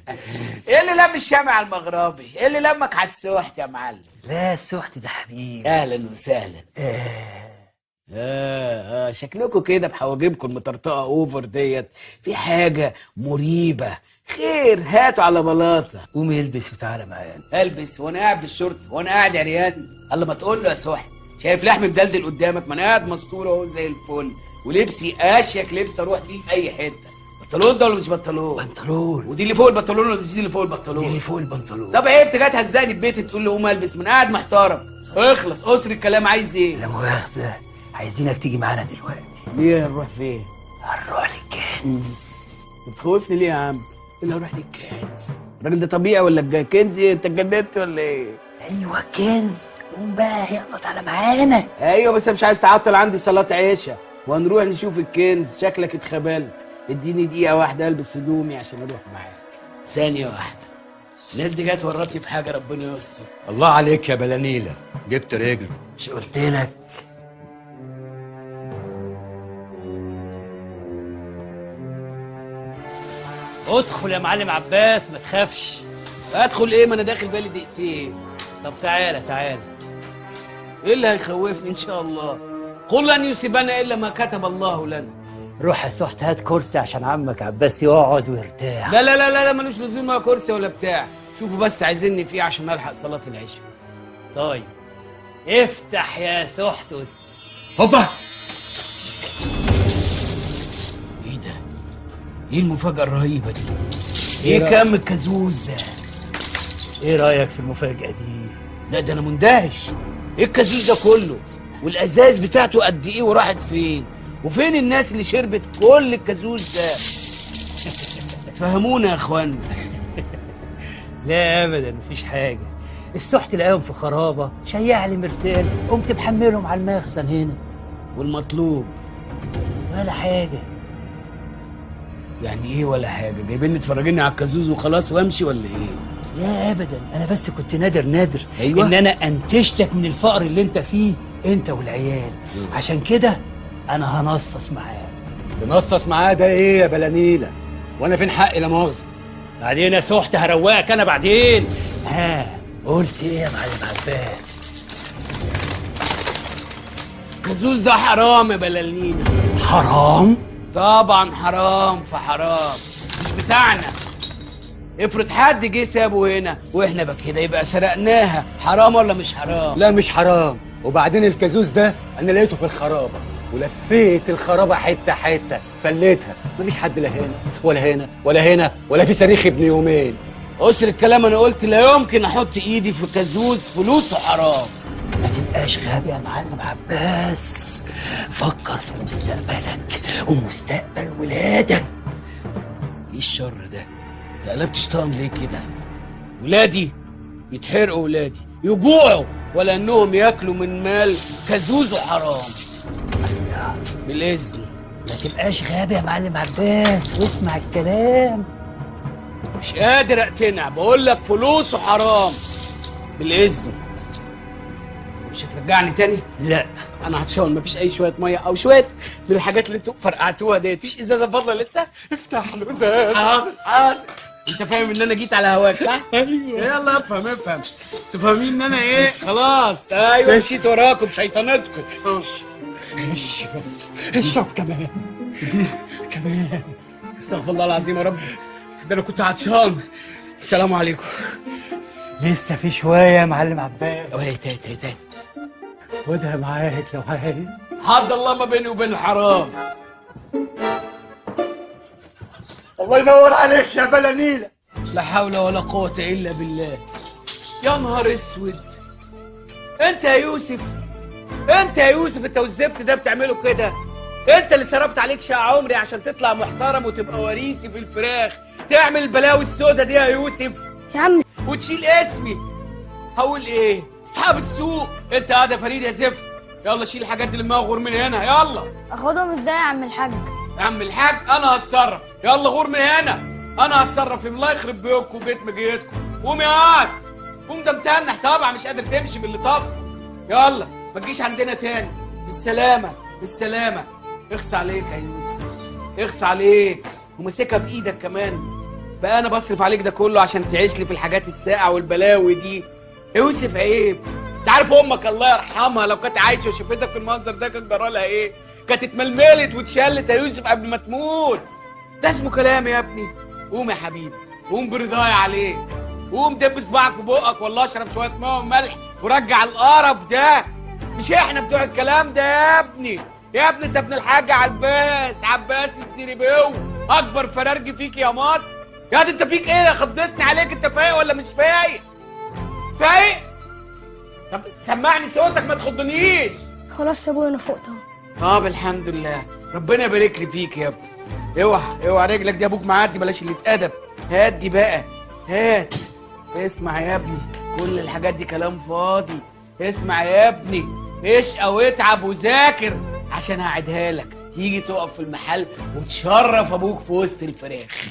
ايه اللي لم الشمع المغربي؟ ايه اللي لمك على السحت يا معلم؟ لا السحت ده حبيبي. اهلا وسهلا. شكلكم كده بحواجبكم المطرطقه over ديت في حاجة مريبه. خير، هاتوا على بلاطة. قوم البس وتعالى معانا. البس وانا قاعد بالشورت وانا قاعد عريان؟ الله ما تقول له يا سحت، شايف لحم مدلدل قدامك؟ ما انا قاعد مستور اهو زي الفل، ولبسي اشيك لبس اروح فيه في اي حتة. بنطلون ده ولا مش بنطلون؟ بنطلون. ودي اللي فوق البنطلون ولا دي اللي فوق البنطلون؟ دي اللي فوق البنطلون. طب عيب جاي تهزقني في بيتي تقول لي قوم البس؟ ما انا قاعد محترم. اخلص قصر الكلام، عايز ايه؟ لا مؤاخذة، عايزينك تيجي معانا دلوقتي. ليه؟ هنروح فين؟ هنروح للكنز. بتخوفني ليه يا عم؟ اللي هروح للكنز؟ الراجل ده طبيعي ولا الكنز ايه؟ انت اتجننت ولا ايه؟ ايوه كنز، قوم بقى يلا تعالى معانا. ايوه بس انا مش عايز تعطل، عندي صلاة عشاء وهنروح نشوف الكنز. شكلك اتخبلت. اديني دقيقة واحدة البس هدومي عشان اروح معاك. ثانية واحدة، الناس دي جت ورطني في حاجة، ربنا يستر. الله عليك يا بلانيلة، جبت رجله. مش قلت لك؟ ادخل يا معلم عباس ما تخافش. ادخل ايه؟ ما انا داخل بالي دقيقتين. طب تعالى تعالى. ايه اللي هيخوفني ان شاء الله؟ قل لن يصيبنا الا ما كتب الله لنا. روح يا سحت هات كرسي عشان عمك عباس يقعد ويرتاح. لا لا لا لا, لا ملوش لزوم ولا كرسي ولا بتاع. شوفوا بس عايزيني في ايه عشان الحق صلاة العشاء. طيب افتح يا سحت. هوبا، ايه ده؟ ايه المفاجأة الرهيبة دي؟ ايه كم الكازوز ده؟ ايه رأيك في المفاجأة دي؟ لا ده انا مندهش. ايه الكازوز ده كله؟ والازاز بتاعته قد ايه وراحت فين؟ وفين الناس اللي شربت كل الكازوز ده؟ فهمونا يا اخوانا. لا ابدا مفيش حاجة. السحت لقاهم في خرابة، شيع لي مرسال، قمت محملهم على المخزن هنا. والمطلوب؟ ولا حاجة. يعني ايه ولا حاجة؟ جايبيني تفرجيني على الكازوز وخلاص وامشي ولا ايه؟ لا ابدا، انا بس كنت نادر أيوة؟ ان انا انتشتك من الفقر اللي انت فيه انت والعيال. عشان كده انا هنصص معاك. تنصص معاه ده ايه يا بلانيلة؟ وانا فين حقي لا مؤاخذة؟ بعدين يا سحت هروقك انا بعدين. ها قلت ايه يا معلم عباس؟ الكازوز ده حرام يا بلالينا. حرام؟ طبعا حرام، فحرام مش بتاعنا. افرض حد جه سابه هنا واحنا بكده يبقى سرقناها. حرام ولا مش حرام؟ لا مش حرام. وبعدين الكازوز ده انا لقيته في الخرابه، ولفيت الخرابه حتة حتة فليتها، مفيش حد لا هنا ولا هنا ولا هنا ولا في صريخ ابن يومين. قصر الكلام، انا قلت لا يمكن احط ايدي في كازوز فلوسه حرام. ما تبقاش غبي يا معلم عباس، فكر في مستقبلك ومستقبل ولادك. ايه الشر ده؟ انت قلبت شيطان ليه كده؟ ولادي يتحرقوا، ولادي يجوعوا، ولا انهم ياكلوا من مال كازوزه حرام. بالاذن. ما تبقاش غبي يا معلم عباس واسمع الكلام. مش قادر اقتنع، بقول لك فلوسه حرام. بالاذن. مش هترجعني تاني؟ لا انا عطشان، مفيش اي شوية مية او شوية من الحاجات اللي انتوا فرقعتوها ديت؟ مفيش ازازة فاضلة لسه؟ افتح له ازازة. حاضر حاضر. انت فاهم ان انا جيت على هواك صح؟ ايوه. يلا افهم افهم. انتوا فاهمين ان انا ايه؟ خلاص ايوه مشيت وراكم شيطانتكم. اشرب اشرب كمان كمان. استغفر الله العظيم يا رب، ده انا كنت عطشان. السلام عليكم. لسه في شوية يا معلم عباس. هات هات هات هات. خدها معاك لو عايز. حد الله ما بيني وبين الحرام. الله ينور عليك يا بلانيلة. لا حول ولا قوة إلا بالله. يا نهار اسود، أنت يا يوسف، أنت يا يوسف، أنت والزفت ده بتعمله كده؟ أنت اللي صرفت عليك شقة عمري عشان تطلع محترم وتبقى وريثي في الفراخ، تعمل البلاوي السودة دي يا يوسف يا عم وتشيل اسمي. هقول إيه؟ أصحاب السوق. أنت قاعد يا فريد يا زفت، يلا شيل الحاجات دي لما غور من هنا. يلا. أخدهم إزاي يا عم الحاج؟ يا عم الحاج انا هتصرف، يلا غور من هنا، انا هتصرف. الله يخرب بيوتكم وبيت مجيتكم. قوم يا قاعد، قوم، ده متنح طبعا مش قادر تمشي باللي طفح. يلا ما تجيش عندنا تاني. بالسلامة بالسلامة. اخص عليك يا يوسف، اخص عليك، ومسكها في ايدك كمان. بقى انا بصرف عليك ده كله عشان تعيش لي في الحاجات الساقعه والبلاوي دي؟ يوسف عيب، انت عارف امك الله يرحمها لو كانت عايشه وشافتك في المنظر ده كان جرالها ايه؟ كانت اتململت واتشلت يا يوسف قبل ما تموت. ده اسمه كلام يا ابني؟ قوم يا حبيبي، قوم برضايا عليك، قوم دب صباعك في بقك والله اشرب شوية مية وملح ورجع القرف ده. مش احنا بتوع الكلام ده يا ابني. يا ابني انت ابن الحاج عباس، عباس الزريباوي، اكبر فرارج فيك يا مصر. يا دي انت فيك ايه؟ خضتني عليك. انت فايق ولا مش فايق؟ فايق؟ طب سمعني صوتك ما تخضنيش. خلاص يا ابويا انا فقت اهو. طب الحمد لله، ربنا يبارك لي فيك يا ابني. اوعى اوعى رجلك دي ابوك معدي، بلاش اللي اتأدب. هات دي بقى، هات. اسمع يا ابني، كل الحاجات دي كلام فاضي. اسمع يا ابني، اشقى واتعب وذاكر عشان هعيدها لك، تيجي تقف في المحل وتشرف ابوك في وسط الفراخ.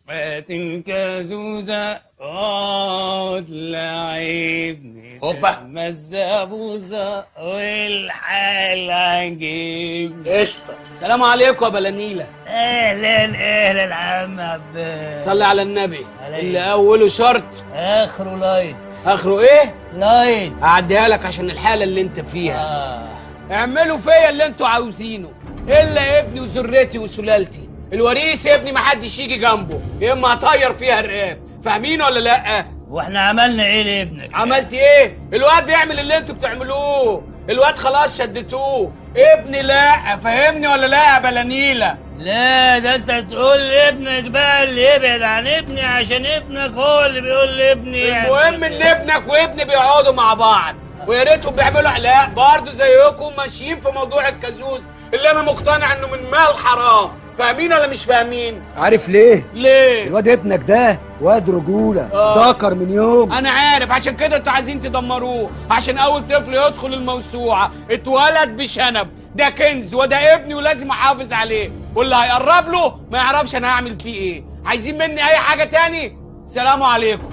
فاتن كازوزة اقعد لعبني، هوبا الزبوزة والحال عجبني. قشطة. سلام عليكم يا بلانيلة. اهلا اهلا عم عباس. صلي على النبي. اللي اوله شرط اخره light. اخره ايه؟ light. هعديها لك عشان الحالة اللي انت فيها. اعملوا فيا اللي انتوا عاوزينه الا ابني وذرتي وسلالتي. الوريث يا ابني محدش يجي جنبه، يا اما هطير فيها الرقاب. فاهمين ولا لا؟ واحنا عملنا ايه لابنك؟ عملت ايه؟ الواد بيعمل اللي انتوا بتعملوه، الواد خلاص شدتوه، ابني لا، فاهمني ولا لا يا بلانيلة؟ لا ده انت تقول لابنك بقى اللي يبعد عن ابني، عشان ابنك هو اللي بيقول لابني. المهم ان ابنك وابني بيقعدوا مع بعض، ويا ريتهم بيعملوا علاق برضه زيكم، ماشيين في موضوع الكازوز اللي انا مقتنع انه من مال حرام. فاهمين ولا مش فاهمين؟ عارف ليه؟ ليه؟ الواد ابنك ده واد رجوله، ذكر من يوم. انا عارف، عشان كده انتوا عايزين تدمروه، عشان اول طفل يدخل الموسوعة اتولد بشنب، ده كنز وده ابني ولازم احافظ عليه، واللي هيقرب له ما يعرفش انا هعمل فيه ايه. عايزين مني اي حاجة تاني؟ سلام عليكم.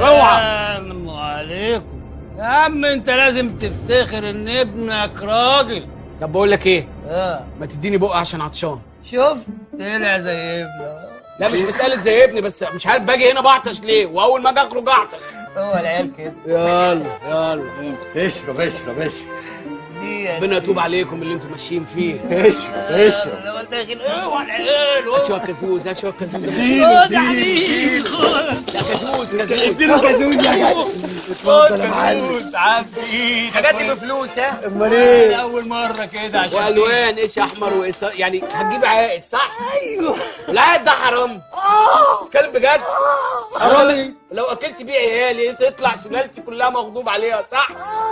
اوعى. سلام عليكم يا عم. انت لازم تفتخر ان ابنك راجل. طب بقول لك ايه؟ ما تديني بقى عشان عطشان. شفت؟ طلع زي ابني. لا مش مسألة زي ابني، بس مش عارف باجي هنا بعطش ليه، واول ما اجي اخرج اعطش. هو العيال كده. يلا يلا اشرب اشرب اشرب. ربنا يتوب عليكم اللي انتوا ماشيين فيه. اشرب اشرب. لو داخل اوعى العيال. هات شوية كازوز، هات شوية كازوز. خد يا حبيبي، خد. لا كازوز كازوز، اديله كازوز يا جدع. اتفضل يا معلم. عبدي الحاجات دي بفلوس. ها؟ امال ايه؟ اول مرة كده عشان والوان ايش احمر وايش، يعني هتجيب عائد صح؟ ايوه. العائد ده حرام. تتكلم بجد؟ حرام. لو اكلت بيه عيالي تطلع سلالتي كلها مغضوب عليها صح؟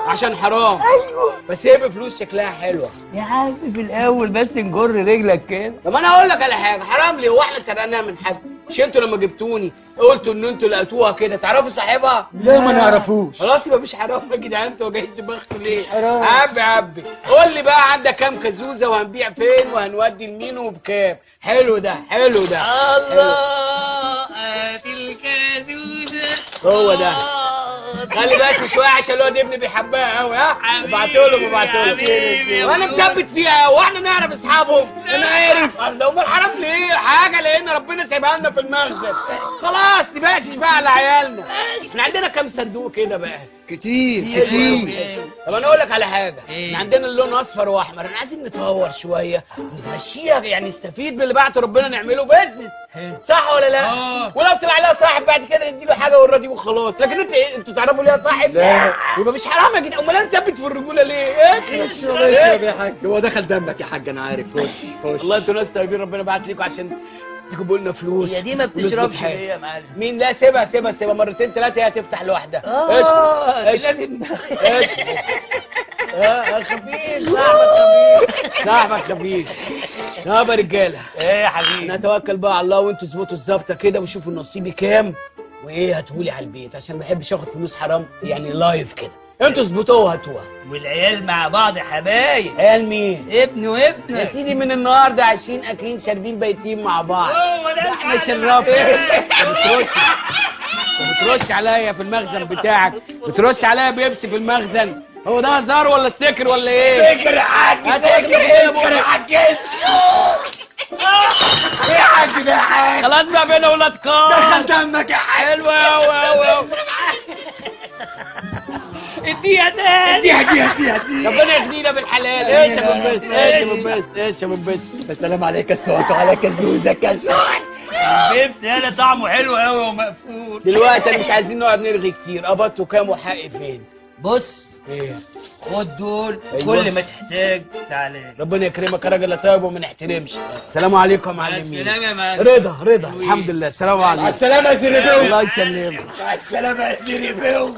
عشان حرام. ايوه. بس هي بفلوس شكلها حلوة يا عم. في الاول بس نجر رجلك كده. طب انا اقول لك على حاجة، حرام ليه؟ هو احنا سرقناها من حد؟ مش انتوا لما جبتوني قلتوا ان انتوا لقيتوها كده، تعرفوا صاحبها؟ لا ما نعرفوش. خلاص يبقى مش حرام يا جدعان، انتوا جايين دماغكم ليه؟ مش حرام. عبي عبي قول لي بقى عندك كام كازوزه، وهنبيع فين، وهنودي لمين، وبكام؟ حلو ده، حلو ده. الله، هات الكازوزه. هو ده. خلي بس شوية عشان الواد ابني بيحبها قوي. ها ابعتوا له ابعتوا له. وانا مثبت فيها، واحنا نعرف اصحابهم. انا عارف. الله، امال حرام ليه؟ حاجة لان ربنا سايبها لنا في المخزن. خلاص نبقاش بقى على عيالنا. احنا عندنا كام صندوق كده بقى؟ كتير كتير. طب انا اقول لك على حاجة، احنا عندنا اللون اصفر واحمر، احنا عايزين نطور شوية، نمشيها يعني، نستفيد باللي بعته ربنا، نعمله business. صح ولا لا؟ ولو طلع لها صاحب بعد كده نديله حاجة ونراضيه وخلاص. لكن انت انتوا تعرفوا ليها صاحب؟ لا. يبقى مش حرام يا جدعان. امال انا مثبت في الرجولة ليه؟ اشرب اشرب يا حاج، هو دخل دمك يا حاج انا عارف. خش خش. والله انتوا ناس طيبين، ربنا بعت لكم عشان تجيبوا لنا فلوس. هي دي ما بتشربش ليه يا معلم؟ مين؟ لا سيبها سيبها سيبها، مرتين ثلاثة هي هتفتح لوحدها. اشرب اشرب اشرب. خفيف صاحبك، خفيف صاحبك، خفيف. يابا رجاله. ايه يا حبيبي؟ نتوكل بقى على الله، وانتوا اظبطوا الظابطه كده وشوفوا نصيبي كام وايه هاتهولي على البيت، عشان ما بحبش اخد فلوس حرام يعني live كده. انتوا اظبطوها وهاتوها. والعيال مع بعض حبايب. عيال مين؟ ابن وابنك يا سيدي. من النهارده عايشين اكلين شاربين بايتين مع بعض. هو ده احنا شرفنا. انت بترش عليا في المخزن بتاعك، بترش عليا بيبسي في المخزن. هو ده هزار ولا سكر ولا ايه؟ سكر يا حاج، سكر سكر يا حاج، سكر. ايه يا حاج ده يا حاج؟ خلاص بقى بينا ولاد قار. دخل دمك يا حاج. حلو قوي قوي قوي. اديني اديها تاني. اديها اديها اديها اديها. ربنا يغنينا بالحلال. ايش يا ابو بس، ايش يا ابو بس، ايش يا ابو بس. السلام عليك السوق، على كزوزه كزوز. بيبسي يالا طعمه حلو قوي ومقفول. دلوقتي مش عايزين نقعد نرغي كتير. قبضته كام وحقي فين؟ بص ايه؟ خد دول. أيوة. كل ما تحتاج تعالى. ربنا يكرمك يا راجل طيب وما نحترمش. السلام عليكم يا معلمين. السلامة يا معلم. رضا رضا الحمد لله. السلام عليكم. مع السلامة يا زيري بيو. الله يسلمك. مع السلامة يا زيري بيو.